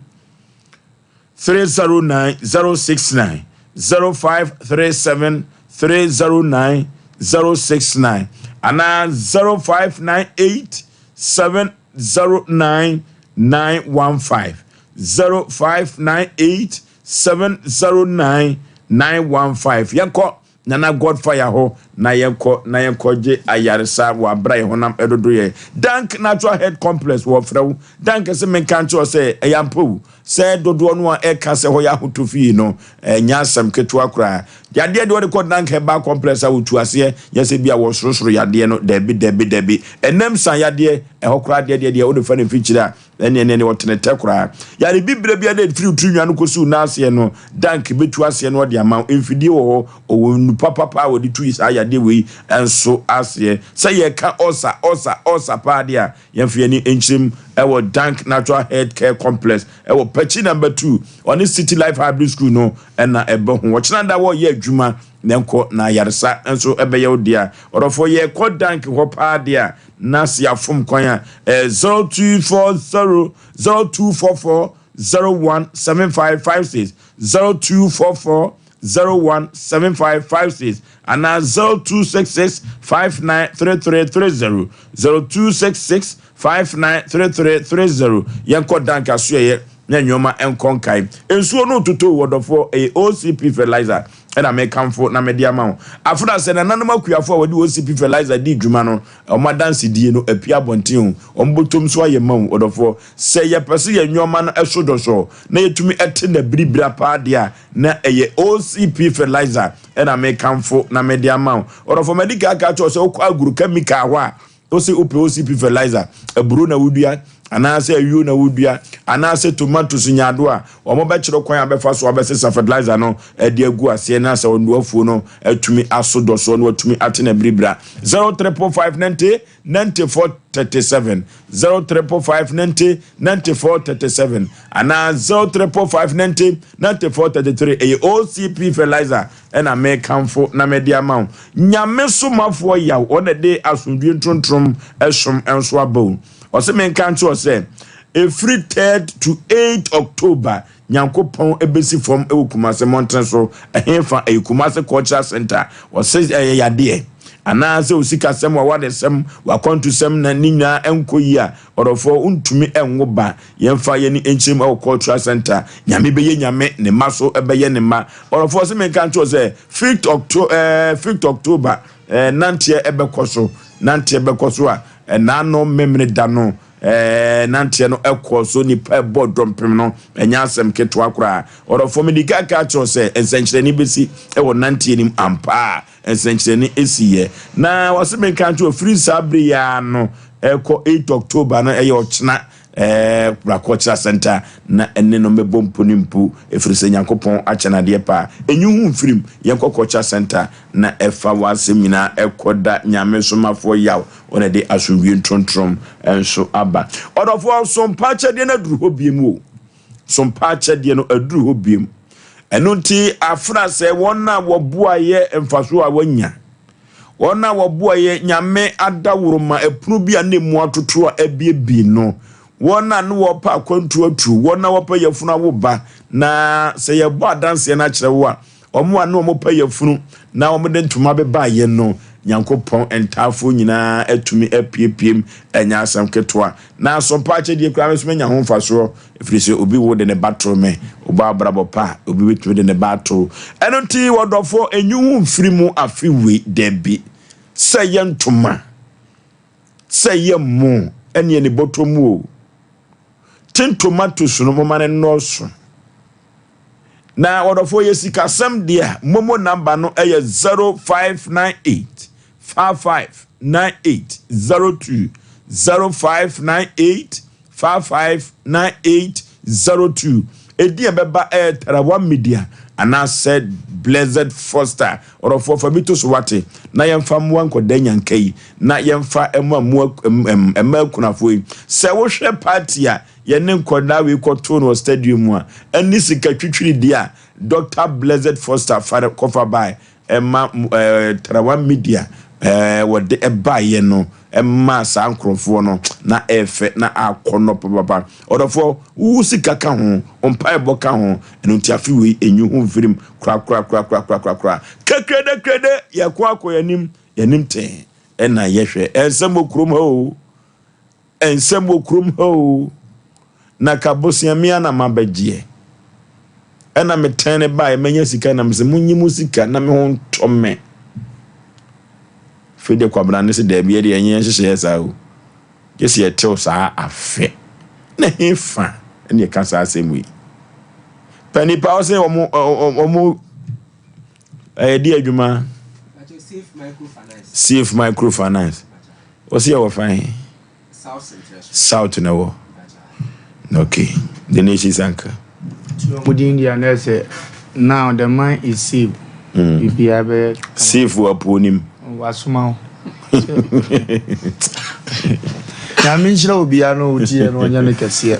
309 069, 0537 309 069 anaa 0598 709 915. 0598 709 915 Yɛnkɔ Nana Godfire hɔ na yɛnkɔ na yɛnkɔgye ayaresa wɔ abere a yɛn honam ɛdodo yɛn. Dank Natural Health Complex wɔfrɛ wo. Dank sɛ menka nkyerɛ wo sɛ ɛyɛ ampa o sɛ dodoɔ no a ɛka sɛ hɔ yɛ ahotɔ fie no ɛnyɛ asɛm ketewa koraa. Yadeɛ deɛ wɔde kɔ Dank Herbal Complex a wɔtu aseɛ nyɛ sɛ bi a wɔsorosoro yadeɛ no dabi dabi dabi. Ɛnam san yadeɛ ɛhɔ koraa deɛ deɛ deɛ wode fa no mfikyire a Ɛnneɛ neɛ ɔtene tɛ koraa. Yare bibire biara a ɛfiri wo tiri nwa no kɔsi wo nan aseɛ no, Dank bɛtu aseɛ na ɔde ama wo. Mfidie wɔ hɔ, ɔwɔ nnu papapa a wɔde tu saa yadeɛ wei nso aseɛ. Sɛ yɛreka ɔsa, ɔsa, ɔsa paa deɛ a, yɛmfa yɛn ani nkyerɛ mu wɔ Dank Natural Health Care Complex wɔ Pakyi Number 2, ɔne City Life Hybrid School no na ɛbɔ ho. Ɔkyena da wɔreyɛ adwuma na nkɔ na ayaresa nso bɛyɛ wo dea. Ɔdɔfoɔ yɛrekɔ Dank hɔ paa deɛ a, na se afom kwan a, ɛyɛ 0240 0244 017556, 0244 017556 anaa 0266 593330, 0266 593330. Yɛnkɔ Dank asoɛeɛ na nneɛma nkɔ nkae. Nsuo no retotɔ o, ɔdɔfoɔ, ɛyɛ OCP fertilizer ɛna mekamfo na mede ama wo. Afena sɛ nananom akuafoɔ a wɔde OCP fertilizer di dwuma no, wɔn adansedie no apue abɔnten o, wɔn bɔtɔm nso ayɛ ma o, ɔdɔfoɔ. Sɛ yɛpɛ sɛ yɛn nneɛma no so dɔsɔɔ na yɛtumi te no abiribira paa deɛ a, na ɛyɛ OCP fertilizer ɛna mekamfo na mede ama wo. Ɔdɔfoɔ, madi kan aka akyerɛ wo sɛ wokɔ agro chemical hɔ a, Wose wopɛ OCP fertilizer, aburo na wodua anaasɛ ayuo na wodua anaasɛ tomatoes nyaado a, wɔbɛkyerɛ kwan a bɛfa so abɛsesa fertilizer no de agu aseɛ na sɛ ɔno afuo no atumi aso dɔsoɔ na watumi ate na biribira. 0 triple 5 90 94 37 0 triple 5 90 94 37 anaa 0 triple 5 90 94 33 ɛyɛ OCP fertilizer Ɛna mekamfo na mede ama wo. Nyame somafoɔ Yaw, ɔno na ɛde asomdwie ntrontrom som nso aba o. Ɔse menka nkyerɛ wo sɛ, ɛfiri third to eight October, Nyankopɔn bɛsi fam wɔ Kumase mmɔntene so. Ɛhefa? Ɛyɛ Kumase Cultural Center. Ɔse ɛyɛ yadeɛ, anaasɛ osikasɛm, w'awaresɛm, w'akwantusɛm na ne nyinaa ɛnkɔ yie a, Ɔdɔfoɔ wontumi nwo ba Yɛmfa yɛni nkyerɛ mu ɛwɔ cultural center Nyame bɛyɛ Nyame ne mma so bɛyɛ ne mma Ɔdɔfoɔ se menka nkyerɛ wo sɛ 5th October eh, 5th October eh, nanteɛ ɛbɛkɔ so Nanteɛ bɛkɔ so a ɛnaano memene da no eh, nanteɛ no ɛkɔ so Nipa ɛbɔ dɔmpem no ɛnyɛ asɛm ketewa koraa Ɔdɔfoɔ medi kan ka kyerɛ wo sɛ nsɛnkyerɛnne bɛsi ɛwɔ nanteɛ no mu ampa a nsɛnkyerɛnne ɛsiiɛ Na wɔse menka nkyerɛ wo firi saa bere yi ara no Ɛkɔ 8 October no ɛyɛ ɔkyena ɛɛ bra kɔkyerɛ center na ɛne no mɛbɔ mpo ne mpo ɛfiri sɛ Nyankopɔn akyɛ no adeɛ paa ɛnyi ho mfirim yɛnkɔ kɔkyerɛ center na ɛfa w'asɛm nyinaa ɛkɔ da Nyame somafoɔ yaw ɔna ɛde asomdwie ntrontrom nso aba ɔdɔfoɔ sompa akyɛdeɛ no aduru hɔ biem o sompa akyɛdeɛ no aduru hɔ biem. Ɛno nti afena sɛ wɔn a wɔboaeɛ mfasoɔ a wɔanya, wɔn a wɔboaeɛ Nyame adaworoma ɛpono bi a na emu atoto a abiebie no, wɔn a ne wɔpɛ akwantuo atu, wɔn a wɔpɛ yafunu awo ba, na sɛ yɛbɔ adanseɛ no akyerɛ wo a, Wɔn a na wɔpɛ yafunu na wɔde ntoma bebaeɛ no, Nyankopɔn ntaafoɔ nyinaa atumi apiepiem, ɛnyɛ asɛm ketewa. Na asompa akyɛdeɛ koraa me nso manya ho mfasoɔ, ɛfiri sɛ obi wo de ne ba too me, wobɔ abrabɔ pa a, obi bɛtumi de ne ba ato wo. Ɛno nti ɔdɔfoɔ, nyi wo mfiri mu afe wei, dabi, sɛ ɛyɛ ntoma, sɛ ɛyɛ mo, ɛneɛ ne bɔtɔ mu o. Tin tomatoes no momma no nnɔɔso. Na wɔdɔfoɔ yɛ sikasɛm deɛ a, momo number no yɛ 0598 55 98 02 0598 55 98 02. Edin a ɛbɛba ɛyɛ Tarawa Media anaasɛ Blessed Foster. Ɔdɔfoɔ fa bi to so wate na yɛmfa mmoa nkɔda nyanka yi na yɛmfa mmoa mmoa mmaa akunafoɔ yi. Sɛ wohwɛ party a yɛne nkwadaa wei kɔtoo no wɔ stadium mu a, ɛne sika twitwiridie a Doctor Blessed Foster fa kɔfa bae ɛma ɛɛ Tarawa Media ɛɛ wɔde ɛbaeɛ no ɛmaa saa nkorɔfoɔ no na ɛɛfɛ na akɔnɔ papapa. Ɔdɔfoɔ, wo sika ka ho, wo mpaebɔ ka ho, ɛno nti afe wei ɛnyi ho mfirim korakorakorakorakorakora. Kekrede krede yɛko akɔ yɛn anim, yɛn anim tee ɛna yɛhwɛ. Ɛnsɛm wɔ kurom ha o. Nsɛm wɔ kurom ha oo. Na ka bosea me ara na mabɛgyeɛ. Ɛna metɛn ne baeɛ manya sika na mesɛ monyi mo sika na me ho ntɔ me. Afei deɛ Kwabena ne sɛ daabi ɛdeɛ ɛnyɛ yɛn nhyehyɛeɛ saa o. Gye sɛ yɛtew saa afe. Na he fa ɛne ɛka saa asɛm wei. Pɛ nipa ɔsɛ wɔn wɔn ɛyɛ di adwuma. Safe microfinance. Wɔsi ɛwɔ fan he? South na ɛwɔ. Okay. The nation's anchor. Wɔn din deɛ na ɛsɛ now the man is safe. Biribiara bɛyɛ. Safe wɔ apuo nim. Wasoma wo. Nyame nhyira obiara na ɔtie no ɔnyɛ no kɛseɛ.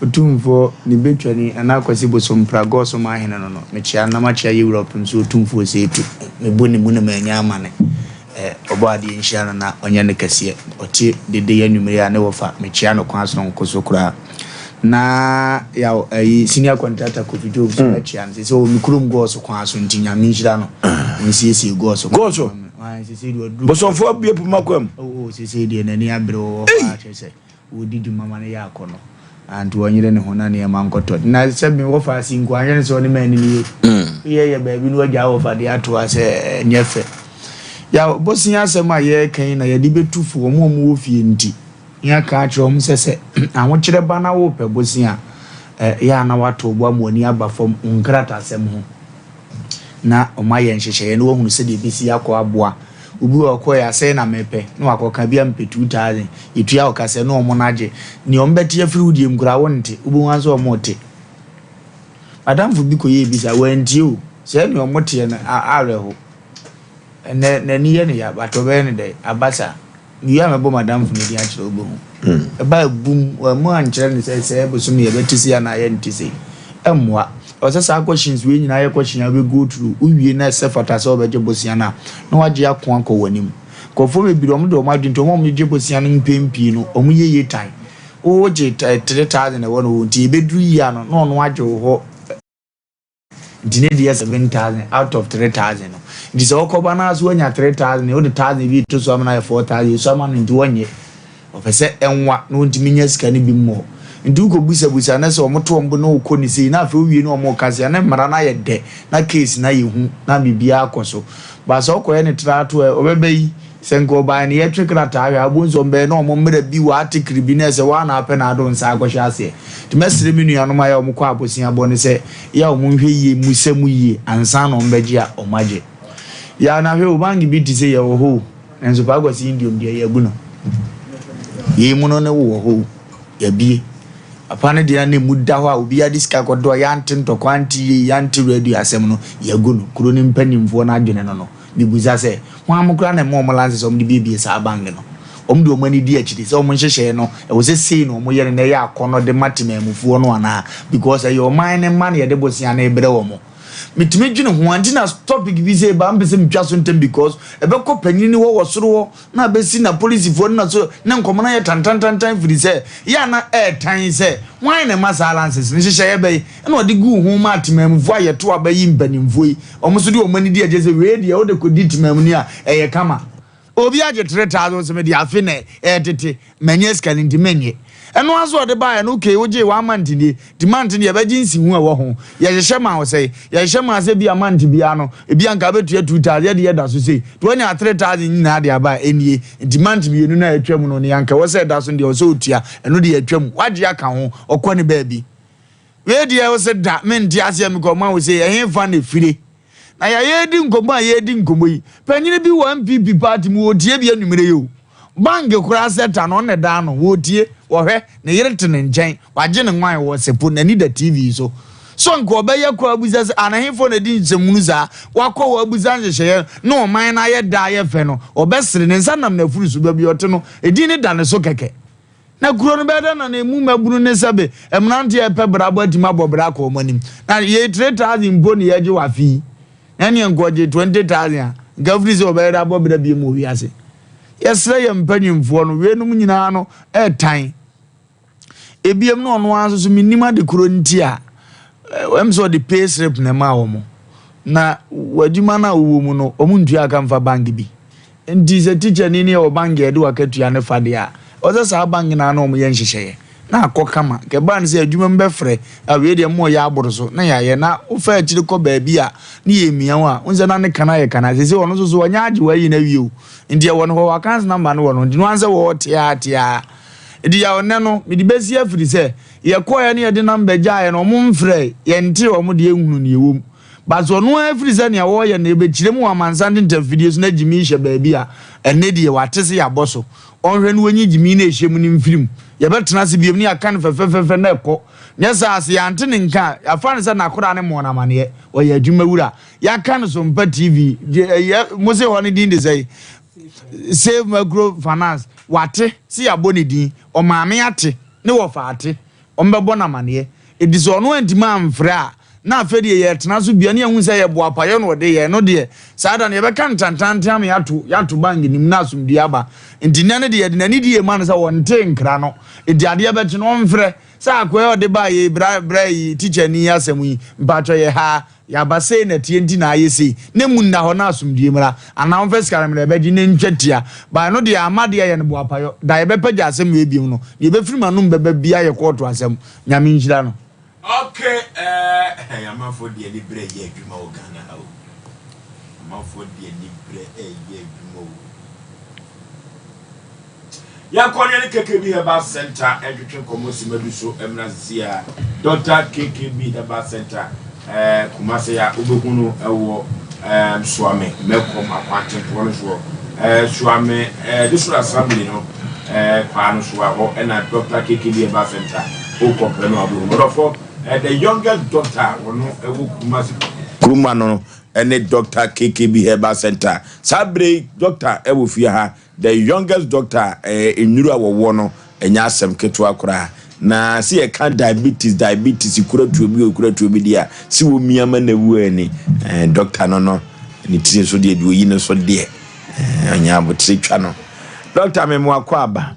Otumfoɔ ne betwani Nana Akwasi Bosompra Gɔɔso Manhene no no, mekyea no na makyea Yewura Ɔpemso Otumfoɔ Osei-Tutu. Mebɔ ne mu na manya amane. Ɔbɔadeɛ nhyira no na ɔnyɛ no kɛseɛ. Ɔte dede yi anwummere a ne wɔfa mekyea no kwan sononko so koraa. Na yaw ayi senior contractor Kofi Job so mɛkyea no. Sese ɔwɔ me kurom Gɔɔso kwan so nti Nyame nhyira no. Ɔnsiesie Gɔɔso kwan Gɔɔso? ma me. Ae, sese deɛ waduru Bosomfoɔ abue poma kwam. Oh, oh, sese deɛ n'ani abere wɔ hɔ a kyerɛ sɛ Ɔredi dwuma ma no yɛ akɔnnɔ. Ah, nti ɔnyere ne ho na nneɛma nkɔtɔ. Na sɛ me wɔfa ase nko anhwɛ no sɛ ɔne m'ani no yɛ. Woyɛ yɛ baabi na wagyaa wɔfa de ato ha sɛ ɛnyɛ fɛ. Yaw, bosea asɛm a yɛreka yi na yɛde bɛtu fo wɔn a wɔwɔ fie nti. Yɛaka akyerɛ wɔn sɛ sɛ ahokyerɛ ba na worepɛ bosea a, ɛyɛ a na woato wo bo ama w'ani aba fam wo nkratasɛm ho. na wɔayɛ nhyehyɛeɛ na wɔahunu sɛdeɛ ɛbɛsi akɔ aboa. Obi wɔ hɔ ɔkɔeɛ a sɛn na mepɛ na wakɔka bi a mepɛ 2000 yɛtua wo ka sɛ na wɔn no agye. Deɛ wɔbɛte afiri wo deɛ mu koraa wonte, wobɛhu ara sɛ wɔrete. M'adamfo bi kɔyɛɛ bi saa, wantie o. Sɛɛ deɛ wɔteɛ no awerɛho. Ɛnnɛ n'ani yɛ no ya but ɔbɛyɛ no dɛn? Aba saa. Mewie a mɛbɔ m'adamfo no din akyerɛ wo wobɛhu. Ɛbaa bum, wammu ankyerɛ no sɛ sɛɛ bosome yɛbɛte sei anaa yɛnte sei. Ɛmmoa. Ɛwɔ sɛ saa questions wei nyinaa yɛ question a wobɛ go through. Wowie na ɛsɛ fata sɛ wobɛgye bosea no a, na woagye ako akɔ w'anim. Nkurɔfoɔ bebree wɔn de wɔn adwene nti wɔn a wɔgye bosea no mpɛn pii no wɔn yɛ yie tan. Wogye 3000 ɛwɔ no hɔ nti ɛbɛduru yie a no na ɔno agye wo hɔ. Nti ne deɛ 7000 out of 3000 no. Nti sɛ ɔkɔba no ara so wanya 3000, wode 1000 bi to so ama no ayɛ 4000, ɛsua ma no nti wɔnyɛ. Ɔpɛ sɛ ɛnwa na ɔntumi nya sika no bi mmɔ. Nti wokɔbusabusa na sɛ wɔto wɔn bo na wokɔ ne sei na afei wowie na wɔka sei a na mmara no ayɛ dɛ na case no ayɛ hu na biribiara akɔ so. But sɛ wokɔyɛ no tra to a ɔbɛba yi Sɛ nka ɔbae no yɛtwe krataa hwɛ a, wobɛhu sɛ ɔmbɛyɛ na ɔmo mmra bi wɔ atekere bi na ɛsɛ woa na apɛ na ade wo nsa akɔhyɛ aseɛ. Nti mɛsrɛ me nuanom a yɛ a ɔmo kɔ abosea bɔ no sɛ yɛ a ɔmo nhwɛ yie mmusa mu yie ansa na ɔmo bɛgye a ɔmo agye. Yɛ a na hwɛ o, bank bi te sei yɛwɔ hɔ o, nanso Paa Kwasi Indiom deɛ yɛagu no. Yei mu no ne wo wɔ hɔ o, yɛabie. Papa no deɛ na emu da hɔ a obiara de sika kɔdɔ a yɛante ntɔkwa ante yei yɛante radio asɛm no, yɛagu no. Kuro no mpanimfoɔ no adwene no no. Mibisa sɛ, Hwan koraa na ɛma wɔn license a wɔde buebue saa bank no? Wɔn de wɔn ani di akyiri sɛ wɔn nhyehyɛeɛ no ɛwɔ sɛ sei na wɔyɛ no na ɛyɛ akɔnnɔ de ma temanmufoɔ no anaa because ɛyɛ ɔman no mma na yɛde bosea no rebrɛ wɔn. Metumi dwene ho a nti na topic bi sɛ ba mpɛ sɛ metwa so ntɛm because ɛbɛkɔ panyini no hɔ wɔ soro hɔ na abɛsi na polisifoɔ no na so ne nkɔmmɔ no ayɛ tantantantan firi sɛ yɛ a na ɛɛtan sɛ hwan na ɛma saa lances no nhyehyɛeɛ bɛyi ɛna ɔde guu ho ma atemanmufoɔ a yɛto aba yi mpanimfoɔ yi wɔn nso de wɔn ani di akyire sɛ wei deɛ wode kɔdi temamuni a ɛyɛ kama. Obi agye 3000 sɛ mede afe na ɛretete, manya sika no nti mennye. Ɛno ara nso ɔde baeɛ no okay wogyee one month nie, nti month no yɛbɛgye nsiho a ɛwɔ ho. Yɛhyehyɛ maa wo sɛn? Yɛhyehyɛ maa sɛ ebia month biara no ebia nka wobɛtua 2000 yɛde yɛda so sei, nti woanya 3000 nyinaa de aba a ɛnie, nti month mmienu no a atwam no nea anka ɛwɔ sɛ ɛda so no deɛ ɛwɔ sɛ wotua, ɛno deɛ atwam, woagye aka ho, ɔkɔ ne baabi. Wei deɛ wo se da, mente aseɛ mekɔma wo sei, ɛhefa na ɛfire? Na yɛ yɛredi nkɔmmɔ a yɛredi nkɔmmɔ yi, panyini bi wɔ NPP party mu, wɔretie bi anwummerɛ yi o. Bank koraa sɛta no, ɔno na ɛda ano, wɔretie, wɔhwɛ, ne yere te ne nkyɛn, wagye ne nwan wɔ sepo, n'ani da TV so. So nka ɔbɛyɛ kɔ abusa sɛ, ana hefoɔ na ɛdi nsɛmhunu saa? Wakɔ hɔ abusa nhyehyɛeɛ na ɔman no ayɛ da ayɛ fɛ no, ɔbɛsere, ne nsa nam n'afuru so, baabi ɔte no, edin no da ne so kɛkɛ. Na kuro no bɛyɛ dɛn na na emu mmabunu ne sɛbe mmeranteɛ a ɛpɛ bra bɔ atumi abɔ bra akɔ wɔn anim? Na yei 3000 mpo ne yɛgye wɔ afe yi. Na ɛneɛ nka ɔgye 20000 a, nka wofiri sɛ ɔbɛyɛ dɛ abɔ bra biom wɔ wiase. Yɛsrɛ yɛn mpanyimfoɔ no, weinom nyinaa no ɛretan. Ebiem no ɔno ara nso so mennim ade koro nti a, ɛm sɛ ɔde pay slip na ɛmaa wɔn. Na w'adwuma no a wowɔ mu no, wɔn ntua aka mfa bank bi. Nti sɛ tikyani no yɛ wɔ bank a yɛde w'akatua no fa deɛ a, ɛwɔ sɛ saa bank no ara na wɔyɛ nhyehyɛeɛ na akɔ kama. Nka ɛbaa no sɛ adwuma mu bɛfrɛ, a wei deɛ moyɛ aboro so na yɛayɛ na wofa akyire kɔ baabi a ne yɛmia wo a, wohu sɛ na ne kana yɛ kana. Seesei ɔno nso so ɔnyɛ agye w'ayi no awie o. Nti ɛwɔ no hɔ, w'accounts number no wɔ no hɔ, nti no ara sɛ wɔteaa teaa. Nti yaw nnɛ no, mede bɛsi afiri sɛ yɛkɔeɛ ne yɛde number gyaeɛ no, wɔn mfrɛe, yɛntee wɔn deɛ nhunu deɛ ɛwɔ mu. But sɛ ɔno ara firi sɛ nea wɔreyɛ no yɛbɛkyerɛ mu wɔ amansan ntɛmfidie so na gyimii hyɛ baabi a, ɛnnɛ deɛ wate sɛ yɛabɔ so. Ɔnhwɛ na ɔnyi gyimii no a ɛhyɛ mu no mfiri mu. Yɛbɛtena ase biom na yɛaka no fɛfɛfɛfɛ na ɛkɔ. Nyɛ saa a, sɛ yɛante ne nka a, yɛafa no sɛ n'akoraa no mmɔɔ no amaneɛ. Ɔyɛ adwuma wura. Yɛaka no so mpa TV. Gye ɛyɛ, mo se hɔ no din de sɛn? Save Micro Finance. Wate sɛ yɛabɔ ne din. Ɔmaame ate. Ne wɔfa ate. Wɔbɛbɔ no amaneɛ. Enti sɛ ɔno antumi amfrɛ a, na afei deɛ yɛtena so bia na yɛhu sɛ yɛ boapayɔ na ɔde yɛ, ɛno deɛ, saa da no yɛbɛka no tantanten ama yɛato, yɛato bank no mu na asomdwoeɛ aba. Enti nnɛ no deɛ yɛde n'anidie rema no sɛ ɔntee nkra no. Enti adeɛ bɛkye no ɔmfrɛ sɛ akoa yi a ɔde baeɛ yi, bra, bra yi, tikyani yi asɛm yi, mpakyɛ yɛ ha, yɛaba sei na ɛteɛ nti na ayɛ sei, na emu nna hɔ na asomdwoeɛ mmra, anaa ɔmfa sika no mmra yɛbɛgye na ntwa tia. But ɛno deɛ ama deɛ yɛ no boapayɔ. Da yɛbɛpagya asɛm wei biom no, deɛ ɛbɛfiri m'anom bɛba biara yɛ kɔɔto asɛm. Nyame nhyira no. Ok eh amanfoɔ de anibrɛ yɛ adwuma wɔ Ghana ha o amanfoɔ de anibrɛ ɛyɛ adwuma o Yɛnkɔ ne yɛne KKB Herbal Center ntwetwe nkɔmmɔ simadu so mmra sisi a Dr. KKB Herbal Center eh, Kumasi a wobɛhu no ɛwɔ eh, Suame Mɛkɔm akwantempɔn no soɔ eh, Suame eh, District Assembly no eh, kwaa no so a hɔ ɛna Dr. KKB Herbal Center wokɔ pɛ no a wobɛhu no ɔdɔfoɔ eh, the youngest doctor a wɔno ɛwɔ Kumasi kurom ano ɛne Dr. KKB Herbal Center saa bere yi doctor ɛwɔ fie ha The youngest doctor eh, nnuru a wɔwɔ no ɛnyɛ asɛm ketewa koraa. Na se yɛka diabetes, diabetes, kura tuo bi o, kura tuo bi deɛ a, se wɔmia ma no awu ani. Eh, doctor no no, ne tiri nso deɛ, deɛ ɔyi no nso deɛ, eh, ɔnyɛ abotire twa no. Doctor me mo akɔ aba.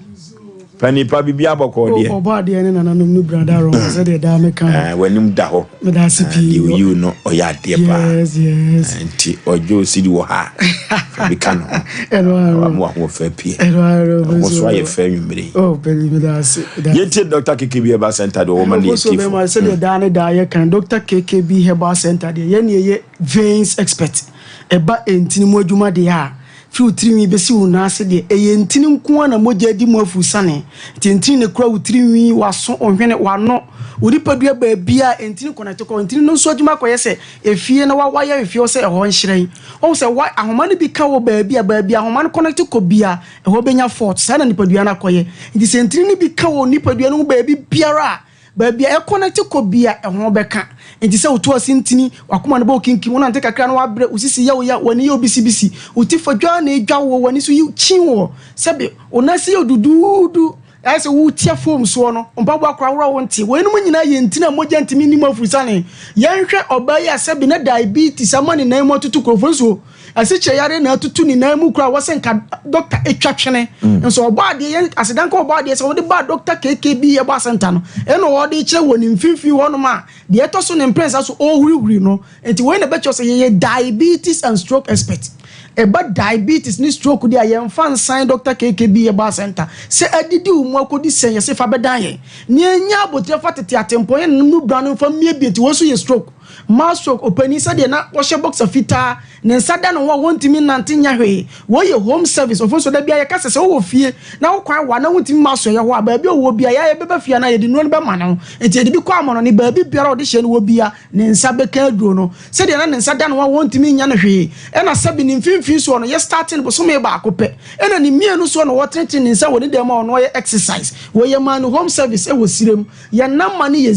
Panipa biribi abɔkɔɔ deɛ. Ɔbɔ adeɛ ne nananom no brada rɔ sɛdeɛ daa meka no. Eh, w'anim da hɔ. Meda ase pii. Deɛ oyiw no ɔyɛ adeɛ paa. Yes, yes. Nti ɔgye osidi wɔ ha a, fa bi ka ne ho. Ɛno ara. Wama w'ahoɔfɛ apue. Ɛno ara. Wo so ayɛ fɛ anwummere yi. Oh, baby, meda ase. Yɛntie Dr. KKB Herbal Center deɛ ɔwɔ ma ne yɛ tiefo. Sɛdeɛ daa ne daa yɛka no, Dr. KKB Herbal Center deɛ yɛn ne yɛyɛ veins expert. Ɛba ntini mu adwuma deɛ a, Fi wo tirinwi bɛsi wo nan ase deɛ, ɛyɛ ntini nko ara na mogya adi mu afurusiane. Nti ntini na ɛkura wo tirinwi, w'aso, wo hwene, w'ano, wo nipadua baabiara, ntini kɔnɛte kɔ. Ntini no nso adwuma akɔyɛ sɛ efie na wawayɛ efie hɔ sɛ ɛhɔ nhyerɛn. Woahu sɛ wa ahoma no bi ka wɔ baabi a, baabi a ahoma no kɔnɛte kɔ biara, ɛhɔ bɛnya fault. Saa na nipadua no akɔyɛ. Nti sɛ ntini no bi ka wɔ nipadua no ho baabi biara a, Baabi a ɛkɔnɛte kɔ bia ɛho bɛka. Nti sɛ wotu ase ntini, w'akoma no bɔ wo kinkim, wonante kakra na woabrɛ, wo sisi yɛ wo ya, w'ani yɛ wo bisibisi, wo ti fa dwa na edwa wo, w'ani so yi kyin wɔ, sɛbe wo nan ase yɛ wo duduudu, ayɛ sɛ woretia foam soɔ no, wo mpaboa koraa worɔ wo nte. Weinom nyinaa yɛ ntini a mogya ntumi nni mu afurusane. Yɛnhwɛ ɔbaa yi a sɛbe na diabetes ama ne nan mu atutu kurofo nso asikyire yareɛ na atutu ne nan mu koraa wɔ sɛ nka dɔkta atwa twene. Nso ɔbɔ adeɛ yɛn aseda nka ɔbɔ adeɛ sɛ wɔde baa dɔkta KKB yɛbɔ asɛnta no ɛna wɔde kyerɛ wɔ ne mfimfini hɔnom a deɛ ɛtɔ so ne mprɛnsa so ɔrehurihuri no. Nti wei na ɛbɛkyerɛ sɛ yɛyɛ diabetes and stroke expert. Ɛba diabetes ne stroke deɛ a yɛmfa nsan Dɔkta KKB Herbal Centre sɛ adidi wo mu akɔdi sɛn yɛse fa bɛdan yɛn na yɛnya aboterɛ fa tete atempɔn yɛn nananom no bra no mfa mmiebie nti wei nso yɛ stroke. Mild stroke, ɔpanin sɛdeɛ na ɔhyɛ boxer fitaa, ne nsa da ne ho a wɔntumi nnante nyɛ hwee. Wei yɛ home service. Ofosuo da biara yɛka sɛ sɛ wowɔ fie na wo kwan wa na wontumi mma asoɛeɛ hɔ a, baabi a ɔwɔ biara yɛa yɛbɛba fie anaa yɛde nnuro no bɛma no. Nti yɛde bi kɔ amɔnɔne, baabi biara a ɔde hyɛ no wɔ biara ne nsa bɛka aduro no. Sɛdeɛ na ne nsa da ne ho a wɔntumi nyɛ no hwee. Ɛna sɛbe ne mfimfini soɔ no yɛ starting bosome baako pɛ. Ɛna ne mmienu soɔ no wɔtenetene ne nsa wɔ ne dan mu a ɔno ɔyɛ exercise. Wei yɛmaa no home service wɔ Sirem. Yɛn number no yɛ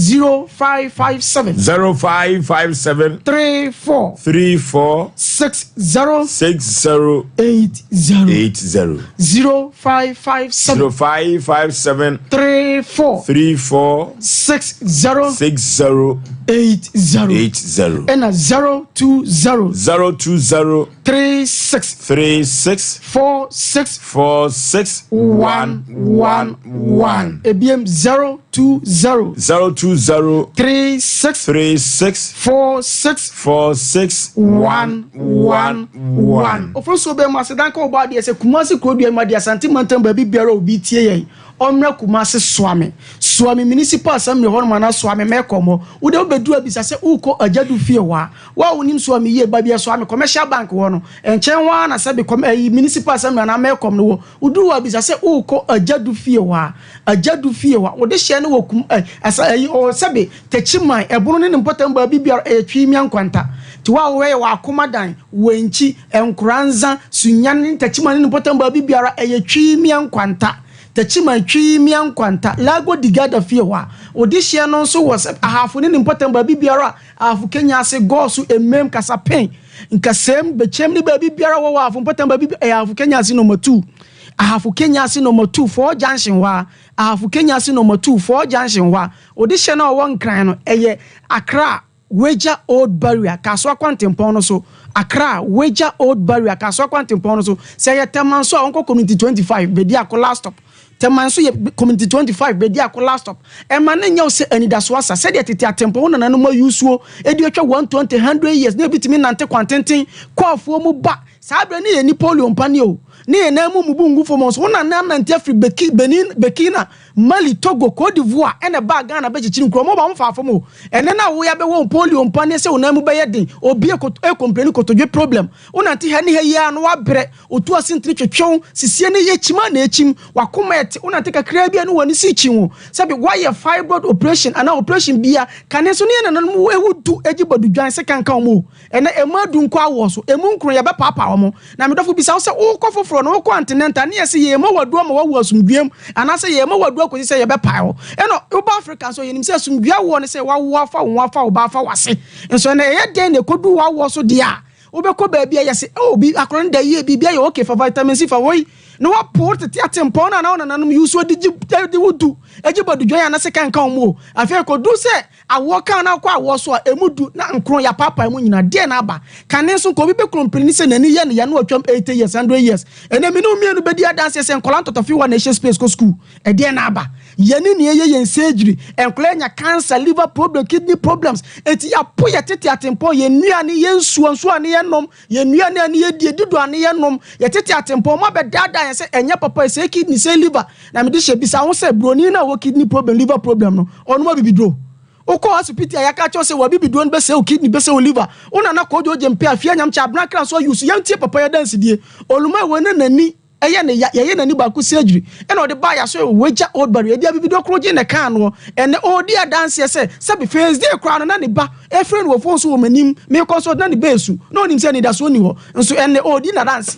0557. 0557. 34. 34. 60. 60. 80. 80. 0557. 0557. 34. 34. 60. 60. 80. 80. Ɛna 020. 020. 36. 36. 46. 46. 1 1 1. Ebiem 020. 020. 36. 36. 46. 46. 1 1 1. Ofosuo bɛn mu asedan ka ɔbɔ adeɛ sɛ Kumasi kuro dua mu adeɛ Asante mantam baabi biara obi tie yɛn ɔmmra Kumasi Soame Soame Municipal Assembly hɔnom anaa Soame Mɛkɔm hɔ wode wobɛduru abisa sɛ wokɔ Agyadu fie hɔ a wo a wonim Soame yie ba bia Soame Commercial Bank hɔ no nkyɛn hɔ ara na sɛbe kɔm ɛyi Municipal Assembly anaa Mɛkɔm no wɔ woduru hɔ abisa sɛ wokɔ Agyadu fie hɔ a Agyadu fie hɔ a wode hyɛ no wɔ kum ɛ asa ɛyi ɔwɔ sɛbe Techiman ɛbono ne ne mpɔtam baabi biara ɛyɛ Twimia Nkwanta nti wo a wohwɛ yɛ wɔ Akomadan Wenchi Nkoranza Sunyani ne Techiman ne ne mpɔtam baabi biara ɛyɛ Twimia Nkwanta Techiman Twimia Nkwanta Lago di Garda fie hɔ a odehyeɛ no nso wɔ sɛ Ahafo ne ne mpɔtam baabi biara Ahafo Kenya ase Gɔɔso Emem Kasapen Nkasɛm Bekyem ne baabi biara wɔ wɔ Ahafo mpɔtam baabi ɛyɛ Ahafo Kenya ase nɔma 2 Ahafo Kenya ase nɔma 2 4 junction hɔ a Ahafo Kenya ase nɔma 2 4 junction hɔ a odehyeɛ no a ɔwɔ Nkran no ɛyɛ Accra Weija Old Barrier, Kasoa Kwantempɔn no so, Accra, Weija Old Barrier, Kasoa Kwantempɔn no so. Sɛ ɛyɛ Tema nso a, wɔnkɔ Community 25, Bediako last stop. Tema nso yɛ Community 25, Bediako last stop. Ɛmma no nyɛ wo sɛ anidaso asa. Sɛdeɛ tete atempɔn wo nananom ayusuo de atwa 120, 100 years na ebi tumi nante kwantenten kɔ afuo mu ba. Saa berɛ no yɛnni polio mpaneɛ o, ne yɛn nan mu mmubu ngu fam o, nso wo nana anante afiri Beki, Benin, Burkina, Mali, Togo, Cote d'Ivoire ɛna ɛbaa Ghana bɛkyekyere nkuro. Ɔmo ba ɔmo faa fam o. Ɛnɛ no a wo yabɛwɔ wo polio mpaneɛ sɛ wo nan mu bɛyɛ den, obi ɛcomplaini kotodwe problem, wo nante ha ne ha yi ara na wabrɛ, otu asentene twetwe wo, sisie no yɛ kyim a na ɛkyim, wakoma ɛte, wo nante kakraa bi a na w'ani si kyin wo, sɛbe woayɛ fibroid operation anaa operation bia, kane nso ne yɛn nananom ɛwu du gye badudwan sekan ka ɔmo o. Ɛnnɛ, emu adu nko awoɔ so, emu nkron, yɛbɛpaapaa wɔn. Na me dɔfo bisa wo sɛ, worekɔ foforɔ no, wokɔ antenatal, ne yɛse yɛrema wo aduro ama woawu asomdwoeɛ mu, anaasɛ yɛrema wo aduro akɔsi sɛ yɛbɛpae wo? Ɛna woba Afrika nso, yɛnim sɛ asomdwoeɛ awoɔ ne sɛ woawo afa wo ho afa wo ba afa w'ase. Nso ɛnnɛ, ɛyɛ dɛn na ɛkɔduru w'awoɔ so deɛ a, wobɛkɔ baabi a yɛse, oh, bi, akwadaa no da yie, biribi ayɛ okay, fa vitamin C, fa wei, na woapo wo tete atempɔn no a na wo nananom use de gye, de wo du, gye badudwan anaasɛ kanka wɔn o. Afei ɛkɔduru sɛ Awoɔ kan na wokɔ awoɔ so a, ɛmu du na nkron yɛapaapae mu nyinaa. Deɛn na aba? Kane nso nka obi bɛkɔmpleni sɛ n'ani yɛ no ya na watwam 80 years, 100 years. Ɛnnɛ me ne wo mmienu bɛdi adanseɛ sɛ nkwadaa ntɔtɔfewa na ɛhyɛ space kɔ sukuu. Ɛdeɛn na aba? Yɛne nea ɛyɛ yɛn surgery. Nkwadaa anya cancer, liver problem, kidney problems. Enti yɛapo yɛn tete atempɔn, yɛn nnuane, yɛn nsuo, nsuo a ne yɛnom, yɛn nnuane a ne yɛdi, yɛdi do a ne yɛnom, yɛn tete atempɔn. Moabɛdaadaa yɛn sɛ ɛnyɛ papa, ɛsɛe kidney, ɛsɛe liver. Na mede hyɛ bisa ho sɛ broni no a ɔwɔ kidney problem, liver problem no, ɔnom abibiduro? Wokɔ asopiti a yɛaka akyerɛ wo sɛ w'abibiduro no bɛsɛe wo kidney, bɛsɛe wo liver. Wo nana Kojo Gyempe Afia Nyamkye Abena Kra nso ayi so. Yɛntie papa yi adansedie. Oluma wei ne n'ani ɛyɛ ne ya, yɛyɛ n'ani baako surgery ɛna ɔde baa yɛaso wɔ Wagya Old Barrier. Yɛde abibiduro koro gye na ɛkaa noɔ. Ɛnnɛ ɔredi adanseɛ sɛ sɛbe first day koraa no na ne ba ɛfrɛ no wɔ phone so wɔ m'anim, merekɔ nso na ne ba resu. Na ɔnim sɛ anidasoɔ nni hɔ. Nso ɛnnɛ ɔredi n'adanseɛ.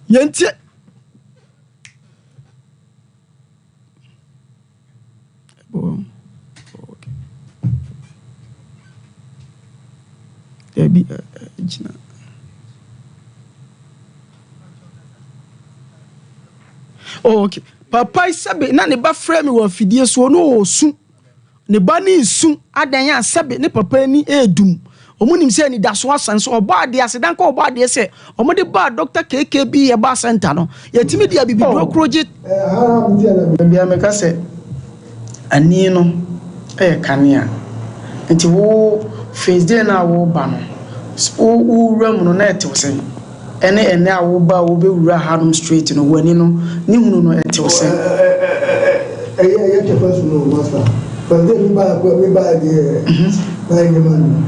Yɛntie. Biribi gyina. Oh, okay. Papa yi sɛbe na ne ba frɛ me wɔ afidie so ɔno ɔresu. Ne ba no resu adan a sɛbe ne papa ani redum. Wɔn nim sɛ anidaso asa nso ɔbɔ adeɛ aseda nka ɔbɔ adeɛ sɛ wɔde baa Dr. KKB Herbal Center no yɛtumi de abibiduro koro gye Baabi a meka sɛ ani no yɛ kanea. Nti wo first day no a woreba no, wo wowura mu no na ɛtew sɛn? Ɛne ɛnnɛ a woba a wobɛwura hanom straight no, w'ani no ne hunu no ɛtew sɛn? Ɛyɛ ɛyɛ kyɛ first no master. First day mi ba yɛ mi ba yɛ deɛ na ɛnyɛ ma mi.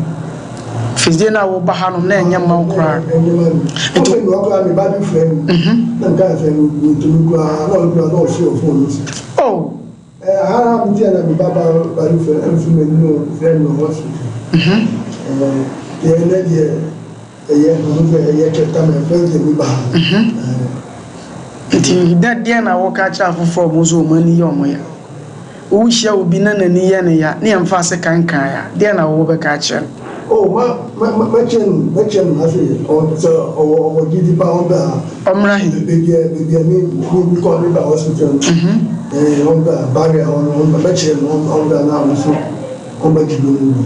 First day no a woba hanom na ɛnyɛ mma wo koraa. Ɛnyɛ ma mi. Nti ɔfɛ mi wakora mi ba bi frɛ mi. Na mi ka sɛ mi ntumi koraa na ɔno koraa na ɔhyɛ ɔfon no so. Oh. Ɛɛ ha mi ti na mi ba ba ba bi frɛ ɛnso mi no frɛ mi wɔ hospital. Ɛɛ deɛ ɛnɛ deɛ. Ɛyɛ ɔno sɛ ɛyɛ kɛta my first day mi ba ha. Nti dɛ deɛn na woka kyerɛ afoforɔ a wɔn nso wɔn ani yɛ wɔn ya? Wohyia obi na n'ani yɛ no ya ne yɛmfa sekan nkae a, deɛn na wobɛka akyerɛ no? Oh, ma, ma, ma, mɛkyerɛ no, mɛkyerɛ no ha sɛ, ɔ, sɛ ɔwɔ, ɔwɔ gyidi paa, ɔmbra ha. Ɔmmra he? Beebi a, beebi a me, me, me kɔ, me ba hospital no. Ɛɛ, ɔmbra, barrier hɔ no, ɔmbra, mɛkyerɛ no, ɔmbra na ɔno nso, ɔmbɛgye duro no bi.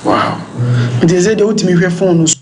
Wow. Nti sɛ deɛ wotumi hwɛ phone no so.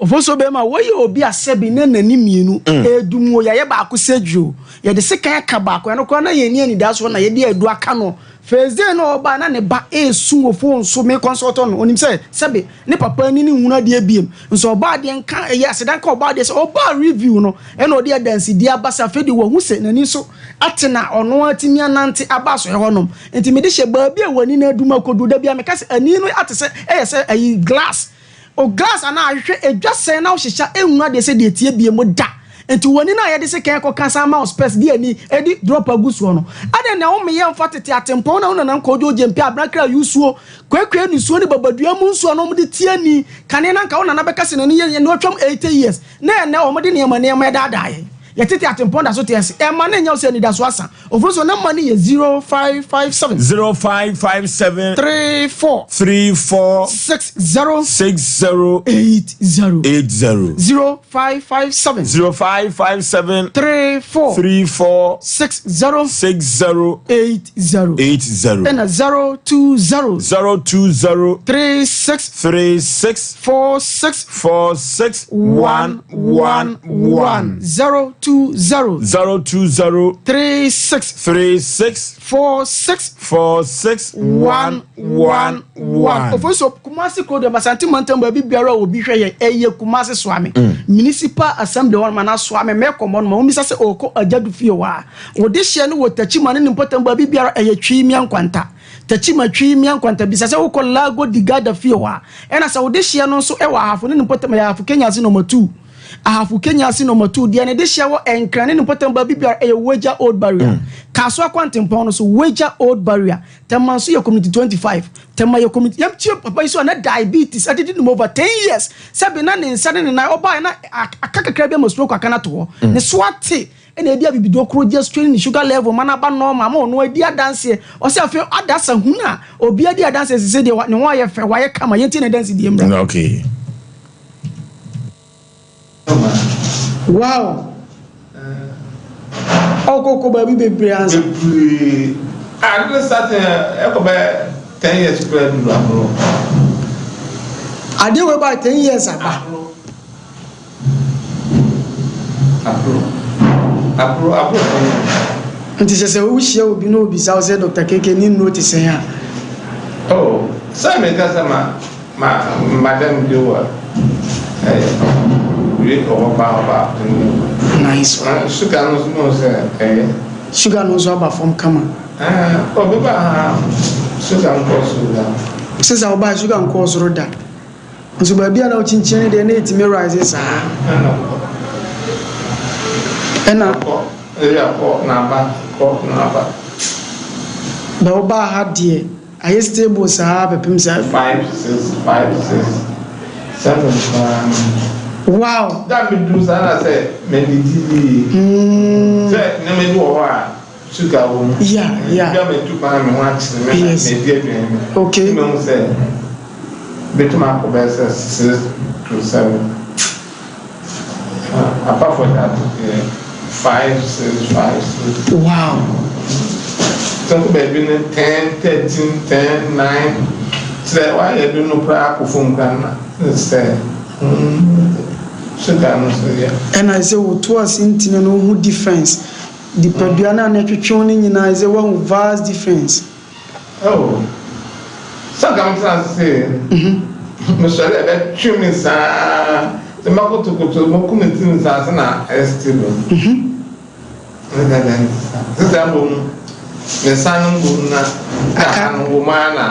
Ofosuo bɛrima woyɛ obi a sɛbi na nani mmienu ɛredum o yɛayɛ baako surgery o yɛde sekan aka baako ɛno koraa na yɛnni anidasoɔ na yɛde adu aka no first day na ɔba na ne ba ɛresu wɔ phone so me consult no onim sɛ sɛbi ne papa ani ne nhunu adeɛ biem nso ɔba adeɛ nka ɛyɛ aseda nka ɔba adeɛ sɛ ɔba review no ɛna ɔde adansidie aba sɛ afei de wahu sɛ n'ani so ate na ɔno atumi anante aba asɔre hɔnom Nti mede hyɛ baabi a w'ani no adum akodu. Da biara meka sɛ ani no ate sɛ ɛyɛ sɛ ayi glass. O glass anaa ahwehwɛ edwa sɛn na wohyehyɛ a enhunu adeɛ sɛ deɛ ɛteɛ biem da. Nti w'ani no a yɛde sekan kɔka san ma wo spɛs de ani de drop agu soɔ no adɛn na wo meyɛ mfa tete atempɔn na wo nana Nkojo Gyempe Abrakra Ayusuo Kwekwe nisuo ne babadua mu nsuo a na wɔde te ani kane na anka wo nana bɛka sɛ n'ani yɛ na watwam 80 years na ɛnnɛ wɔde nneɛma nneɛma ɛdaadaa yɛn. Yɛ tete atempɔn da so te ase. Ɛmma no nyɛ wo sɛ anidaso asa. Ofori so nɔmba no yɛ 0557. 0557. 34. 34. 60. 60. 80. 80. 0557. 0557. 34. 34. 60. 60. 80. 80. Ɛna 020. 020. 36. 36. 46. 46. 1. 1 1 0 2 0 0 2 0 3 6 3 6 4 6 4 6 1 1 1. Ofosuo Kumasi kuro deɛ Asante mantam baabi biara a obi hwɛ yɛn ɛyɛ Kumasi Soame mm. Municipal Assembly hɔ nom anaa Soame mɛkɔm hɔ nom a wɔmmisa sɛ ɔrekɔ Agyadu fie hɔ a wɔde hyeɛ no wɔ Takyima ne ne mpɔtam baabi biara ɛyɛ Twi Mia Nkwanta Takyima Twi Mia Nkwanta bisa sɛ wokɔ Lago di Garda fie hɔ a Ɛna sɛ wo dehyeɛ no nso wɔ Ahafo ne ne mpɔtam ɛyɛ Ahafo Kenya ase nɔma tuu. Ahafo Kenya ase nɔma tuu. Deɛ ne dehyeɛ wɔ Nkran ne ne mpɔtam baabi biara ɛyɛ Weija Old Barrier. Kasoa kwantempɔn no so, Weija Old Barrier. Tema nso yɛ Community 25. Tema yɛ community. Yɛmtie papa yi so a na diabetes adidi ne mu over 10 years. Sɛbe na ne nsa ne ne nan ɔbaeɛ na aka kakra bi ama stroke aka no ato hɔ. Ne so ate. Ɛna ebi abibiduro koro gye strain ne sugar level ma no aba normal ma ɔno adi adanseɛ. Ɔsɛ afei adasa hunu a obi adi adanseɛ sese deɛ ne ho ayɛ fɛ wayɛ kama yɛntie n'adansedie mmra. Okay. Wow! Ɔkɔ kɔ baabi bebree ansa. Bebree. Ah, ne starting ɛkɔ bɛ 10 years kura duru aboro. Adeɛ wei ba 10 years aba. Aboro. Aboro, aboro pii. Nti sɛ sɛ wohyia obi na obisa wo sɛ Dr. KK ne nnuro te sɛn a? Oh, sɛ meka sɛ ma, ma, madam bi wɔ ɛyɛ, wie ɔwɔ paa ɔba afternoon. Nice one. Na sugar no nso mehu sɛ ɛyɛ. Sugar no nso aba fam kama. Ah, oh, meba ha sugar nkɔɔ soro da. Since a wobae sugar nkɔɔ soro da. Nso baabi a na wokyinkyin no deɛ na ɛtumi rise saa. Ɛna kɔ. Ɛna. Kɔ, eya kɔ na aba, kɔ na aba. Bɛ wobaa ha deɛ ayɛ stable saa bɛpem saa. 5 6 5 6 7 koraa no. Wow. Da me duru saa na sɛ mɛdidi yie. Sɛ nneɛma bi wɔ hɔ a. Sugar wɔ mu. Yeah, yeah. Ebi a metu kwan a me ho akyere me na Yes. medi aduane no. Okay. Na mehu sɛ Ebetumi akɔ bɛyɛ sɛ 6 to 7. Apart from that, yeah, 5, 6, 5, 6. Sɛ kɔ baabi no 10, 13, 10, 9 sɛ wayɛ do no koraa akɔ fam koraa na sɛ sugar no so yɛ. Ɛna sɛ woto ase ntini no, wohu difference. Nipadua no a na ɛtwetwe wo no nyinaa, sɛ woahu vast difference. Oh, sɛ nka metena ase mesɔre a, ɛbɛtwe me saa sɛ makotokoto mɔko me tirim saa sɛ na ɛyɛ stable. Sisa mbom me nsa no mbom na aka no wɔ mu ara na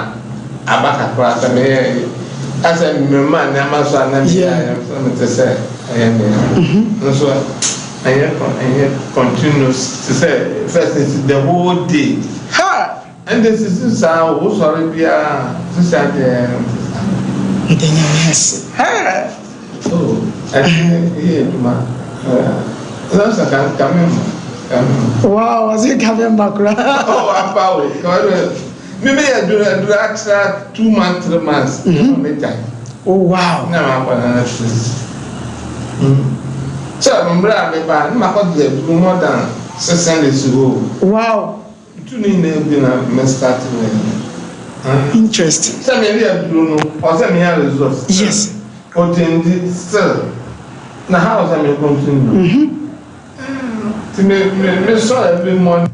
aba kakra sɛ meyɛ asɛ mmerema nneɛma so a na meyɛ ayɛ sɛ mete sɛ ɛyɛ me nso ɛnyɛ continuous te sɛ first nti the whole day. Ha! Ɛnde sisi saa o, wosɔre biara sisi adeɛ nte saa. Meda Nyame ase. Ha! Oh, ɛte yɛ adwuma ɛɛ sɛ kame ma kame ma. Wow, ɔse kame ma koraa. Oh, ampa o, kame mi yɛ aduru aduru akyerɛ 2 months, 3 months ɛna mi gya. Oh wow. Na ma akɔ nana tiri sɛ mmerɛ a meba ne ma kɔ de aduru more than 600 si hɔ. Tu ne nyinaa bi na mɛ start ne. Interesting. Sɛ mi yɛ aduru no, ɔsɛ mi yɛ results. O ti ndi still na how sɛ mi continue. Ti mi sɔ every morning.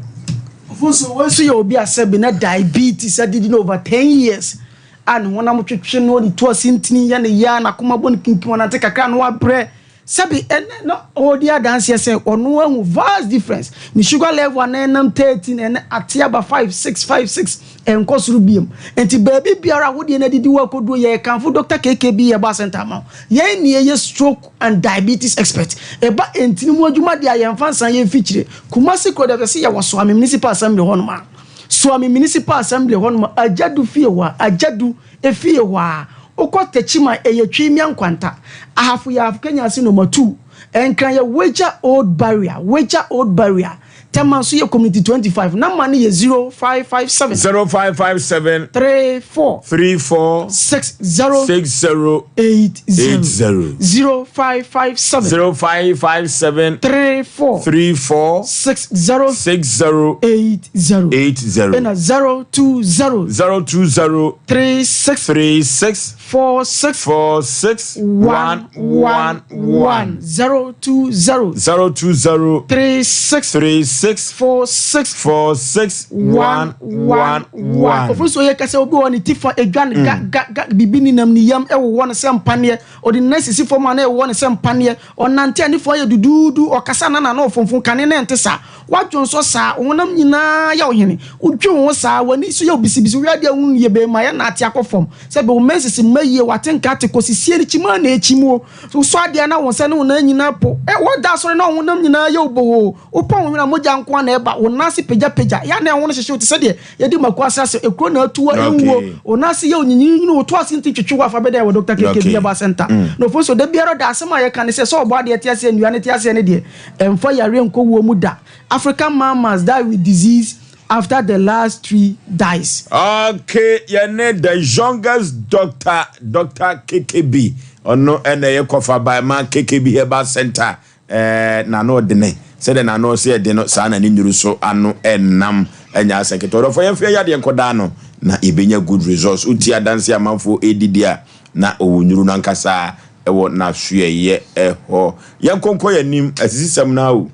Ofosu, wɔn nso yɛ obi a sɛbi na diabetes adidi no over 10 years a ne honam twetwe no, ne to ase ntini yɛ ne ya, n'akoma bɔ ne kinkin, ɔnante kakra na wabrɛ. Sɛbi ɛnɛ na ɔredi adanseɛ sɛ ɔno ahu vast difference. Ne sugar level a na ɛnam 13, ɛnɛ ate aba 5, 6, 5, 6, ɛnkɔ soro biem. Nti baabi biara a wodeɛ no adidi wɔ akɔduro, yɛ kamfo Dr KKB Herbal Center ama wo. Yɛn ni yɛyɛ stroke and diabetes expert. Ɛba ntini mu adwuma deɛ a, yɛmfa nsan yɛn fikyire. Kumasi kuro deɛ, sɛ yɛwɔ Suame Municipal Assembly hɔnom a, Suame Municipal Assembly hɔnom a, Agyadu fie hɔ a, Agyadu efie hɔ a, wokɔ Techiman, ɛyɛ Twimia Nkwanta. Ahafo yɛ Ahafo Kenya ase number 2. Nkran yɛ Weija Old Barrier, Weija Old Barrier. Tema nso yɛ Community 25. Number no yɛ 0557. 0557. 34. 34. 60. 60. 80. 80. 0557. 0557. 34. 34. 60. 60. 80. 80. Ɛna 020. 020. 36. 36. 46. 46. 1 1 1 020. 020. 36. 36. 46. 46. 1 1 1. Ofin so yɛ kasa, obi wɔ ne ti fa edwa ne ga ga ga, bibi ne nam ne yam ɛwowɔ ne sɛ mpaneɛ, ɔde ne nan sisi fam a na ɛwowɔ ne sɛ mpaneɛ, ɔnante a ne fo ayɛ duduudu, ɔkasa na na ɔfonfon kane na ɛnte saa, wadwo nso saa, honam nyinaa yɛ ɔhene, wodwe wo ho saa, w'ani so yɛ obisibisi, woyɛ adeɛ ho yɛ bɛrima yɛ naate akɔ fam, sɛ bɛ wo menses mma yie, wate nka te kɔsisie ne kyima na ekyi mu o, wosɔ adeɛ na wo nsa ne wo nan nyinaa po ɛ, wɔda asɔre na wo honam nyinaa yɛ obohoo, wopɔ wo hwene a mogya nko a na ɛba, wo nan ase pagyapagya yɛ na ɛho no hyehyɛ wo te sɛ deɛ yɛde mako ase ase ekuro na atu a ɛnwuo, wo nan ase yɛ onyinyinyini, wo to ase nti twetwe wo afa bɛdɛ wɔ Dr. KK Herbal Center. Na ofo so da biara da, asɛm a yɛka ne sɛ sɛ ɔbɔ adeɛ te aseɛ, nnua ne te aseɛ ne deɛ ɛmfa yareɛ nkɔ wuo mu da. African man must die with disease after the last tree dies. Okay, yɛne the youngest doctor, Dr. KKB, ɔno ɛna ɛyɛ kɔfa by ma KKB Herbal Center. N'ano ɔdene sɛdeɛ n'ano ɔsɛ ɛde no saa na ne nnuru so ano ɛnam ɛnya asɛ ketewa. Ɔdɔfo, yɛmfa yɛ adeɛ nkɔdaa no na yɛbɛnya good results. Wotie adanse amanfoɔ ɛdidi a na ɔwɔ nnuru no ankasa ɛwɔ n'asoɛyɛ ɛhɔ. Yɛnkɔnkɔ yɛn anim asisisɛm no awo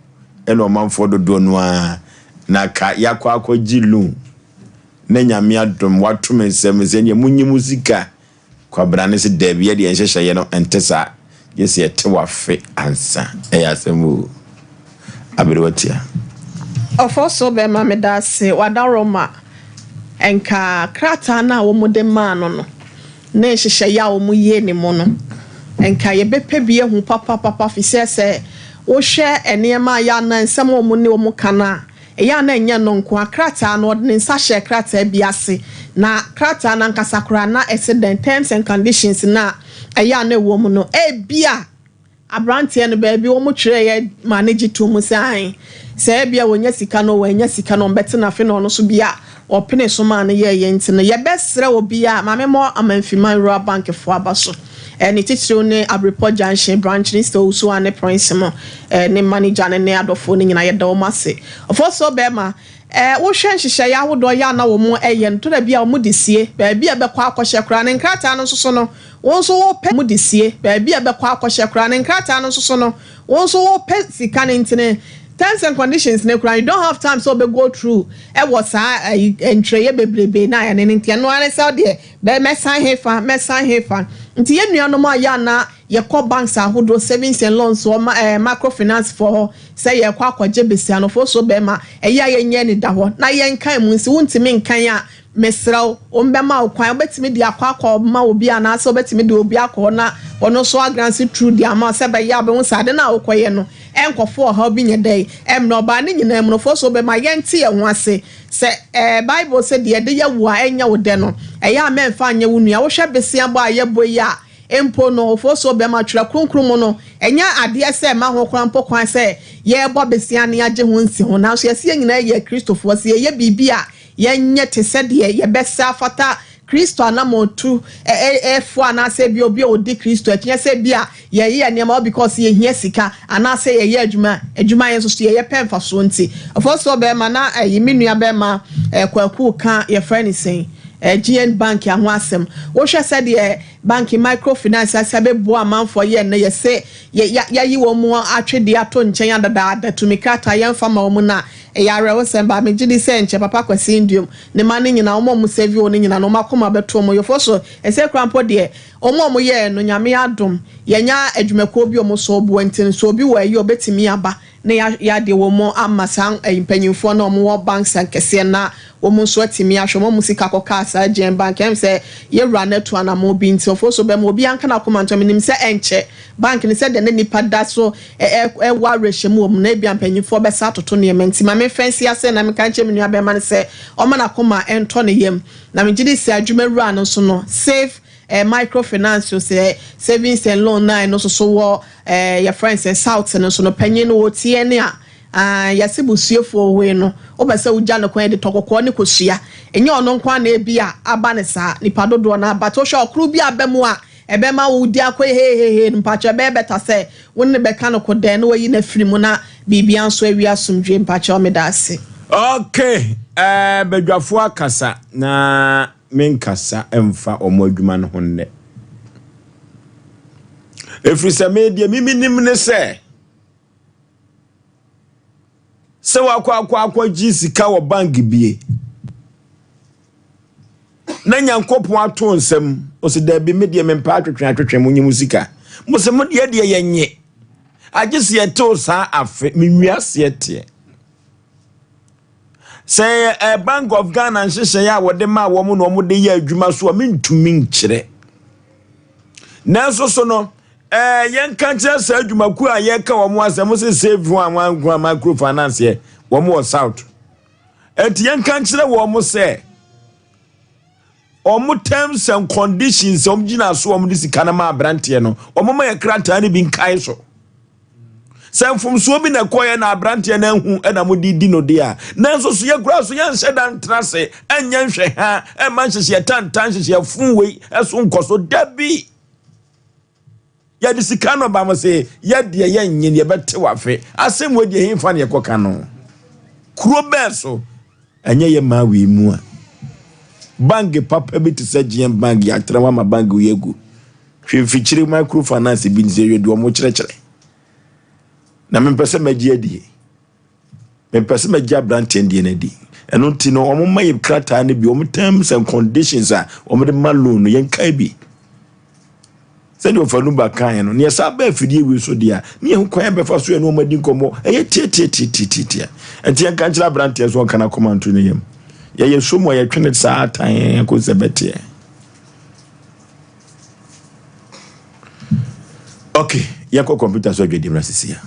ɛna ɔmanfoɔ dodoɔ no ara na ka yɛakɔ akɔgye loan na Nyame adom wato me nsɛm sɛ neɛ monyi mu sika. Kwabena ne sɛ daabi, yɛdeɛ nhyehyɛeɛ no ɛnte saa, gye sɛ yɛte wafe ansa. Ɛyɛ asɛm o, aberewa tia. Ɔfɔ so bɛma meda ase wadaroma. Nka krataa no a wɔde maa no ne nhyehyɛeɛ a wɔyie ne mu no, nka yɛbɛpɛ bi ehu papapapa, fi sɛ wohwɛ nneɛma a yɛ ana nsɛm a wɔn ne wɔn ka no a, ɛyɛ a na ɛnyɛ no nko a. Krataa no, ɔde ne nsa hyɛ krataa bi ase, na krataa no ankasa koraa na ɛsɛ dɛn, terms and conditions na ɛyɛ a na ɛwɔ mu no, ebia. Abranteɛ no baabi wɔn twerɛeɛ maa no gye too mu sɛ aane, sɛ ebia wɔnya sika no o wɔannya sika no wɔbɛte no afe na ɔno nso bia ɔpene so maa no yɛeɛ nti no yɛbɛsrɛ obiara Maame mmɔ Amanfiman Rural Bank foɔ aba so ne titiriw ne Abrepɔ Junction branch ne Sister Owusuaa ne Prince mo ne manager no ne adɔfoɔ no nyinaa yɛda wɔn ase. Ɔfɔsɔɔ bɛɛma wohwɛ nhyehyɛeɛ ahodoɔ yɛ a na wɔn yɛ no tɔ da bi a wɔn de sie baabi a ɛbɛkɔ akɔhyɛ koraa ne nkrataa no nso so no Wo nso wopɛ mu de sie baabi a ɛbɛkɔ akɔhyɛ koraa ne nkrataa no nso so no wo nso wopɛ sika no nti ne terms and conditions no koraa you don't have time sɛ wobɛ go through ɛwɔ saa ayi ntwerɛeɛ bebrebe no a ɛne no nti ɛno ara ne sɛ wodeɛ bɛ mɛsan hefa mɛsan hefa nti yɛn nuanom a yɛ a na yɛkɔ banks ahodoɔ savings and loans wɔ ma ɛɛ macro finance foɔ hɔ sɛ yɛkɔ akɔgye besia no fo so bɛrima ɛyɛ a yɛnyɛ anidahɔ na yɛnkan mu nsi wontumi nkan a Mesrɛ wo, wɔbɛma wo kwan, wobɛtumi de akɔ akɔma obi anaasɛ wobɛtumi de obi akɔ hɔ na ɔno nso agranse through de ama wo sɛ ɛbɛyɛ a wobɛhu sɛ ade no a wokɔyɛ no ɛnkɔfa ɔhaw bi nyɛ dɛn ɛmmrɛ wo. Baa ne nyinaa mu no, fo so bɛma yɛnte yɛn ho ase sɛ ɛɛ Bible sɛ deɛ ɛde yɛ wo a ɛnyɛ wo dɛ no, ɛyɛ a mɛmfa nyɛ wo nua. Wohwɛ beseabɔ a yɛbɔ yi a, mpo no, fo so bɛma Twerɛ Kronkron mu no, ɛnyɛ adeɛ sɛ ɛma ho koraa mpo kwan sɛ yɛrebɔ besea na yɛagye ho nsi ho. Nanso yɛse yɛn nyinaa yɛ Kristofoɔ, sɛ yɛyɛ biribi a Yɛnyɛ te sɛ deɛ yɛbɛsɛ afata Kristo anammɔntu foɔ anaasɛ ebia obi a ɔdi Kristo akyi. Nyɛ sɛ ebia yɛyɛ nneɛma all because yɛhia sika anaasɛ yɛyɛ adwuma adwuma yɛn nso so yɛyɛ pɛ mfasoɔ nti. Ɔfɔsoɔ bɛrima na ɛyi me nua bɛrima Kwaku ka yɛfrɛ no sɛn GN Bank ho asɛm. Wohwɛ sɛdeɛ bank microfinance ase abɛboa amanfoɔ yɛ nnɛ yɛsɛ yɛayi wɔn mu atwedeɛ ato nkyɛn adadaada tumi krataa yɛmfa ma wɔn no a Ɛyɛ awerɛhosɛm but megye di sɛ nkyɛ Papa Kwasi Nduom ne mma no nyinaa wɔn a wɔn save wɔn no nyinaa no wɔn akoma bɛto wɔn yɔfoɔ so ɛsɛ koraa mpo deɛ wɔn a wɔn yɛɛ no Nyame adom yɛnya adwumakuo bi wɔn so boa nti no sɛ obi wɔ ayi a ɔbɛtumi aba na yɛadeɛ wɔn ama saa mpanyinfoɔ no a wɔn wɔ banks akɛseɛ na wɔn nso atumi ahwɛ wɔn a wɔn sika kɔkaa saa GN bank ɛm sɛ yɛwura no atu anamɔ bi nti ɔfoɔ so bɛma obi anka n'akoma nto menim sɛ ɛnkyɛ Bank no, sɛdeɛ na nnipa da so wɔ awerɛhyɛmu wɔ mu no, ebia mpanimfoɔ bɛsa atoto nneɛma nti, ma memfa nsi ase na menka nkyerɛ me nuabarima no sɛ ɔmma n'akoma ntɔ ne yam. Na megye di sɛ adwumawura no nso no, Safe eh, Microfinance o, sɛ Savings and Loan no a ɛno nso so wɔ eh, yɛfrɛ no sɛ South no nso no, panyin no wɔtie ne a, ah, yɛse busuafoɔ wei no, wopɛ sɛ wogya no kwan de tɔ kɔkɔɔ ne kosua. Ɛnyɛ ɔno nko ara na ebia aba no saa, nnipa dodoɔ no aba. Nti wohwɛ ɔkoro bi aba mu a, Ɛbɛma wo di akɔ hehehe no mpakyɛw ɛbɛyɛ better sɛ wo ne no bɛka no kodɛɛ na wayi no afiri mu na biribia nso awie asomdwie mpakyɛw medaase. Ok eh badwafoɔ akasa na menkasa mfa wɔn adwuma no ho nnɛ. Ɛfiri sɛ me deɛ me menim ne sɛ sɛ wakɔ akɔ akɔgye sika wɔ bank bie na nyankopɔn ato nsɛm ɔsɛ daabi me deɛ mempɛ atwetwe atwetwe mo nye mo sika mo sɛ mo deɛ deɛ yɛnye agye sɛ yɛtew saa afe menwi aseɛ teɛ sɛ ɛ bank of ghana nhyehyɛeɛ a wɔde maa wɔn na wɔde yɛ adwuma so a mentumi nkyerɛ nanso so no ɛɛ yɛnka nkyerɛ saa adwumakuo a yɛka wɔn asɛm sɛ save one one one microfinance yɛ wɔn wɔ south Enti yɛnka nkyerɛ wɔn sɛ wɔn terms and conditions wɔn gyina so wɔn de sika no ma aberanteɛ no wɔn ma yɛ krataa no bi nkae so sɛ mfomsoɔ bi na ɛkɔyɛ na aberanteɛ no ahu ɛna mo de di no deɛ a nanso so yɛkura so yɛnhyɛ da ntena ase ɛnyɛ nhwɛ ha ɛma nhyehyɛ tantan nhyehyɛ fun wei ɛso nkɔ so dabi. Yɛde sika no ba mo se yɛ deɛ yɛ nye deɛ bɛte wafe asɛm wei deɛ hefa ne yɛkɔ ka no kuro bɛɛ so ɛnyɛ yɛ maa wei mu a bank papa bi te sɛ GM bank yɛ atena wama bank wei agu hwɛ mfikyire microfinance bi nti yɛ deɛ ɔmo kyerɛkyerɛ na mempɛ sɛ mɛgye adie Mepɛ sɛ mɛgye aberanteɛ no deɛ no adi. Ɛno nti no, wɔn ma yɛ krataa no bi, wɔn terms and conditions a wɔn de ma loan no, yɛn kae bi. Sɛdeɛ ɔfa no ba kaeɛ no, neɛ saa bɛɛ afidie wei so deɛ a, ne yɛn kwan bɛfa so yɛne wɔn adi nkɔmmɔ, ɛyɛ tiatiatiatiatia. Ɛnti yɛn ka nkyerɛ aberanteɛ so ɔnka n'akoma nto ne yam. Yɛyɛ so mu a yɛtwe ne saa tan yɛn kɔ sɛ bɛteɛ. Okay, yɛnkɔ kɔmputa so adwadi mmra sisi a.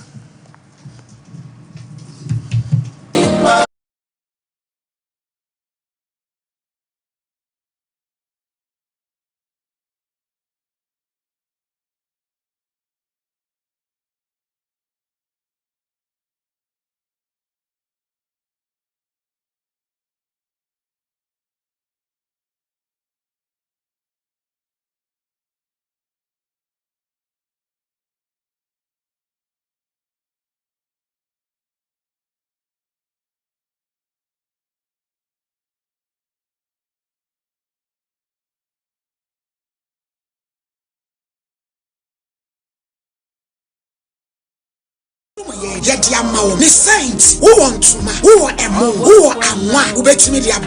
yɛn yɛde ama wo. Ne saa nti, wowɔ ntoma, wowɔ ɛmo, wowɔ anwa a, wobɛtumi de ab.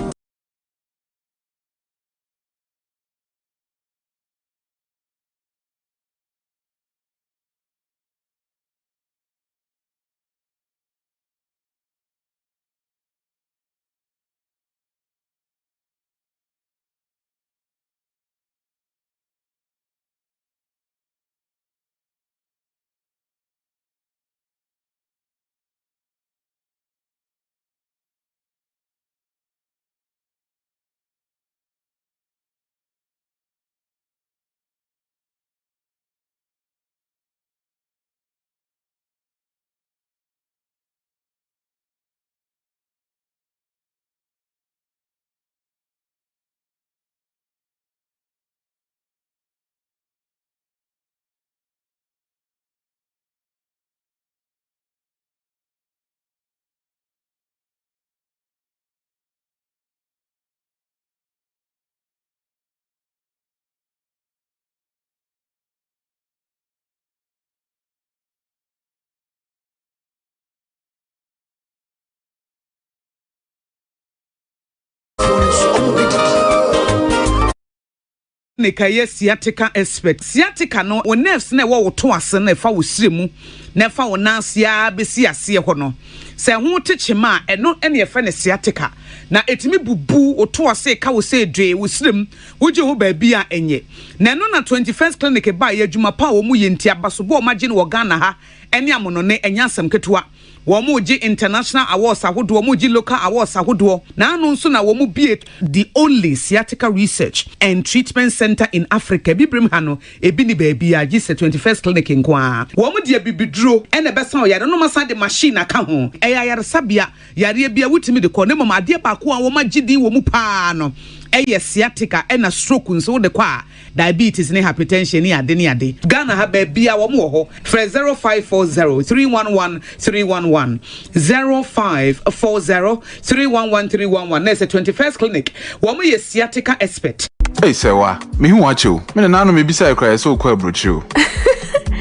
Ne ka yɛ sciatica expert. Sciatica no, wo nerves no a ɛwɔ wo to ase no a ɛfa wo srɛ mu na ɛfa wo nan ase ara bɛsi aseɛ hɔ no, sɛ ɛho te kyema a, ɛno na yɛfrɛ no sciatica. Na ɛtumi bubu wo to ase, ɛka wo sɛ dwee, wo srɛ mu, wogye ho baabi a ɛnyɛ. Na ɛno na 21st Clinic baeɛ, adwuma pa a wɔyɛ nti, abasobɔ a wɔagye no wɔ Ghana ha ne amonone, ɛnyɛ asɛm ketewa. Wɔregye international awards ahodoɔ, wɔregye local awards ahodoɔ. N'ano nso na wɔbue the only sciatica research and treatment centre in Africa. Abibirem ha no, ebi nni baabiara gye sɛ 21st Clinic nko ara. Wɔde abibiduro na ɛbɛsa ɔyare no na wɔasan de machine aka ho. Ɛyɛ ayaresabea, yareɛ biara wotumi de kɔ. Na mmom adeɛ baako a wɔagye din wɔ mu pa ara no yɛ sciatica ɛna stroke nso wode kɔ a, Diabetes ne hypertension ne ade ne ade. Ghana ha baabia wɔn wɔ hɔ. Frɛ 0540 311 311, 0540 311 311 na ɛsɛ 21st Clinic. Wɔn yɛ sciatica expert. Ei Sɛwa, mehu wo akyɛ o. Me nananom mebisae koraa yɛ sɛ wokɔ aburokyire o.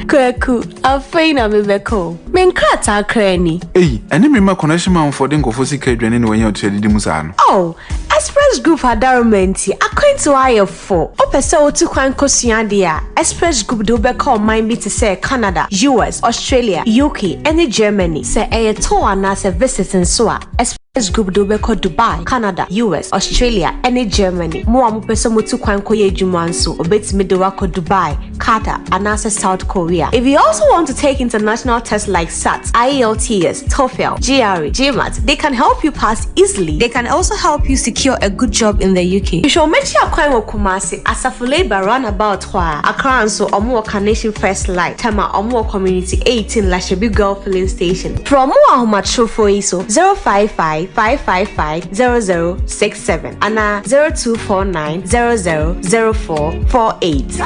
Kwaku, afei na mebɛkɔ o. Me nkrataa koraa ni. Ei, ɛne me mma connection manfoɔ de nkurɔfoɔ sika adwane na wɔanya ɔtiri adidi mu saa no. Oh, Express Group adaworoma nti, akwantuo ayɛ fo. Wopɛ sɛ wotu kwan kosua adeɛ a, Express Group de wo bɛkɔ ɔman bi te sɛ Canada, US, Australia, UK, ne Germany. Sɛ ɛyɛ tour anaasɛ visit nso a, Express Group de wo bɛkɔ Dubai, Canada, US, Australia, ne Germany. Mo a mopɛ sɛ motu kwan kɔyɛ adwuma nso, wɔbɛtumi de wo akɔ Dubai, Qatar, anaasɛ South Korea. If you also want to take international tests like SAT, IELTS, TOEFL, GRE, GMAT, they can help you pass easily. They can also help you secure a good job in the UK. Hwehwɛ wɔn akyi akwan wɔ Kumasi, Asafo Labour roundabout hɔ ara. Accra nso, wɔn wɔ Carnation First Light, Tema, wɔn wɔ Community 18 Lashibi Girl Filling Station. Frɛ wɔn wɔ ahomatrofoɔ yi so, 055 555 0067 anaa 0249 0004 48.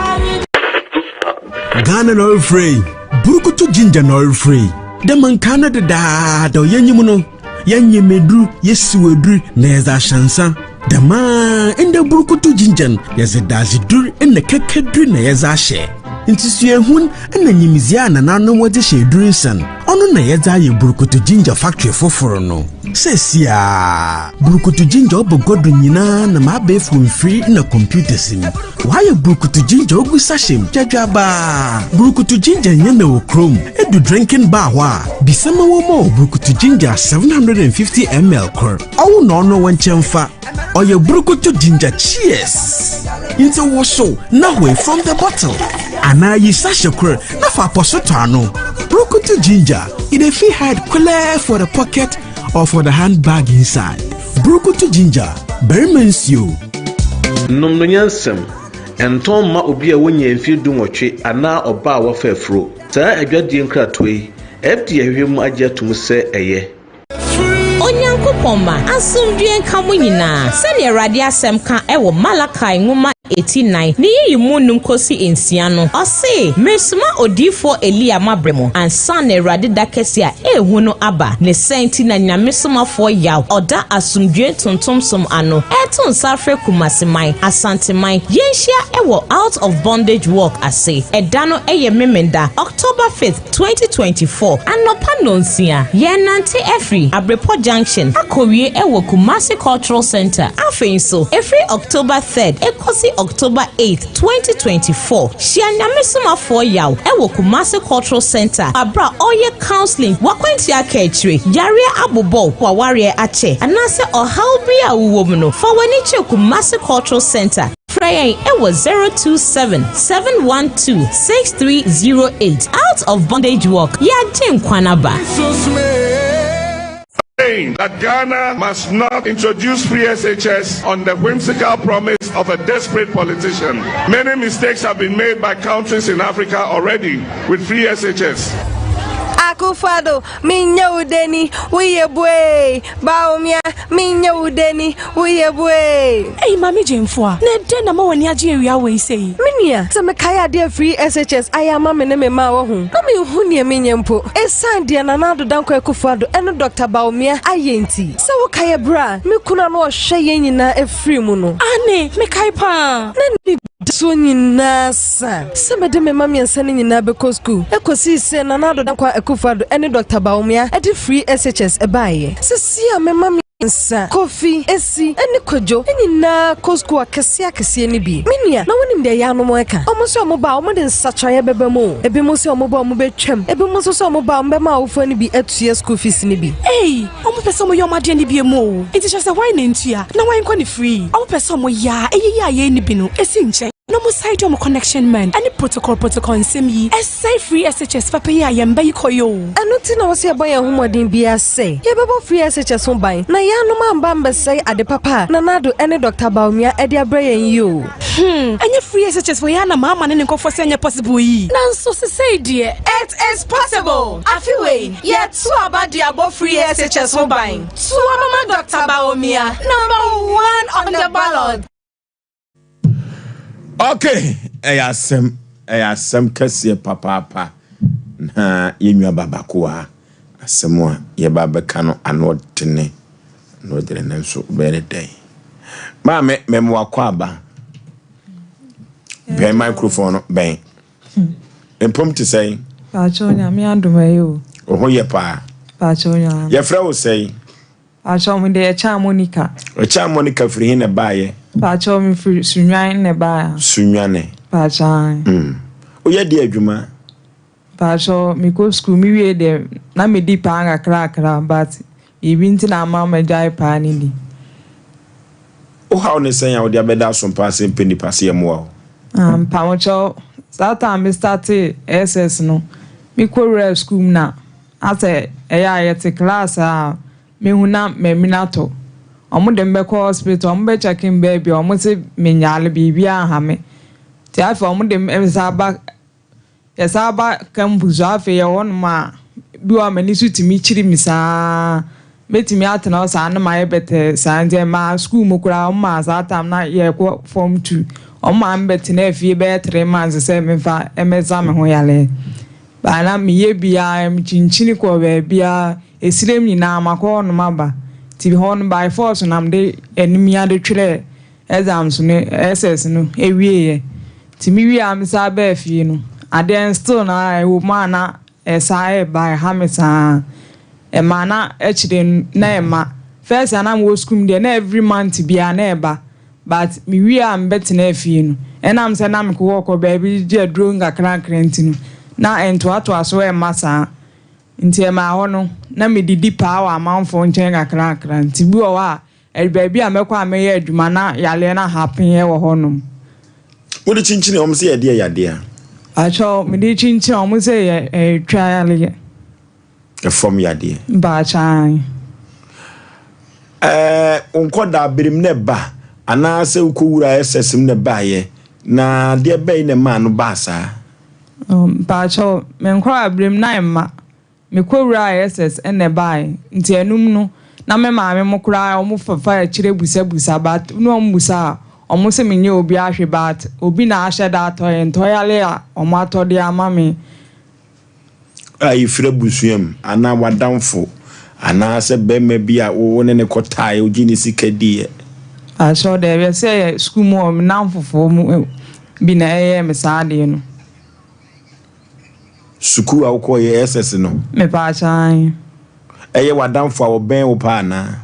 Ghana na ɔrefrɛ yi, Burukutu ginger na ɔrefrɛ yi. Dɛ ma nkaa no dedaada ɔyɛ nyim no, yɛnyem edur, yesiw edur na yɛdze ahyɛ nsa. Dɛm ara ndɛ burukutu ginger no, yɛdze dadzedur na kɛkɛdur na yɛdze ahyɛ. Ntsi suahun na nyimdzee a nananom wɔdze hyɛ edur nsa no, ɔno na yɛdze ayɛ burukutu ginger factory fofor no. Seseiara, burukutu ginger ɔba gua do nyina nam abaɛfor mfir na computers mu. Wɔayɛ burukutu ginger ogu sachet mu dwadwaabaa. Burukutu ginger nnyɛ na wɔ kurom. Edu drinking bar hɔ a, bisa ma wɔmma wo burukutu ginger 750 ml kor. Ɔwo na ɔno wo nkyɛn fa. Ɔyɛ burukutu ginger cheers! Ntsi wosow na hoe from the bottle. Anaa yi sachet kor na fa apɔso tɔ ano. Burukutu ginger, e dey fit hide kwelɛɛ for the pocket or for the handbag inside. Burukutu ginger, barima nsuo. Nom no nyansam. Ɛntɔn mma obi a wanya mfeɛ dunwɔtwe anaa ɔbaa a wafa afuro. Saa adwadie nkratoɔ yi, FDA ahwehwɛ mu agye atom sɛ ɛyɛ. Onyankopɔn mma, asomdwoeɛ nka mo nyinaa, sɛdeɛ Awurade asɛm ka wɔ Malakai nwoma eti nan, ne yiyi mu num kosi nsia no, ɔse, Meresoma odiyifoɔ Elia mabrɛ mo, ansa na Awurade da kɛse a ɛyɛ hu no aba. Ne saa nti na Nyame somafoɔ Yaw ɔda asomdwoe ntontom som ano ɛreto nsa afrɛ Kumaseman, Asanteman, yɛnhyia wɔ Out of Bondage Walk ase. Ɛda no yɛ Memenda, October 5th, 2024, anɔpa nnɔnsia. Yɛrenante afiri Abrepɔ Junction akɔwie wɔ Kumasi Cultural Centre. Afei nso, ɛfiri October 3rd kɔsi October 8th, 2024, hyia Nyame somafoɔ Yaw wɔ Kumasi Cultural Centre aberɛ a ɔreyɛ counselling, w'akwantua aka akyire, yareɛ abobɔ wo, w'awareɛ akyɛ, anaasɛ ɔhaw bi a wowɔ mu no, fa w'ani kyerɛ Kumasi Cultural Centre. Frɛ yɛn wɔ 027 712 6308. Out of Bondage Walk, yɛagye nkwa no aba. That Ghana must not introduce free SHS on the whimsical promise of a desperate politician. Many mistakes have been made by countries in Africa already with free SHS. Akufo-Addo, minya udeni, woyɛ bue. Bawumia, minya udeni, woyɛ bue. Ei, Maame Gyamfua, na ɛdɛn na ma w'ani agye awia wei sei? Me nua, sɛ mekae adeɛ free SHS ayɛ ama me ne me mma wɔ ho, na menhu nea menyɛ mpo. Ɛsiane deɛ Nana Addo Dankwa Akufo-Addo ɛne Dr. Bawumia ayɛ nti. Sɛ wokae berɛ a me kunu a na ɔhwɛ yɛn nyinaa afiri mu no. Ane, mekae paa. Na ne so nyinaa sa sɛ mede me mma mmiɛnsa no nyinaa bɛkɔ sukuu ɛkɔsii sɛ Nana Addo Dankwa Akufo-Addo ɛne Dr. Bawumia ɛde free SHS ɛbaeɛ. Sisi a me mma mmiɛnsa, Kofi, Esi ɛne Kwadwo nyinaa kɔ sukuu akɛseɛ akɛseɛ no bi. Me nua, na wonim deɛ ɛyɛ anom ɛka? Ɔmo sɛ ɔmo ba a, ɔmo de nsakyerɛeɛ bɛba mu o. Ebi mo sɛ ɔmo ba a ɔmo bɛtwam. Ebi mo nso sɛ ɔmo ba a ɔmo bɛma awofoɔ no bi atua school fees no bi. Ei, ɔmo pɛ sɛ ɔmo yɛ ɔmo adeɛ no bi mu o. Nti kyerɛ sɛ hwan na ntua na hwan nkɔ ne free? Ɔmo pɛ sɛ ɔmo yɛ a ɛyɛ yi a yɛn ni bi no esi nkyɛn. Na ɔmo side ɔmo connection man ɛne protocol protocol nsɛm yi ɛsɛe free SHS papa yi a yɛn ba yi kɔ yi o. Ɛno nti na wɔsɛ yɛbɔ yɛn ho mmɔden biara sɛ yɛbɛbɔ free SHS ho ban na yɛanom amba mbɛsɛe ade papa a Nana Addo ne Dr. Bawumia de abrɛ yɛn yi o. Ɛnyɛ free SHS wɔ yɛn ana maama ne ne nkɔfoɔ sɛ ɛnyɛ possible yi. Nanso sesei deɛ. It is possible. Afe wei, yɛto aba de abɔ free SHS ho ban. To aba ma Dr. Bawumia, number one on the ballot. Okay, ɛyɛ asɛm, ɛyɛ asɛm kɛseɛ papaapa. Na yɛn nua babaako a asɛm a yɛba bɛka no ano ɔdene, ano ɔdene, nanso bɛyɛ ne dɛn? Maame, mɛmo akɔ aba. Bɛn microphone no bɛn. Mpom te sɛn? Paakyɛw, Nyame adom, ɛyɛ o. Wo ho yɛ paa. Paakyɛw Nyame. Yɛfrɛ wo sɛn? Paakyɛw, me de Ɛkyɛn Monica. Ɛkyɛn Monica firi hin na ɛbaayɛ? Paakyɛw, me firi Sunwan na ɛbaayɛ. Sunwane. Paakyɛw. Woyɛ deɛ adwuma? Paakyɛw, mekɔ school, me wie deɛ na me di paa kakrakra, but biribi nti na ama magyae paa ne di. Wohaw ne sɛn a wode abɛda asompa ase mpɛ nipa sɛ yɛmmoa wo? Ah, mpamokyɛw, saa time me start SS no, mekɔ wura school mu na asɛ ɛyɛ a yɛte class a mehu na m'amina atɔ. Ɔmo de me bɛkɔ hospital, ɔmo bɛ check me baabi a ɔmo se menyale biribi aha me. Nti afei ɔmo de me sa ba, yɛsa ba campus. Afei yɛwɔ hɔnom a bi wɔ a m'ani so tumi kyiri me saa, mɛtumi atena hɔ saa na mayɛ bɛtɛ saa. Nti ɛmaa school mu koraa, ɔmo maa saa time na yɛkɔ form two, ɔmo maa me bɛtena fie bɛyɛ 3 months sɛ mefa ɛmɛsa me ho yale baa na meyɛ biara mekyinkyini kɔ baabiara esirem nyinaa makɔ hɔnom aba. Nti hɔ no by force nam de anim de twerɛ exams no, SS no ewieɛ. Nti me wie a me saa bɛɛ fie no, adeɛ no still na ɛwɔ mu a na ɛsaa ɛba ɛha me saa. Ɛma na akyire no na ɛma first a na mewɔ school mu deɛ na every month biara na ɛba, but me wie a mebɛtena fie no, ɛnam sɛ na mekɔ kɔ baabi gye aduro nkakrakra nti no na ɛntoatoa so ɛmma saa. Nti ɛma hɔ no na medidi paa wɔ amanfoɔ nkyɛn kakrakra. Nti bi wɔ hɔ a baabi a mɛkɔ a mɛyɛ adwuma na yaleɛ no ahapen wɔ hɔnom. Wode kyinkyini, ɔm sɛ yɛdeɛ yadeɛ a? Akyɛw, mede kyinkyini, ɔmo sɛ yɛ ɛtwa yaleɛ. Ɛfam yadeɛ? Baakyan. Wo nkɔdaa berem na ɛba anaasɛ wokɔwura SS mu na ɛbaeɛ, na deɛ bɛyi na ɛmaa no baa saa? Mpaakyɛw, me nkɔdaa berem na ɛma mekɔwura SS ɛna ɛbaeɛ. Nti ɛnum no na me maame mo koraa ɔmo fafa akyire busabusa, but na ɔmo busa a Ɔmo se menyɛ obiara hwee but obi na ahyɛ da atɔ yɛ ntɔyale a ɔmo atɔ de ama me. A ɛfiri abusua mu anaa w'adamfo anaasɛ barima bi a wo ne no kɔtaeɛ, wogyee ne sika diiɛ. Ahyɛ daabi, ɛsɛ yɛ sukuu mu hɔ me nnamfofoɔ mu bi na ɛyɛɛ me saa adeɛ no. Sukuu a wokɔeɛ, SS no? Mepaakyɛw, aane. Ɛyɛ w'adamfo a ɔbɛn wo paa anaa?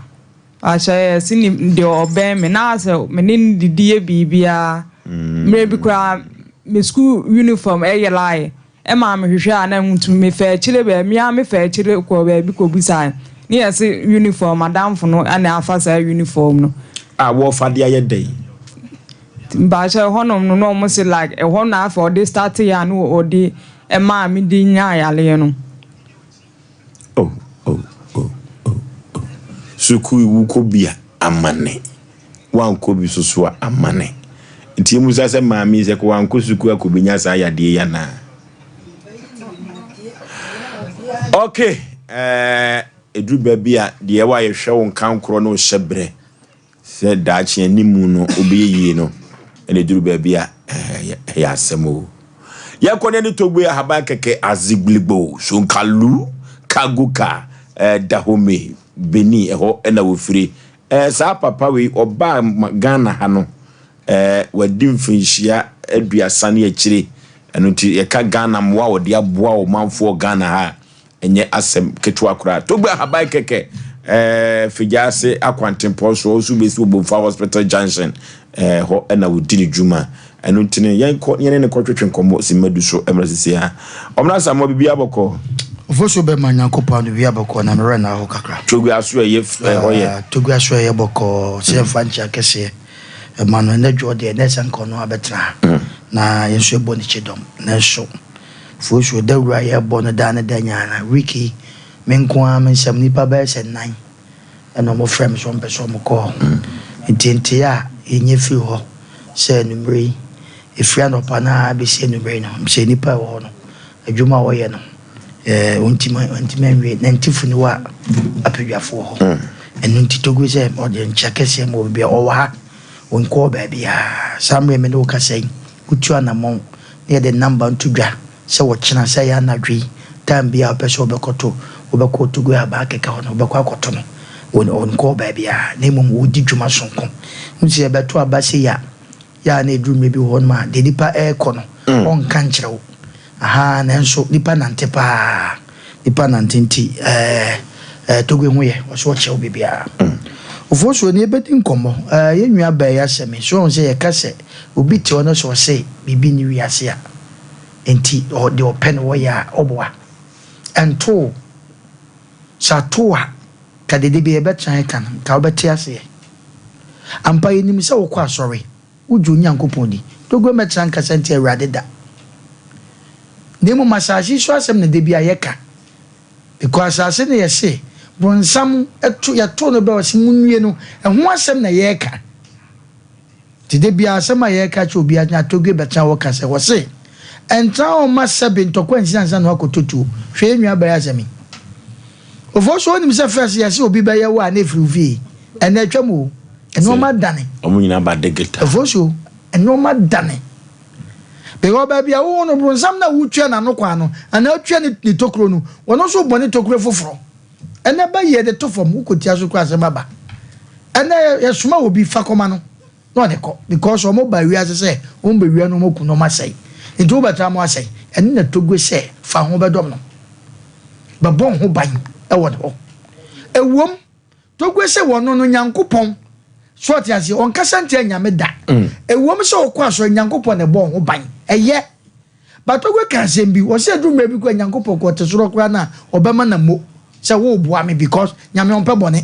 Ahyɛ yɛ ne deɛ ɔbɛn me na asɛ me ne no didi yɛ biribiara. Mmerɛ bi koraa me sukuu uniform ɛyeraeɛ ɛmaa me hwehwɛ a na mentumi me faa akyire baabi me ara me faa akyire kɔɔ baabi kɔ bisaeɛ ne yɛ se uniform madamfo no ɛna afa saa uniform no. A wɔfa de ayɛ dɛn? Mpakyɛ ɛhɔnom no na ɔmo se like ɛhɔ na afei ɔde starte yɛ a na ɔde ɛmaa me de nyaa yareɛ no. Oh, oh, oh, oh, oh. Sukuu wokɔ bi a, amane. Woankɔ bi nso so a, amane. Nti yɛmmisa sɛ maame yi sɛ kɔ wankɔ sukuu a kɔbɛnya saa yadeɛ yi anaa? Okay, ɛɛ, ɛduru baabi a deɛ ɛwɔ a yɛhwɛ wo nkankorɔ ne wo hyɛberɛ. Sɛ daakye anim no wobɛyɛ yie no, ɛna ɛduru baabi a ɛyɛ asɛm o. Yɛkɔ ne ne Togbe ahaban kɛkɛ Azigligbo, Sonkalu, Kaguka, eh, Dahomey, Benin, ɛhɔ ɛna wɔfiri. Eh, saa papa wei ɔbaa Ghana ha no, eh, wadi mfirinhyia aduasa ne akyire. Ɛno nti yɛka Ghana mmoa a wɔde aboa ɔmanfoɔ Ghana ha a, Ɛnyɛ asɛm ketewa koraa. Togbe ahaban kɛkɛ ɛɛ Figyase akwantempɔn so nso bɛsi wɔ Bomfa Hospital Junction ɛɛ hɔ ɛna wɔdi ne dwuma. Ɛno nti no yɛnkɔ yɛne ne kɔtwetwe nkɔmmɔ simma du so mmerɛ sisi ha. Ɔmena Asamoah biribiara bɔkɔ. Ofosuo bɛma Nyankopɔn ano biribiara bɔkɔɔ na me werɛ nna hɔ kakra. Togbe aso ɛyɛ ɛhɔ yɛ. Togbe aso ɛyɛ bɔkɔɔ sɛ yɛmfa nkyea kɛseɛ ɛma no ɛnɛ dwoɔ deɛ na ɛsɛ nka ɔno abɛtena ha na yɛn nso yɛbɔ ne kyidɔm nanso Fosuo dawuro a yɛbɔ no daa ne da nyinaa no, week yi me nko ara me nsam nnipa bɛyɛ sɛ nnan na wɔfrɛ me sɛ wɔpɛ sɛ wɔkɔ hɔ. Nti nteeɛ a yɛnya firi hɔ sɛ anwummerɛ yi, ɛfiri anɔpa no ara bɛsi anwummerɛ yi no, sɛ nnipa a ɛwɔ hɔ no, adwuma a wɔyɛ no, wɔntumi wɔntumi anwie. Nantifo ni hɔ a apadwafoɔ hɔ. Ɛno nti Togo sɛ ɔde nkyɛ kɛseɛ ma obi biara. Ɔwɔ ha, ɔnkɔɔ baabiara. Saa mmerɛ yi me ne wo kasa yi, wotu anammɔn na yɛde number nto dwa sɛ ɔkyena sɛ ɛyɛ anadwo yi time biara a wopɛ sɛ wobɛkɔto wobɛkɔ Otogo Abaa kɛkɛ hɔ no wobɛkɔ akɔto no ɔnkɔɔ baabiara na mmom ɔredi dwuma sononko. Wohu sɛ yɛbɛto aba sei a yɛ a na ɛduru mmerɛ bi wɔ hɔnom a deɛ nipa ɛrekɔ no ɔnka nkyerɛ wo ahaa nanso nipa nante paa. Nipa nante nti ɛɛ ɛɛ Togbe ho yɛ ɔsɛ ɔkyɛ wo biribiara. Ofosuo ni yɛbɛdi nkɔmmɔ ɛɛ yɛn nua baa yi asɛm yi so ɔhu sɛ yɛka sɛ obi te hɔ no sɛ ɔse biribi nni wiase a nti ɔ deɛ ɔpɛ no ɔyɛ a ɔboa. Ɛnto wo. Sɛ ato wo a ka dede bi yɛbɛtena yɛka no nka wobɛte aseɛ. Ampa yɛnim sɛ wokɔ asɔre Wogye Onyankopɔn di. Dodoɔ mmɛtena nkasa ntia Awurade da. Na mmom asase yi so asɛm na da biara yɛka. Because asase no yɛse bronsam to yɛtoo no bɛ ɔse monnue no, ɛho asɛm na yɛka. Nti da biara asɛm a yɛka kyerɛ obiara na Togbe bɛtena hɔ ka sɛ ɔse ɛntena hɔ mma sɛbe ntɔkwa nsi ansa na wakɔtɔ tuo. Hwɛ yɛn nua baa yi asɛm yi. Ofosu wonim sɛ first yɛse obi bɛyɛ wo a na ɛfiri wo fie. Ɛnɛ atwam o. Nneɛma dane. Wɔn nyinaa ba digital. Ofosu nneɛma dane. Because baabi a wowɔ no bronsam na wotua n'ano kwan no anaa wotua ne ne tokuro no wɔn nso bɔ ne tokuro foforɔ. Ɛnɛ ba yɛ de to fam wokɔtia so kora asɛm aba. Ɛnɛ yɛsoma obi fa kɔma no na ɔde kɔ because wɔn ba wiase sɛ wɔn bɛ wia no wɔn aku no wɔn asɛe nti wobɛtra mo asɛe ɛno na Togo sɛ fa ho bɛdɔm no bɛbɔ ho ban ɛwɔ ne hɔ ɛwom Togo sɛ wɔno no Nyankopɔn so ɔte aseɛ ɔnkasa ntia Nyame da ɛwom sɛ ɔkɔ asɔre Nyankopɔn na ɛbɔ ho ban ɛyɛ but Togo ka asɛm bi ɔsɛ ɛduru mmerɛ bi kɔ Nyankopɔn kɔ ɔte soro koraa na ɔbɛma na mo sɛ woboa me because Nyame ɔmpɛ bɔne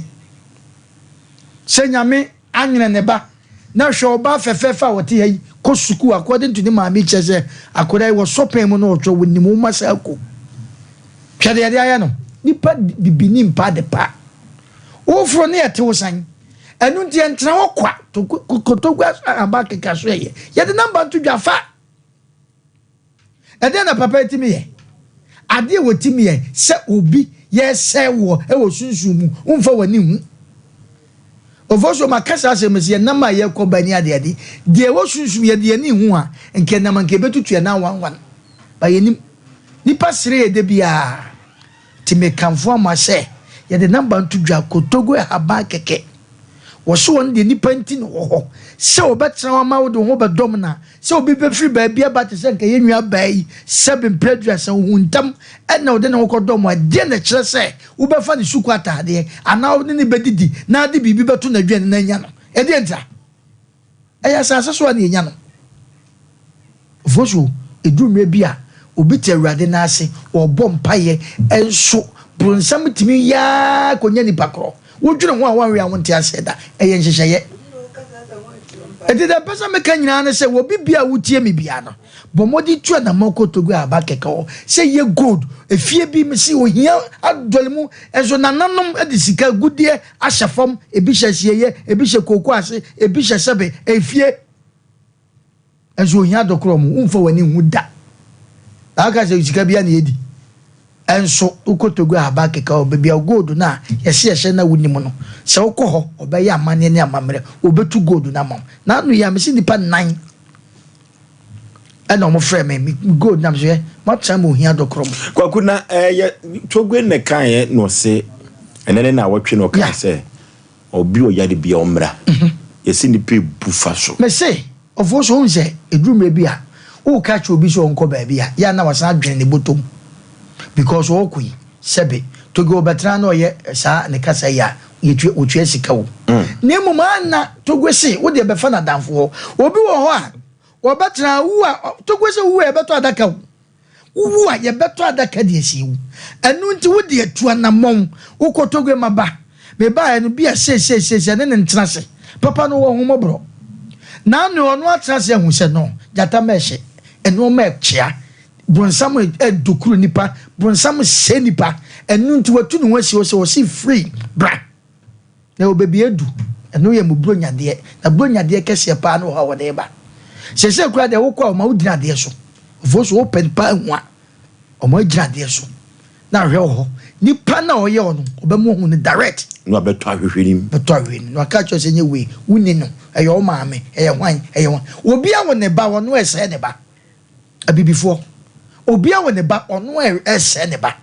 sɛ Nyame anwene ne ba na hwɛ ɔbaa fɛfɛɛfɛ a ɔte ha yi kɔ sukuu according to ne maame kyerɛ sɛ akwadaa yi wɔsɔ pɛn mu na ɔtwerɛ wɔnim nwoma saa ko hwɛ deɛ yɛde ayɛ no nipa bibini mpa ade pa woforo ne yɛte wo san ɛno nti ɛntena hɔ kwa kotogua aba keka so ɛyɛ yɛde namba nto dwa fa Ɛdeɛn na papa yi tumi yɛ? Adeɛ a wɔtumi yɛ sɛ obi yɛsɛe woɔ wɔ sunsum mu, womfa w'ani nhu. Ofosuo maka saa asɛm yi sɛ yɛn nam a yɛkɔ ba ni adeade deɛ ɛwɔ sunsum yɛde yɛn ani hu a nka yɛnam a nka yɛbɛtutu yɛn nan one one but yɛnim nipa sere yɛ da biara nti mekamfo ama sɛ yɛde number nto dwa kotogo ahaban kɛkɛ Wɔse wɔn deɛ nnipa nti na wɔwɔ hɔ, sɛ wɔbɛtena hɔ ama wode wo ho bɛdɔm no a, sɛ obi bɛfiri baabi aba te sɛ nka yɛn nua baa yi, sɛbe mprɛ aduasa, ɔhu ntam na ɔde ne ho kɔdɔm wo a, ɛdeɛn na ɛkyerɛ sɛ wobɛfa ne sukuu ataadeɛ anaa wo ne no bɛdidi na ade biribi bɛto n'aduane na anya no? Ɛdeɛn ntira? Ɛyɛ asase so a na yɛnya no. Mfomsoɔ, ɛduru mmerɛ bi a, obi te Awurade nan ase, ɔrebɔ mpaeɛ, nso bronsam tumi yɛ ara kɔnya nipa korɔ. Wodwene ho a woanwe a wonte aseɛ da. Ɛyɛ nhyehyɛeɛ. Enti deɛ mpɛ sɛ meka nyinaa ne sɛ, wɔ bibia a wotie me biara no, bɔ mmɔden tu anammɔn kɔ Togo a aba kɛkɛ hɔ sɛ yɛ gold efie bi mese ohia adɔre mu nso nananom de sika agudeɛ ahyɛ fam, ebi hyɛ asieeɛ, ebi hyɛ kooko ase, ebi hyɛ sɛbe efie. Nso ohia dɔ korɔ mu, womfa w'ani nhu da. Na aka sɛ sika biara na yɛdi. Nso wokɔ Togo a aba kɛkɛ hɔ, baabi a gold no a yɛse yɛhyɛ na wonim no, sɛ wokɔ hɔ, wɔbɛyɛ amanneɛ ne amammerɛ, wɔbɛtu gold no ama wo. Na ano yi a, mese nnipa nnan ɛna wɔn frɛ me, me gold na mese hwɛ, moatena ma ohia dɔ korɔ mu. Kwaku na ɛyɛ Togo na ɛkaeɛ na ɔse ɛnɛ ne naawɔtwe na ɔkaa sɛ Obi a ɔyare biara ɔmmra. Yɛse nnipa ebu fa so. Mese, ɔfoɔ so wohu sɛ ɛduru mmerɛ bi a woka kyerɛ obi sɛ ɔnkɔ baabi a, yɛ a na wasan adwene ne bɔtɔ mu because ɔɔkɔ yi sɛbe Togo ɔbɛtena na ɔyɛ saa ne kasa yi a yɛtua wɔtua sika o. Na mmom a na Togo se wo deɛ bɛfa no adamfo hɔ. Obi wɔ hɔ a ɔbɛtena wu a Togo se wu a yɛbɛtɔ adaka o. Wowu a, yɛbɛtɔ adaka de asie wo. Ɛno nti, wo deɛ, tu anammɔn. Wo kotodwe ma ba. Mebaeɛ no, bi a seiseiseisei ɛne no ntena ase. Papa no wɔ ahummɔborɔ. N'ano, ɔno atena ase ahu sɛ no, gyata mma ɛhye, nnoɔma ɛkyea, bronsam ɛdokuru nnipa, bronsam sɛe nnipa. Ɛno nti, watu ne ho asi hɔ sɛ ɔse firi, bra. Na ɛwɔ baabi adu. Ɛno yɛ mo Buronya deɛ. Na Buronya deɛ kɛseɛ paa ne wɔ hɔ a wɔde reba. Seesei koraa deɛ wokɔ a wɔma wogyina adeɛ so. Ofo so wopɛ paa hu a, wɔma wogyina adeɛ so. Na ahwɛ wɔ hɔ. Nipa no a ɔyɛ wo no, ɔbɛma woahu no direct. Na wabɛtɔ ahwehwɛ no mu. Bɛtɔ ahwehwɛ no mu. Na waka akyerɛ wo sɛ nyɛ wei, wonni no, ɛyɛ wo maame, ɛyɛ hwan, ɛyɛ hwan. Obiara wɔ ne ba, ɔno ɛsɛe ne ba. Abibifoɔ, obia wɔ ne ba, ɔno ɛresɛe ne ba.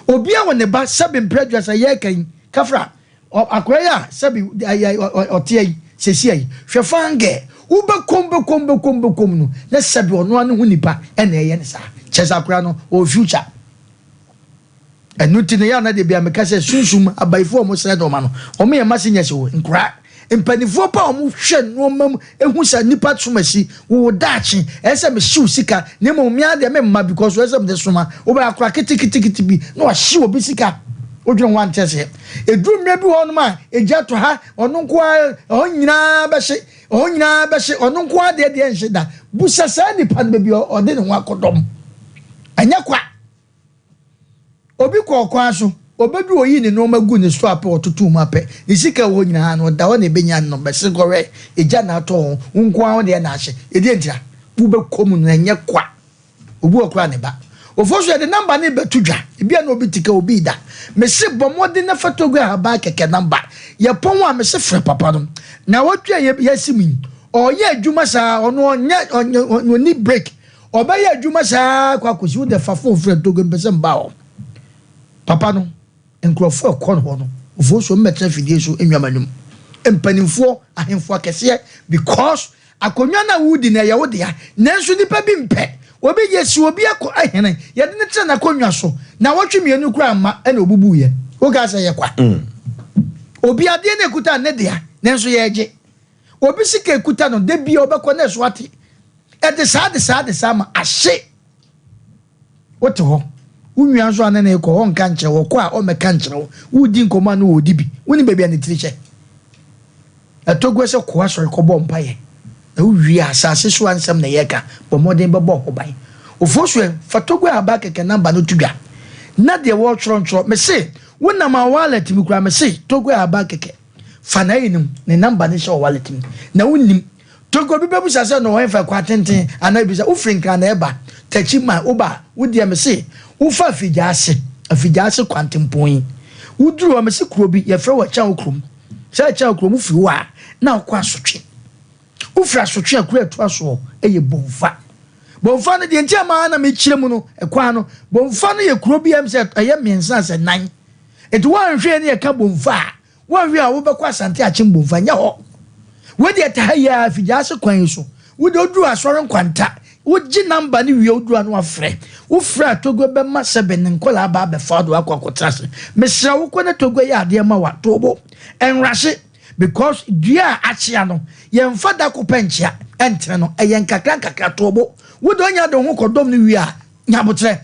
Obia wɔ ne ba, sɛbi mprɛ aduasa yɛreka yi, kafra, akora yi a sɛbi ɔteɛ yi, sɛsia yi, hwɛ fangɛ, wobɛkɔm bɛkɔm bɛkɔm bɛkɔm no, na sɛbi ɔno ano ho nipa ɛna ɛyɛ ne saa. Kyɛ sɛ akora no, ɔwɔ future. Ɛno nti no, yɛ a na da biara meka sɛ sunsum abayifoɔ a wɔsɛe nnoɔma no, wɔyɛ messengers o, nkoraa. Mpanimfoɔ pa a wɔhwɛ nnoɔma mu hu sɛ nnipa som asi, wo wo daakye, ɛyɛ sɛ mehye wo sika, na mmom me ara deɛ memma because ɛyɛ sɛ mede soma. Wobɛyɛ akora keteketekete bi na wahye obi sika. Wodwene ho a nte aseɛ. Ɛduru mmerɛ bi wɔ hɔnom a, egya tɔ ha, ɔno nko ara, ɛhɔ nyinaa bɛhye, ɛhɔ nyinaa bɛhye, ɔno nko ara deɛ deɛ nhye da. Busa saa nipa no baabi a ɔde ne ho akɔdɔm. Ɛnyɛ kwa. Obi kɔɔ kwan so, obedu oyii ne nnoɔma guu ne store apɛ ɔtotoo mu apɛ, ne sika ɛwɔ hɔ nyinaa no ɔda hɔ na ɛbɛnya no bɛse kɔhwɛ egya na atɔ ho, wo nko ara wo deɛ na ahye, ɛdeɛ ntira? Wobɛkɔ mu no ɛnyɛ kwa, obi wɔ koraa ne ba. Ofosu yɛde number no rebɛto dwa, ebia na obi te ka obi reda, mese bɔ mmɔden na fa Togo ahaban kɛkɛ number, yɛpɔn a mese frɛ papa no, naawɔtwe a yɛasi mu yi, ɔreyɛ adwuma saa, ɔno ɔnyɛ ɔnni break, Ɔbɛyɛ adwuma saa ara kɔ akɔsi wo dɛ fa phone frɛ Togo mepɛ sɛ meba hɔ. Papa no, nkurɔfoɔ a ɛkɔ no hɔ no, ofosuo mmɛtena afidie so nnwa m'anim. Mpanimfoɔ, ahemfo akɛseɛ because akonnwa no a woredi no ɛyɛ wo dea nanso nnipa bi mpɛ. Obi yɛsi obi akɔ ahene, yɛde no tena n'akonnwa so nnawɔtwe mmienu koraa amma ɛna ɔbubuiɛ. Wokaa sɛ ɛyɛ kwa. Obi adeɛ no ɛkuta no ne dea nanso yɛregye. Obi sika ekuta no, da biara ɔbɛkɔ na ɛso ate. Ɛde saa de saa de saa ma ahye. Wote hɔ, wo nua nso a ne ne rekɔ, ɔnka nkyerɛ wo, ɔkɔ a ɔmmɛka nkyerɛ wo. Woredi nkɔmmɔ a na ɔredi bi. Wonim baabi a ne tiri hyɛ. Ɛtɔ gu sɛ kɔ asɔre kɔbɔ mpaeɛ. Na wowie a, asase so ansɛm na yɛreka. Bɔ mmɔden bɛbɔ ho ban. Ofosuo, fa Togo aba kɛkɛ namba no to dwa. Na deɛ wɔretwerɛ ntwerɛ. Mese, wonam a wallet mu koraa, mese Togo aba kɛkɛ. Fa n'ayi no ne number no hyɛ wo wallet mu na wonnim. Togo obi bɛbusa sɛ no wɔnfa kwa tenten anaa ebisa wofiri Nkran na ɛba Takyi man woba a wodeɛ mese wofa Afigyaase Afigyaase kwantempɔn yi woduru hɔ mese kuro bi yɛfrɛ wɔ Kyɛn kurom. Sɛ ɛkyɛn kurom wofiri hɔ a, na wokɔ Asotwe. Wofiri Asotwe a, kuro a ɛtoa soɔ yɛ Bomfa. Bomfa no, deɛ nti a maa na mekyerɛ mu no, ɛkwan no, Bomfa no yɛ kuro bi a ɛm sɛ ɛyɛ mmiɛnsa sɛ nan. Nti woanhwɛ ne yɛka Bomfa a, Woanhwɛ a wobɛkɔ Asante Akyem Bomfa, nyɛ hɔ. Wei deɛ ɛte ha yi ara, Figyaase kwan yi so. Wo deɛ woduru Asɔre Nkwanta, wogye number no wie a woduru a na wafrɛ. Wofrɛ a Togo bɛma sɛbe ne nkwadaa aba abɛfa wo de wo akɔ akɔtena ase. Mesrɛ wo kɔ na Togo yɛ adeɛ ma wo a, to wo bo. Ɛnrahye because dua a akyea no, yɛmfa da ko pɛ nkyea, ɛntene no, ɛyɛ nkakra nkakra, to wo bo. Wo deɛ wonya de wo ho kɔdɔm no wie a, nya aboterɛ.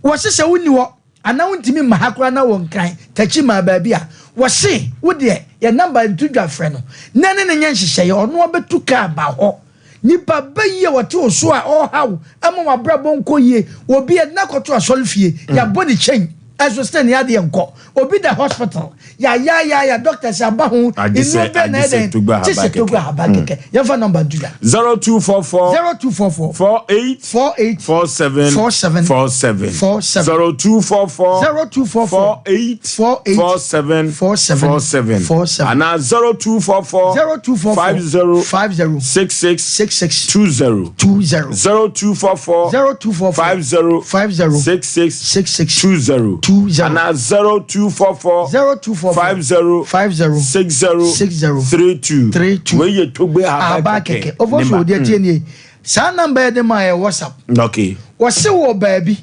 Wɔse sɛ wonni hɔ anaa wontumi mma ha koraa na wɔ Nkran, Takyi maa baabi a, wɔse wo deɛ yɛ number nto dwa frɛ no na ɛne no nyɛ nhyehyɛeɛ, ɔno ɔbɛtu kaa aba hɔ. Nipa ba yi a ɔte wo so a ɔreha wo ma w'abrabɔ nkɔ yie, obi yɛde no akɔto asɔrefie, yɛabɔ ne kyɛn nso still ne adeɛ nkɔ, obi da hospital, yɛayaayaaya, doctors aba ho, nnuro bɛn na ɛyɛ dɛn, gye sɛ Togo ahaban kɛkɛ. Yɛmfa number nto dwa. 0244 0244 48 48 47 47 47 47 0244 0244 48 48 47 47 47 47 anaa 0244 0244 50 50 66 66 20 20 0244 0244 50 50 66 66 20 20 anaa 0244 0244 50 50 60 60 32 32 wei yɛ Togbe Ahaban Ahaban kɛkɛ kɛkɛ ɔfɔ ne so ma deɛ tie nie saa number yɛ de ma yɛ WhatsApp okay wɔse wɔ baabi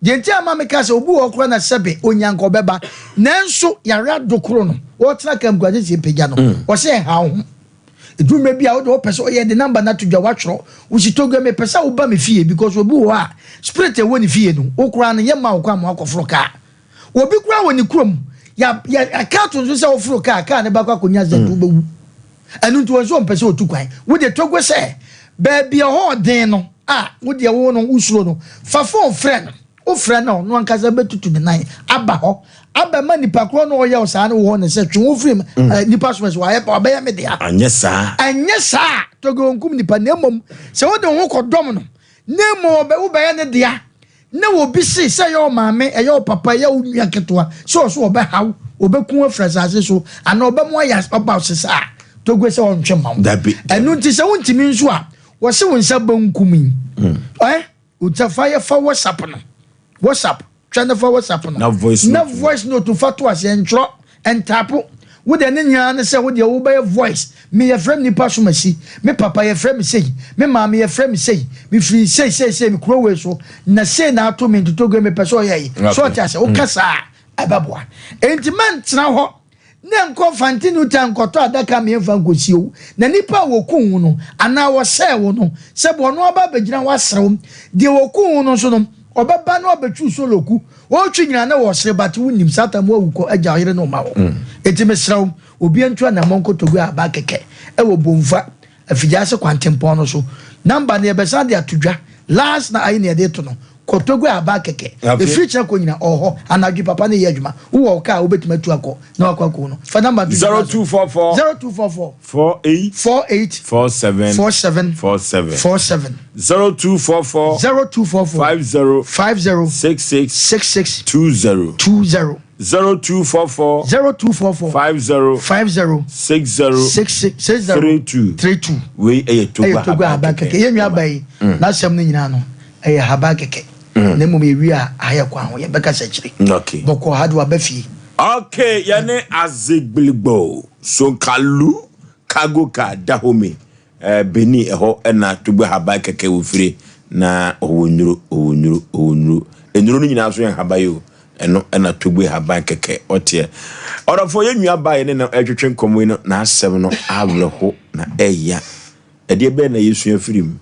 deɛ nti ama meka sɛ obi wɔ hɔ koraa na sɛbe onya nka ɔbɛba nanso yare adokoro no wɔtena kam kura sɛ mpagya no wɔse ɛha wo ho ɛduru mmerɛ bi a wode wɔpɛ sɛ ɔyɛ de number no ato dwa woatwerɛ wosi Togbe mepɛ sɛ woba me fie because obi wɔ hɔ a spirit a ɛwɔ ne fie no wo koraa no yɛ ma wo kwan ma wakɔforo kaa Obi koraa wɔ ne kurom, yɛ yɛ aka ato nso sɛ woforo kaa, kaa no bɛkɔ akɔnya accident mm. wobɛwu. Ɛno nti wɔn nso wɔmpɛ sɛ wɔtu kwan. Wo deɛ Togo sɛ baabi a ɛhɔ ɔden no a wo deɛ wo no wosuro no, fa fon frɛ no. Wofrɛ no a ɔno ankasa bɛtutu ne nan aba hɔ abɛma nipa korɔ no ɔyɛ wo saa no wɔ hɔ ne sɛ twe wo firi mm. eh, nipa so sɛ wayɛ wabɛyɛ me dea. Anyɛ saa. Anyɛ saa Togo nkum nipa na mmom sɛ wode wo ho kɔdɔm no na mmom wobɛyɛ ne dea Na obi se, sɛ ɛyɛ wo maame, ɛyɛ wo papa, ɛyɛ wo nua ketewa, sɛ ɔso ɔbɛha wo, ɔbɛku wo afiri asase so, anaa ɔbɛma woayɛ ɔba wo sesa a, Togue sɛ ɔntwe mma wo. Dabi. Ɛno nti sɛ wontumi nso a, wɔse wo nsa benkum yi, mm. eh, wo fa yɛ fa WhatsApp no, WhatsApp, twa ne fa WhatsApp no, na voice na voice note fa to aseɛ, ntwerɛ, ntaapo. Wo deɛ ne nyinaa ne sɛ wo deɛ wobɛyɛ voice, me yɛfrɛ me nipa somasi, me papa yɛfrɛ me sei, me maame yɛfrɛ me sei, me firi sei sei sei me kuro wei so na sei na ato me ntotogo mepɛ sɛ ɔyɛ yi. So ɔte ase woka saa a ɛbɛboa. Enti mɛntena hɔ na nkɔ Fante New Town nkɔtɔ adaka mmiɛnfa nkɔsie wo na nipa a wɔkuu wo no anaa wɔsɛɛ wo no sɛ bɔ ɔno aba abɛgyina hɔ asere wo. Deɛ wɔkuu wo no nso no ɔbɛba na wabɛtwi soloku Wɔretwi nyinaa na wɔresere but wonim saa time wawu kɔ agya ɔyere ne ɔma hɔ. Enti mesrɛ wo obiara ntu anammɔn nkɔ Togo Aba kɛkɛ ɛwɔ Bomfa Afigyaase kwantempɔn no so. Number no yɛbɛsan de ato dwa last na ayi na yɛde reto no. Kɔ Togo Aba kɛkɛ. Ɛfiri kyena kɔ nyinaa ɔwɔ hɔ. Anadwo papa no reyɛ adwuma. Wowɔ wo car a wobɛtumi atu akɔ na wakɔ akɔhu no. Fa number no to dwa. 0244 0244 48 48 47 47 47 47 0244 0244 50 50 66 66 20 20 0244 0244 50 50 60 66 60 32 32 Wei ɛyɛ Togo ɛyɛ Togo ahaban ahaban kɛkɛ. kɛkɛ. Yɛn nua ba yi n'asɛm no nyinaa no ɛyɛ ahaban kɛkɛ. Na mmom yɛwie a aha yɛ kwan ho yɛbɛkasa akyire. Okay. Bɔkɔɔ ha de waba fie. Okay, yɛne Azigbiligbo, Sonkalu, Kagoka, Dahomey, eh, Benin, ɛhɔ na Togbe Haban kɛkɛ wɔ fire, na ɔwɔ nnuro, ɔwɔ nnuro, ɔwɔ nnuro. Nnuro no nyinaa nso yɛ nhaban o, ɛno na Togbe Haban kɛkɛ ɔteɛ. Ɔdɔfoɔ, yɛn nua baa yɛne no ɛretwetwe nkɔmmɔ yi no, n'asɛm no awerɛho na ɛya. Ɛdeɛ bɛn na yɛsua firi mu?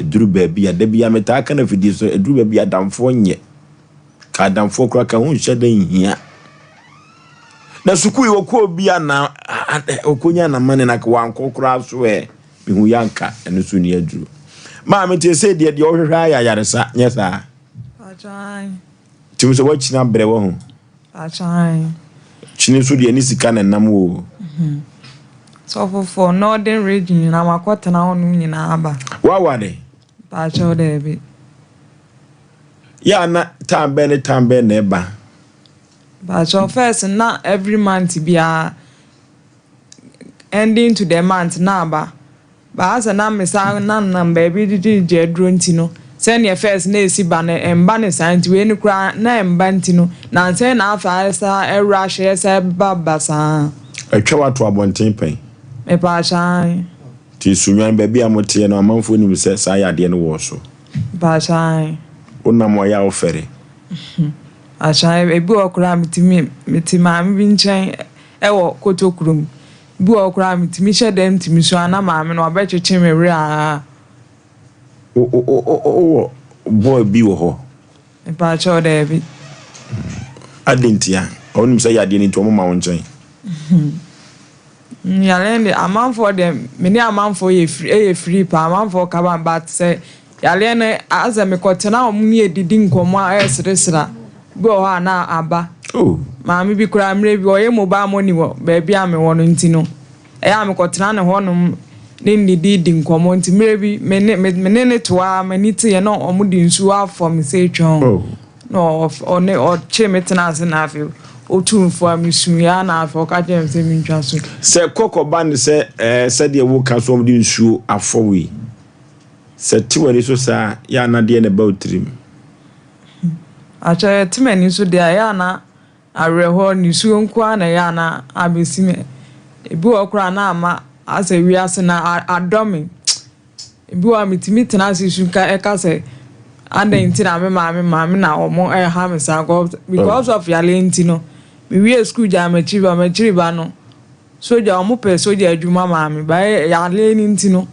Ɛduru baabi a, da biara metaa ka no afidie so, ɛduru baabi a adamfoɔ nyɛ. Ka adamfoɔ koraa ka ho nhyɛ da nhia. Na sukuu yi wɔkɔɔ bi a na ɔkɔnya n'amane na wankɔ koraa so ɛ. Mehu yɛ anka ɛno so ni aduru. Maame te sɛ deɛ deɛ ɔhwehwɛ ayɛ ayaresa nyɛ saa. Tumi sɛ woakyini abrɛ wɔ ho. Kyini nso deɛ ne sika na ɛnam o. Sɔfo for Northern region nyinaa makɔtena hɔnom nyinaa aba. Woaware? Mpakyɛw daabi. Yɛ a na time bɛn ne time bɛn na ɛba? Mpakyɛw first na every month biara. ending to the month na aba. But asɛ na me san nanam baabi gyegyegye aduro nti no, sɛdeɛ first na ɛsi ba no ɛmba no saa nti wei no koraa na ɛmba nti no, nansa yi na afei asa rush ɛsa ba ba saa. Atwa wo ato abɔnten pɛn? Mepaakyɛ ae. Nti Sunyani baabi a moteɛ no amanfoɔ nim sɛ saa yadeɛ no wɔ wo so? Mepaakyɛ ae. Wonam a ɛyɛ a wofɛre? Mepaakyɛ ae, ebi wɔ hɔ koraa a metumi mete maame bi nkyɛn ɛwɔ Kotokurom. Bi wɔ hɔ koraa a metumi hyɛ dɛm tumi su a na maame no wabɛkyekye me werɛ aa. Wo wo wo wowɔ boy bi wɔ hɔ? Mepaakyɛw daabi. Adɛn ntia? Ɔnim sɛ yadeɛ no nti ɔmo ma wo nkyɛn? Yareɛ no deɛ amanfoɔ deɛ me ne amanfoɔ yɛ free ɛyɛ free paa amanfoɔ ka ba but sɛ yareɛ no asɛ mekɔtena wɔn ne yɛdidi nkɔmmɔ a ɛreseresere a bi wɔ hɔ a na aba. Maame bi koraa mmerɛ bi ɔyɛ mobile money wɔ baabi a mewɔ no nti no ɛyɛ a mekɔtena ne hɔnom ne no didi di nkɔmmɔ nti mmerɛ bi me ne me ne no to ara m'ani teeɛ na wɔde nsuo afɔ me sɛ twɔn na ɔne ɔkyee me tena ase na afei ɔtuu me fo a mesuiɛ a na afei ɔka kyerɛɛ me sɛ mentwa so. Sɛ kɔkɔ ba no sɛ ɛɛ sɛdeɛ woka so wɔde nsuo afɔ wo yi sɛ te w'ani so saa a yɛ a na deɛ na ɛba wo tirim? Akyɛ ɛte m'ani so deɛ a, ɛyɛ a na awerɛhoɔ, nisuo nko ara na ɛyɛ a na abɛsi me. Ebi wɔ hɔ koraa a na ama asɛ wiase no adɔ me. Ebi wɔ hɔ a metumi tena ase su ka ɛka sɛ adɛn nti na me maame maame na wɔn ɛha me saa because of yareɛ nti no mewie sukuu gyaa m'akyiri ba m'akyiri ba no Sogya, ɔmo pɛ sogya adwuma maa me but yareɛ no nti no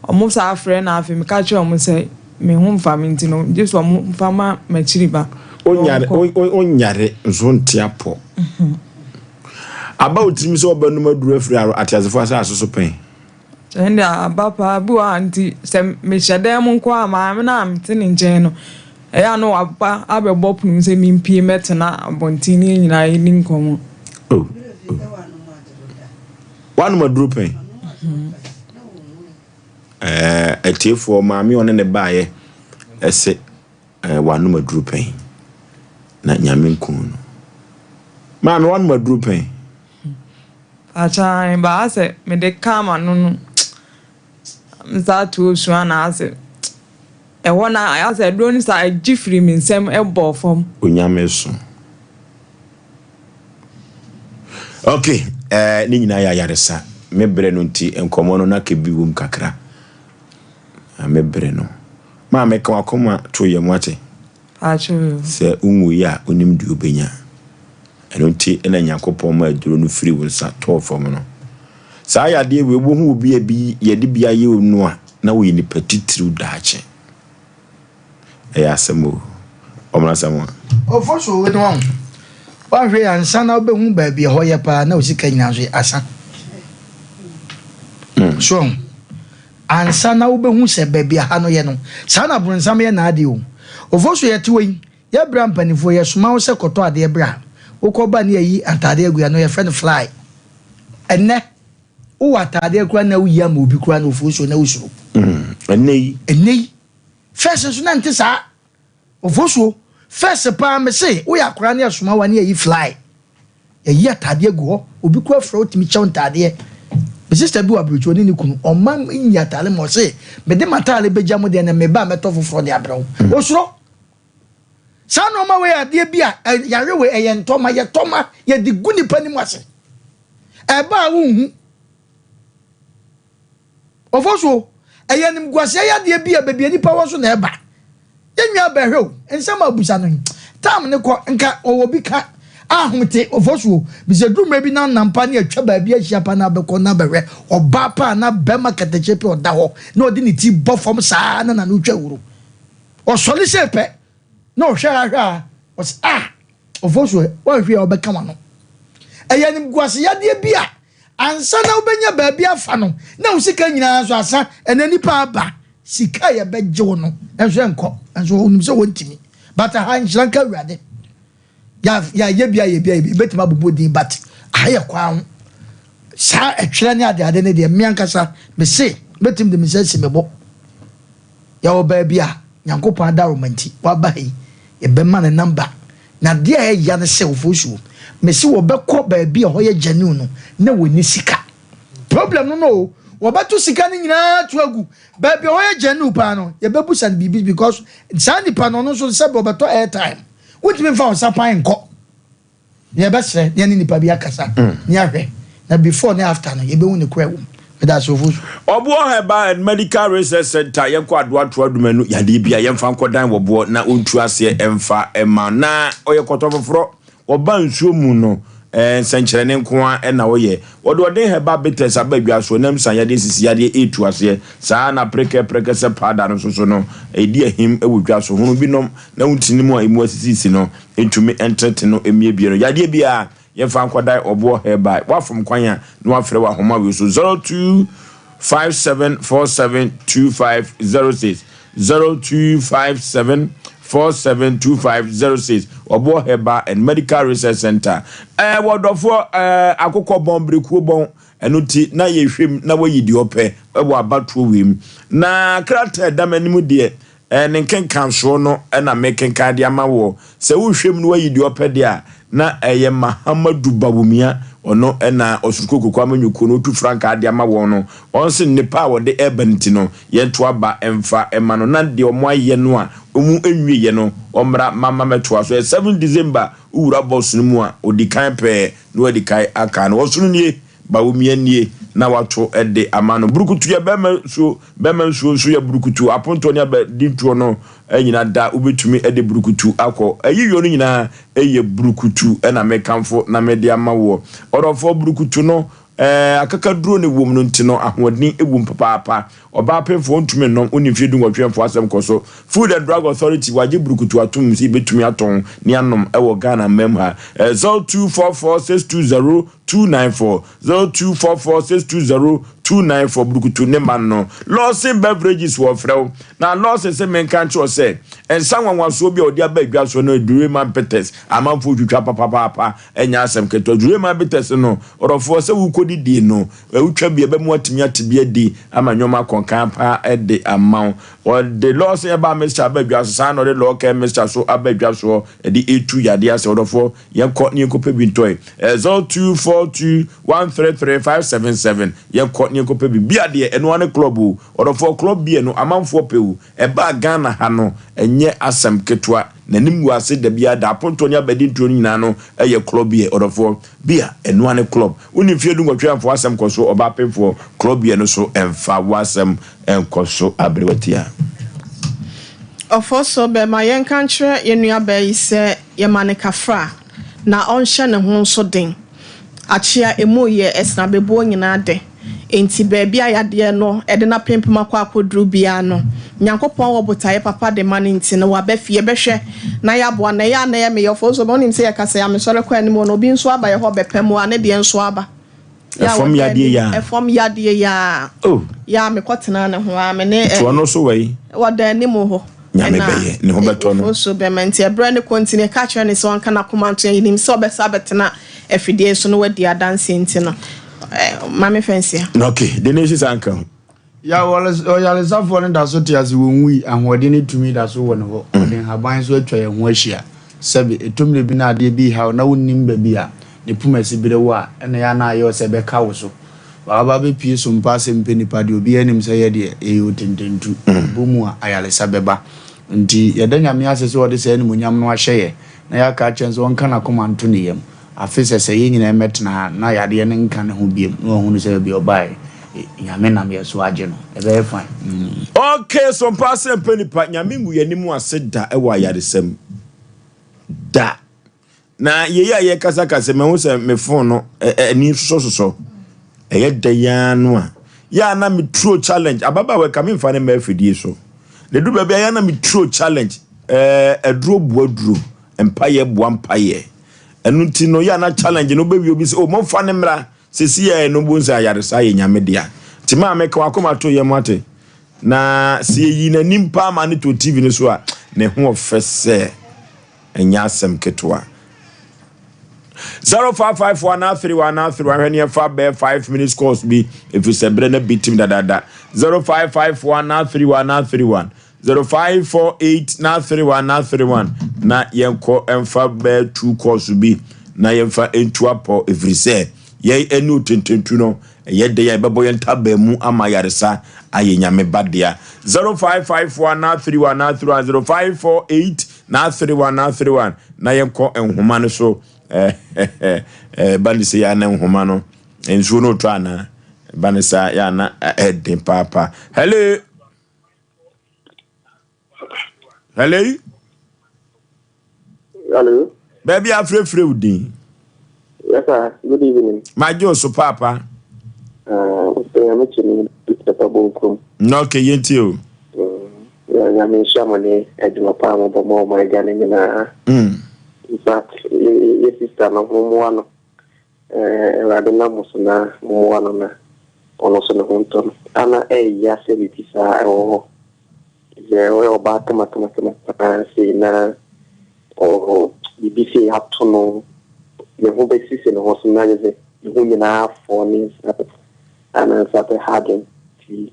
ɔmo saa frɛ na afei meka kyerɛ ɔmo sɛ me ho nfa me nti no gye sɛ ɔmo nfa ma m'akyiri ba. Onyare onyare nso nte apɔ. Aba wo tirim sɛ ɔbɛnom aduru afiri ateasefo asase so pɛn? Ɛnde aba paa bi wɔ ha nti sɛ mehyɛ dan mu nko a maame no a mete ne nkyɛn no ɛyɛ a na waba abɛbɔ pono mu sɛ mempue mmɛtena abɔnten ne yɛn nyinaa yɛnni nkɔmmɔ. Oh, oh. Woanom aduro pɛn? Ɛɛ atiefoɔ maame ɔne ne baeɛ ɛsɛ ɛɛ wanom aduro pɛn na nyame nku no. Maame wanom aduro pɛn? Pakyɛ ba asɛ mede kaa m'ano no mesaa to osu ana asɛ ɛhɔ na asɛ aduro no saa ɛgye firi me nsam ɛbɔɔ fam. Onyame so. Ok, eh, ne nyinaa yɛ ayaresa. Me berɛ no nti nkɔmmɔ no na kebi wom kakra. Na me berɛ no. Maame ka wakoma to yam wate. Sɛ wonwui a, wonim deɛ wobɛnya. Ɛno nti na Nyankopɔn maa aduro no firii wo nsa tɔɔ fam no. Saa yadeɛ wei, wobɛhu obi a bi yɛde bi ayɛ no a, na ɔyɛ nipa titiriw daakye. Ɛyɛ asɛm o. Ɔmmra asɛm a. Ɔfo so wo ne wahu. Woanhwɛ yie ansa na wobɛhu baabi ɛhɔ yɛ paa na wo sika nyinaa nso asa. So wahu? Ansa na wobɛhu sɛ baabi a ha no yɛ no, saa na bronsam yɛ n'adeɛ o. Ofosu yɛte hɔ yi, yɛ berɛ a mpaninfoɔ yɛsoma wo sɛ kɔtɔ adeɛ bra, wokɔ ba ne yɛyi ataadeɛ agu ɛno yɛfrɛ no fly. Ɛnnɛ, wowɔ ataadeɛ koraa na woyi ama obi koraa na Ofosu na wosuro. Ɛnnɛ yi. Ɛnnɛ yi. First nso na ɛnte saa. Ofosuo, first paa mese woyɛ akwadaa ne yɛsoma wo a ne yɛyi fly. Yɛyi ataadeɛ gu hɔ, obi koraa frɛ wo tumi kyɛ wo ntaadeɛ. Me sister bi wɔ aburokyire ɔne ne kunu, ɔmma nyi ataade ma ɔse mede m'ataade bɛgya mo deɛ na meba a mɛtɔ foforɔ de abrɛ wo. Osuro. Saa nnoɔma wei yɛ adeɛ bi a yare wei ɛyɛ ntɔma, yɛtɔ ma yɛde gu nipa anim ase. Ɛba a wonhu. Ɔfɔsuo, ɛyɛ animguaseɛ yadeɛ bi a baabi a nipa wɔ so na ɛba. Yɛn nua bɛhwɛ o, nsɛm a ɔbusa no yi, tam no kɔ, nka ɔwɔ bi ka ahomete. Ɔfɔsuo, bisɛ duru mmerɛ bi na nam pa ne atwa baabi ahyia pa na abɛkɔ na abɛhwɛ ɔbaa pa anaa bɛrima katakyie pɛ ɔda hɔ na ɔde ne ti bɔ fam saa na n'ano twa wuro. Ɔsɔre sei pɛ na ɔhwɛ a hwɛ a, ɔse ah! Ɔfɔsuo, woanhwɛ a ɔbɛka w'ano. Ɛyɛ animguase yadeɛ bi a Ansa na wobɛnya baabi afa no, na wo sika nyinaa nso asa. Ɛnɛ nipa aba, sika a yɛbɛgye wo no nso ɛnkɔ. Nso wonim sɛ wɔntumi. But aha nhyira nka Awurade. Yɛayɛ bi ayɛ bi ayɛ bi, yɛbɛtumi abobɔ din but aha yɛ kwan ho. Saa ɛtwerɛ ne adeade no deɛ, me ankasa mese mɛtumi de me nsa asi me bo. Yɛwɔ baabi a Nyankopɔn adaworoma nti waba ha yi, yɛbɛma no number. Na adeɛ a ɛya ne sɛ Ofosuo, mese wɔbɛkɔ baabi a ɛhɔ yɛ genuine no na wɔnni sika. Problem no no o, wɔbɛto sika no nyinaa to agu. Baabi a ɔyɛ genuine paa no, yɛbɛbusa no biribi because saa nipa no ɔno nso sɛbi ɔbɛtɔ airtime. Wontumi mfa wo nsa pan nkɔ. Na yɛbɛsrɛ na yɛne nipa bi akasa na yɛahwɛ na before ne after no yɛbɛhu ne korɛ wɔ mu. Meda ase Ofosu. Ɔboɔ Herbal and Medical Research Centre, yɛnkɔ Adoa Toa Dumanu, yadeɛ bi a yɛmfa nkɔdan wɔ boɔ na ɔntu aseɛ mfa mma na ɔyɛ kɔtɔ foforɔ. Wɔba nsuo mu no, nsɛnkyerɛnne nko ara na wɔyɛ. Wɔde ɔden herbal bitters aba dwa so, nam sa yadeɛ, sisi yadeɛ retu aseɛ. Saa ara na prekɛ, prɛkɛsɛ powder no nso so no, ɛdi ahim wɔ dwa so. Hono bi nom na wo ntini mu a ɛmu asisisi no ntumi ntenetene no mmiebie no. Yadeɛ biara, yɛmfa nkɔdan ɔboɔ herbal. Woafom kwan a, na woafrɛ wɔ ahoma wei so, 0257472506. 0257 472506 Ɔboɔ Herbal and Medical Research Centre. Ɛɛ wɔ dɔfoɔ ɛɛ akokɔ bɔn berekuo bɔn ɛno ti na yɛhwɛ mu na wayi deɛ ɔpɛ ɛwɔ abatoɔ wei mu. Na krataa ɛda m'anim deɛ ɛɛ ne nkenkansoɔ no ɛna mekenkan de ama woɔ. Sɛ wohwɛ mu na wayi deɛ ɔpɛ deɛ a na ɛyɛ Mahamadou Bawumia, ɔno na Ɔsoro Kokroko Amanyɔkuo no ɔtu frankaa de ama wɔn no, ɔnse nnepa a wɔde reba no nti no, yɛnto aba mfa mma no, na deɛ wɔayɛ no a wɔn nwieɛ no, ɔmmra mama mɛtoa so. Ɛyɛ 7 December, wowura bus no mu a, ɔdi kan pɛɛ na wadi kan aka no. Ɔsono nie, Bawumia nie, na wato de ama no. Burukutu yɛ bɛrima nsuo, bɛrima nsuo nso yɛ burukutu, apontoɔ ne abadintoɔ no nyina da wobɛtumi de burukutu akɔ. Ayiyɔ no nyinaa yɛ burukutu na mekamfo na mede ama woɔ. Ɔdɔfoɔ, burukutu no, akakaduro na ɛwom no nti no, ahoɔden wom papaapa. Ɔbaa pemfoɔ ntumi nnom, wonni mfeɛ dunwɔtwe mfoɔ asɛm kɔ so. Food and Drug Authority wɔagye burukutu atom sɛ yɛbɛtumi atɔn ne anom wɔ Ghana mmam ha. 0244 620 294 0244 620 294 Burukutu ne man no. Lawson Beverages wɔfrɛ wo. Na Lawson se menka nkyerɛ wo sɛ nsa nwanwasoɔ bi a ɔde aba adwa so no Dureman Bitters amanfoɔ twitwa papapaapa ɛnyɛ asɛm ketewa. Dureman Bitters no ɔdɔfoɔ sɛ wokɔdidie no wotwa bi a ɛbɛma woatumi ate bi adi ama nneɛma akɔ nkan paa de ama wo. Ɔde Lawson herbal mixture aba adwa so saa na ɔde Lawcare mixture so aba adwa soɔ de ɛtu yadeɛ ase ɔdɔfoɔ. Yɛnkɔ na yɛnkɔpɛ bi ntɔe. 0242 133 577 Yɛnkɔ na yɛnkɔpɛ bi. Bia deɛ, ɛno ara ne club o. Ɔdɔfoɔ, club beer no, amanfoɔ pɛ o. Ɛbaa Ghana ha no, ɛnyɛ asɛm ketewa. N'anim gu ase da biara da. Apontoɔ ne abadintoɔ no nyinaa no yɛ club beer. Ɔdɔfoɔ, bia, ɛno ara ne club. Wonni mfeɛ dunwɔtwe a, mfa w'asɛm kɔ so. Ɔbaa pemfoɔ, club beer no so, mfa w'asɛm nkɔ so. Aberewa tia. Ɔfɔsɔ bɛ ma yɛnka nkyerɛ yɛn nuabaa yi sɛ yɛma no kafra na ɔnhyɛ ne ho nso den. Akyea emu yɛ ɛsenabebuo nyinaa dɛ. Enti baabi a yadeɛ no de no apempem akɔ akɔduru biara no, Nyankopɔn wɔ botaeɛ papa de ma no nti no waba fie. Yɛbɛhwɛ na yɛaboa no. Ɛyɛ a na ɛyɛ me yɛ ɔfɔsɔ bɛ wonim sɛ yɛkasa yi a mesɔre kɔ anim hɔ no obi nso aba yɛ hɔ bɛpɛ mmoa ne deɛ nso aba. Ɛfam yadeɛ yi a. Ɛfam yadeɛ yi a. Oh. Yɛ a mekɔ tena ne ho a me ne. Nti ɔno nso wɔ yi. Ɔda anim hɔ. Nyame bɛyɛ ne ho bɛtɔ no. Ɛna so bɛma nti ɛbrɛ ne kɔ nti ne ka kyerɛ ne sɛ ɔnka n'akoma nto yɛn nim sɛ ɔbɛsa abɛtena afidie so na wadi adanseɛ nti no maame fɛnsia. Okay, de ne nsi saa nka ho. Yaw, Ɔyaresafoɔ no da so te ase, wɔnwui, ahoɔden ne tumi da so wɔ ne hɔ, ɔde nhaban nso atwa yɛn ho ahyia. Sɛbe, ɛtɔ mmerɛ bi na adeɛ bi reha wo na wonnim baabi a ne poma si bere wo a, ɛna ɛyɛ a na ayɛ wo sɛ ɛbɛka wo so. W'aba bɛpue so mpo asɛm pɛ nipa deɛ, obiara nim sɛ yɛ deɛ, yɛyɛ otententu, yɛbɔ mu a, ayaresa bɛba. Nti, yɛda Nyame ase sɛ ɔde saa animuonyam no ahyɛ yɛ, na yɛaka akyerɛ no sɛ ɔnka n'akoma nto ne yam. Afe sɛ sɛ yɛn nyinaa mmɛtena ha na yadeɛ no nka ne ho biom na wahunu sɛ baabi a ɔbaeɛ Nyame nam yɛn so agye no, ɛbɛyɛ fine. Okay so mpa asɛm pɛ nipa Nyame ngu yɛn ase da wɔ ayaresa mu da na yei a yɛkasa kasa mahu sɛ me phone no ani sosɔ sosɔ ɛyɛ da yi ara no a yɛ a na me throw challenge ababaawa ka memfa ne mma afidie so na edu baabi a yɛ a na me throw challenge ɛɛ aduro boa duro mpayɛ boa mpayɛ Ɛno nti no yɛ a na challenge no wobɛwie obi sɛ oh momfa no mmra sɛsi yɛ no wobɛhu sɛ ayaresa yɛ Nyame dea. Nti maame ka wakoma to yam ate. Na sɛ yɛyi n'anim paa ma no to TV no so a ne ho ɔfɛ sɛ ɛnyɛ asɛm ketewa. 0554 anaa 31 anaa 31 hwɛ ne yɛfa bɛyɛ 5 minutes course bi ɛfiri sɛ berɛ no bi tim dadaada. 0554 anaa 31 anaa 31 0548 na 31 na 31 na yɛnkɔ mfa bɛyɛ two course bi na yɛmfa ntu apɔ ɛfiri sɛ. Yɛn ɛne otententu no, ɛyɛ dɛn a yɛbɛbɔ yɛn ntaban mu ama ayaresa ayɛ Nyame ba dea. 0554 na 31 na 31 0548 na 31 na 31 na yɛnkɔ nhoma no so. Ɛba ne sɛ yɛ ana nhoma no nsuo no retɔ anaa? Ɛba ne saa yɛ ana ɛden paapa. Hello. Hello. Hello. Baabi afrɛfrɛ wo din. Yes sir. Good evening. Magye wo so paapa. Ah, nyame kyɛ me papa bonkum. Na okay, yɛntie o. Nyame nhyira mo ne adwuma pa a mobɔ ma ɔman Ghana nyinaa. In fact, yɛ sister no mommoa no. Awurade nam mo so na mommoa no na ɔno nso ne ho ntɔ no. Ana ɛyɛ sɛ biribi saa ɛwɔ hɔ. Sɛ ɔyɛ ɔbaa kamakamakama paa sei na biribi sei ato no, ne ho bɛsisi ne ho so na kyerɛ sɛ ne ho nyinaa afɔ ne nsa ana nsa bɛha adwen nti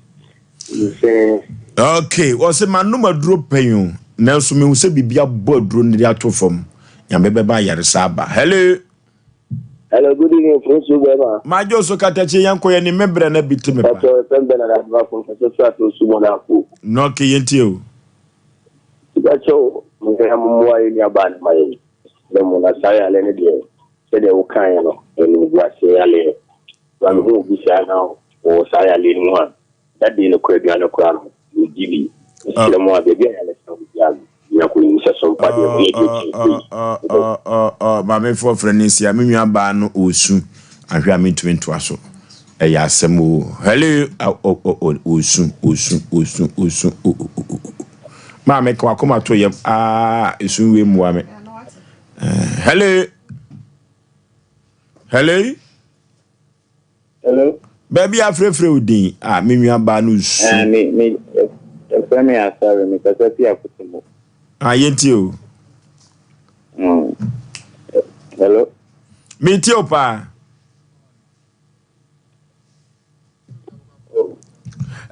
sɛ. Okay, wɔsɛ manom aduro pɛn o, nanso mehu sɛ biribi abɔ aduro no de ato fam. Nyame bɛba ayaresa aba. Hello. Hello, good evening, Prince Bema. Majo so katakye yɛn kɔ yɛn ni me brɛ na bi te me pa. Pastor FM Bernard Advafo nkasa fi ato su mɔ n'afo. No ke yɛn tie o. Ìbákyɛw mo mmoa yɛn nuabaa no ma yɛn. Na mo na saa yale no deɛ sɛdeɛ wokaeɛ no animguaseɛ yaleɛ. Ba mehu obi saa na ɔwɔ saa yaleɛ no mu a dade no kora aduane koraa no megye bi. Mesrɛ mo a baabi a yale sa wɔ biara no nya kɔ nim sɛ so mpa deɛ moyɛ deɛ kyɛn sei. Maamefoɔ frɛ no nsia me nua baa no ɔresu ahwɛ a mentumi ntoa so ɛyɛ asɛm o hello ɔresu ɔresu ɔresu ɔresu maame ka wakoma to yam aa esu wei mmoa me hello hello. Hello. Baabi a frɛfrɛ wo din a me nua baa no su. Eh, me me yɛfrɛ me Asare me kasa fi Akotomo. Ah, yɛntie o. Mm. Hello. Metie o paa.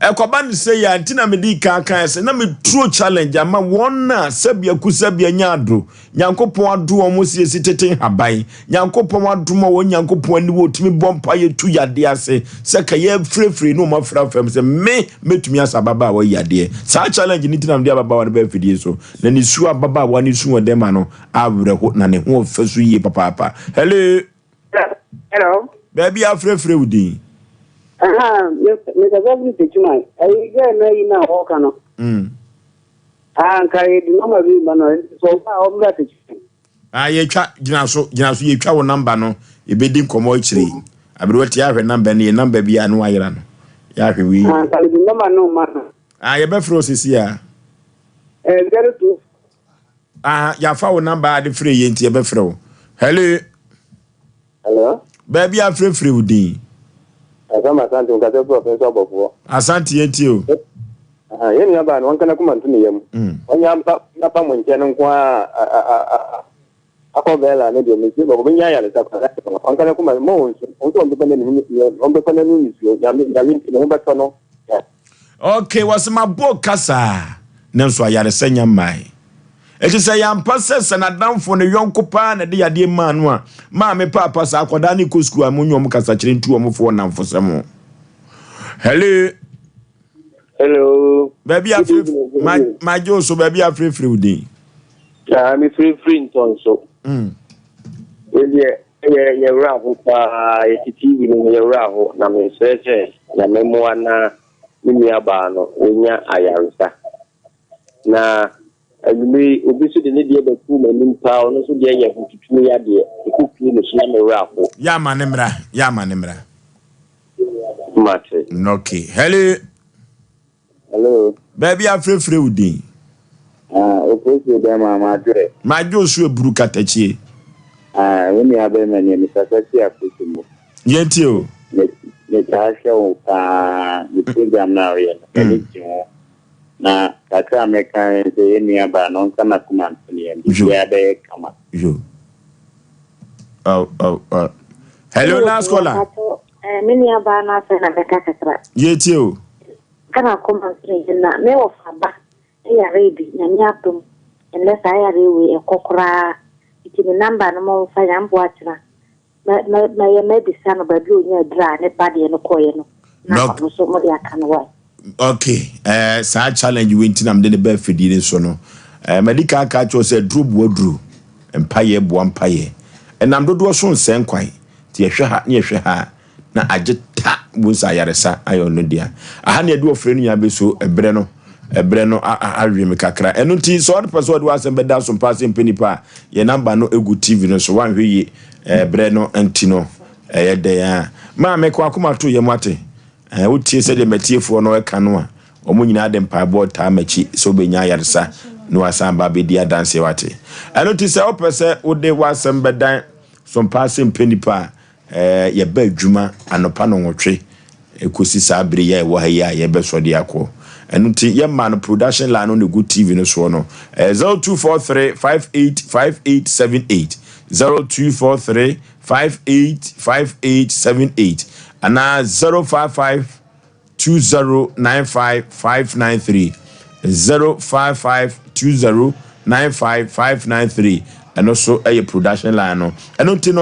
Ɛkɔba no sɛ yɛ nti na mede kan kan sɛ na meturo challenge ama wɔn a sɛbea ku sɛbea nya ado Nyankopɔn ado wɔn siesie tete nhaban Nyankopɔn adom a wɔn Nyankopɔn ani wɔ tumi bɔ mpa yɛ tu yadeɛ ase sɛ ka yɛ firefire ne wɔn afra fam sɛ me mɛtumi asa ababaawa yi yadeɛ saa challenge ne nti na mede ababaawa no baa afidie so na ne su ababaawa ne su wɔ dɛm ano awerɛho na ne ho ɔfɛ so yie papaapa. Hello. Hello. Baabi a afrɛfrɛ wo din. Aha, mekasa firi Techiman. Ɛyi gɛɛ na yi na ɔka no. Ah, nka yɛde nɔmba bi ma no, sɛ ɔba a ɔmmra Techiman. Ah, yɛtwa gyina so, gyina so yɛtwa wo nɔmba no, yɛbɛdi nkɔmmɔ akyire yi. Aberewa tie ahwɛ nɔmba no, yɛ nɔmba bi a na wayera no. Yɛahwɛ wei. Ah, nka mede nɔmba no ma no. Ah, yɛbɛfrɛ wo sisi a. Eh, 02. Ah, yɛafa wo nɔmba a de frɛ yɛ nti yɛbɛfrɛ wo. Hello. Hello. Baabi a frɛfrɛ wo din. Asam Asante, nkasa firi ɔfɛn so abɔfoɔ. Asante yɛn tie o. Yɛn nua baa no, wɔnka n'akoma nto ne yam. Ɔnyɛ ampa n'apam nkyɛn no nko ara akɔ Bɛɛla no deɛ, mesie bɔkɔ, ɔbɛnya ayaresa koraa. Ɔnka n'akoma, mma ɔnsu, ɔnso ɔmbɛfa n'anim, ɔmbɛfa n'anim nisuo, Nyame, Nyame nti ne ho bɛtɔ no. Okay, wɔsɛ mabɔ kasa nanso ayaresa nya mmae. Enti sɛ ɛyɛ ampa sɛ sɛ n'adamfo, ne yɔnko paa na ɛde yadeɛ maa no a, maame, paapa, saa akwadaa no rekɔ sukuu a, monyɛ wɔn kasakyerɛ ntu wɔn fo wɔ nnamfosɛm ho. Hello. Hello. Baabi a firi ma magye wo so baabi a firifiri wo din. Na me firifiri ntɔnso. Edeɛ yɛ yɛ wura ho paa yɛ te TV no mu yɛ wura ho na mesrɛ sɛ Nyame mmoa na me nua baa no wɔnya ayaresa. Na anwummere yi, obi nso de ne deɛ bɛtoo m'anim paa, ɔno nso deɛ yɛ ahotutuo yadeɛ, ɛkɔpue ne so na me werɛ aho. Yɛ ama ne mmra, yɛ ama ne mmra. Mate. Okay. Hello. Hello. Baabi afrɛfrɛ wo din. Ah, opresie bɛrima madwerɛ. Madwo so eburu katakyie. Ah, wo nua bɛrima nie mesasa fi akosi mu. Yɛntie o. Me metaa hwɛ wo paa, me program no a woyɛ no, m'ani gye ho. Na kakra a mɛka ne sɛ yɛn nua baa no ɔnka n'akoma nto ne yam, biribiara bɛyɛ kama. Yo. Oh, oh, oh. Hello, last caller. Eh, me nua baa no asɛ na mɛka kakra. Yɛtie o. Nka n'akoma nto ne yam na me wɔfa ba yare bi, Nyame adom, ɛnnɛ saa yareɛ wei ɛkɔ koraa. Nti me number no momfa, Nyame boa kyena. Mɛ mɛ mɛyɛ mɛbisa no baabi a ɔnya aduru a ne ba deɛ no kɔeɛ no na Doc. ɔno nso mode aka no wae. Ok, eh, saa challenge wei nti na mede ne ba afidie no so no. Eh, madi kan aka akyerɛ wo sɛ aduro boa duro, mpaeɛ boa mpaeɛ. Ɛnam dodoɔ so nsɛe nkwan, nti yɛhwɛ ha ne yɛhwɛ ha a, na agye ta bu sɛ ayaresa ayɛ ɔno dea. Aha ne yɛde ɔfrɛ no nyinaa bɛso ɛberɛ no, ɛberɛ no awe me kakra. Ɛno nti sɛ ɔde pɛ sɛ ɔde w'asɛm bɛda so mpa sɛ mpɛ nipa a, yɛn namba no egu TV no so, woanhwɛ yie ɛberɛ no nti no ɛyɛ dɛn a. Maame, kɔ akoma to yam ate. Ɛɛ, wotie sɛdeɛ m'atiefoɔ no reka no a, wɔn nyinaa de mpaebɔ taa m'akyi sɛ wobɛnya ayaresa na wɔasan aba abɛdi adanseɛ, wate. Ɛno nti sɛ wopɛ sɛ wode w'asɛm bɛdan sompa ase mpɛ nnipa a, ɛɛ, yɛba adwuma anɔpa nnɔnwɔtwe kɔsi saa bere yi a ɛwɔ ha yi a yɛbɛsɔ de akɔ. Ɛno nti yɛma no production line no na ɛgu TV no soɔ no, ɛyɛ 0243 585878, 0243 585878 anaa 055 2095593 055 2095593 ɛno so yɛ production line no ɛno nti no.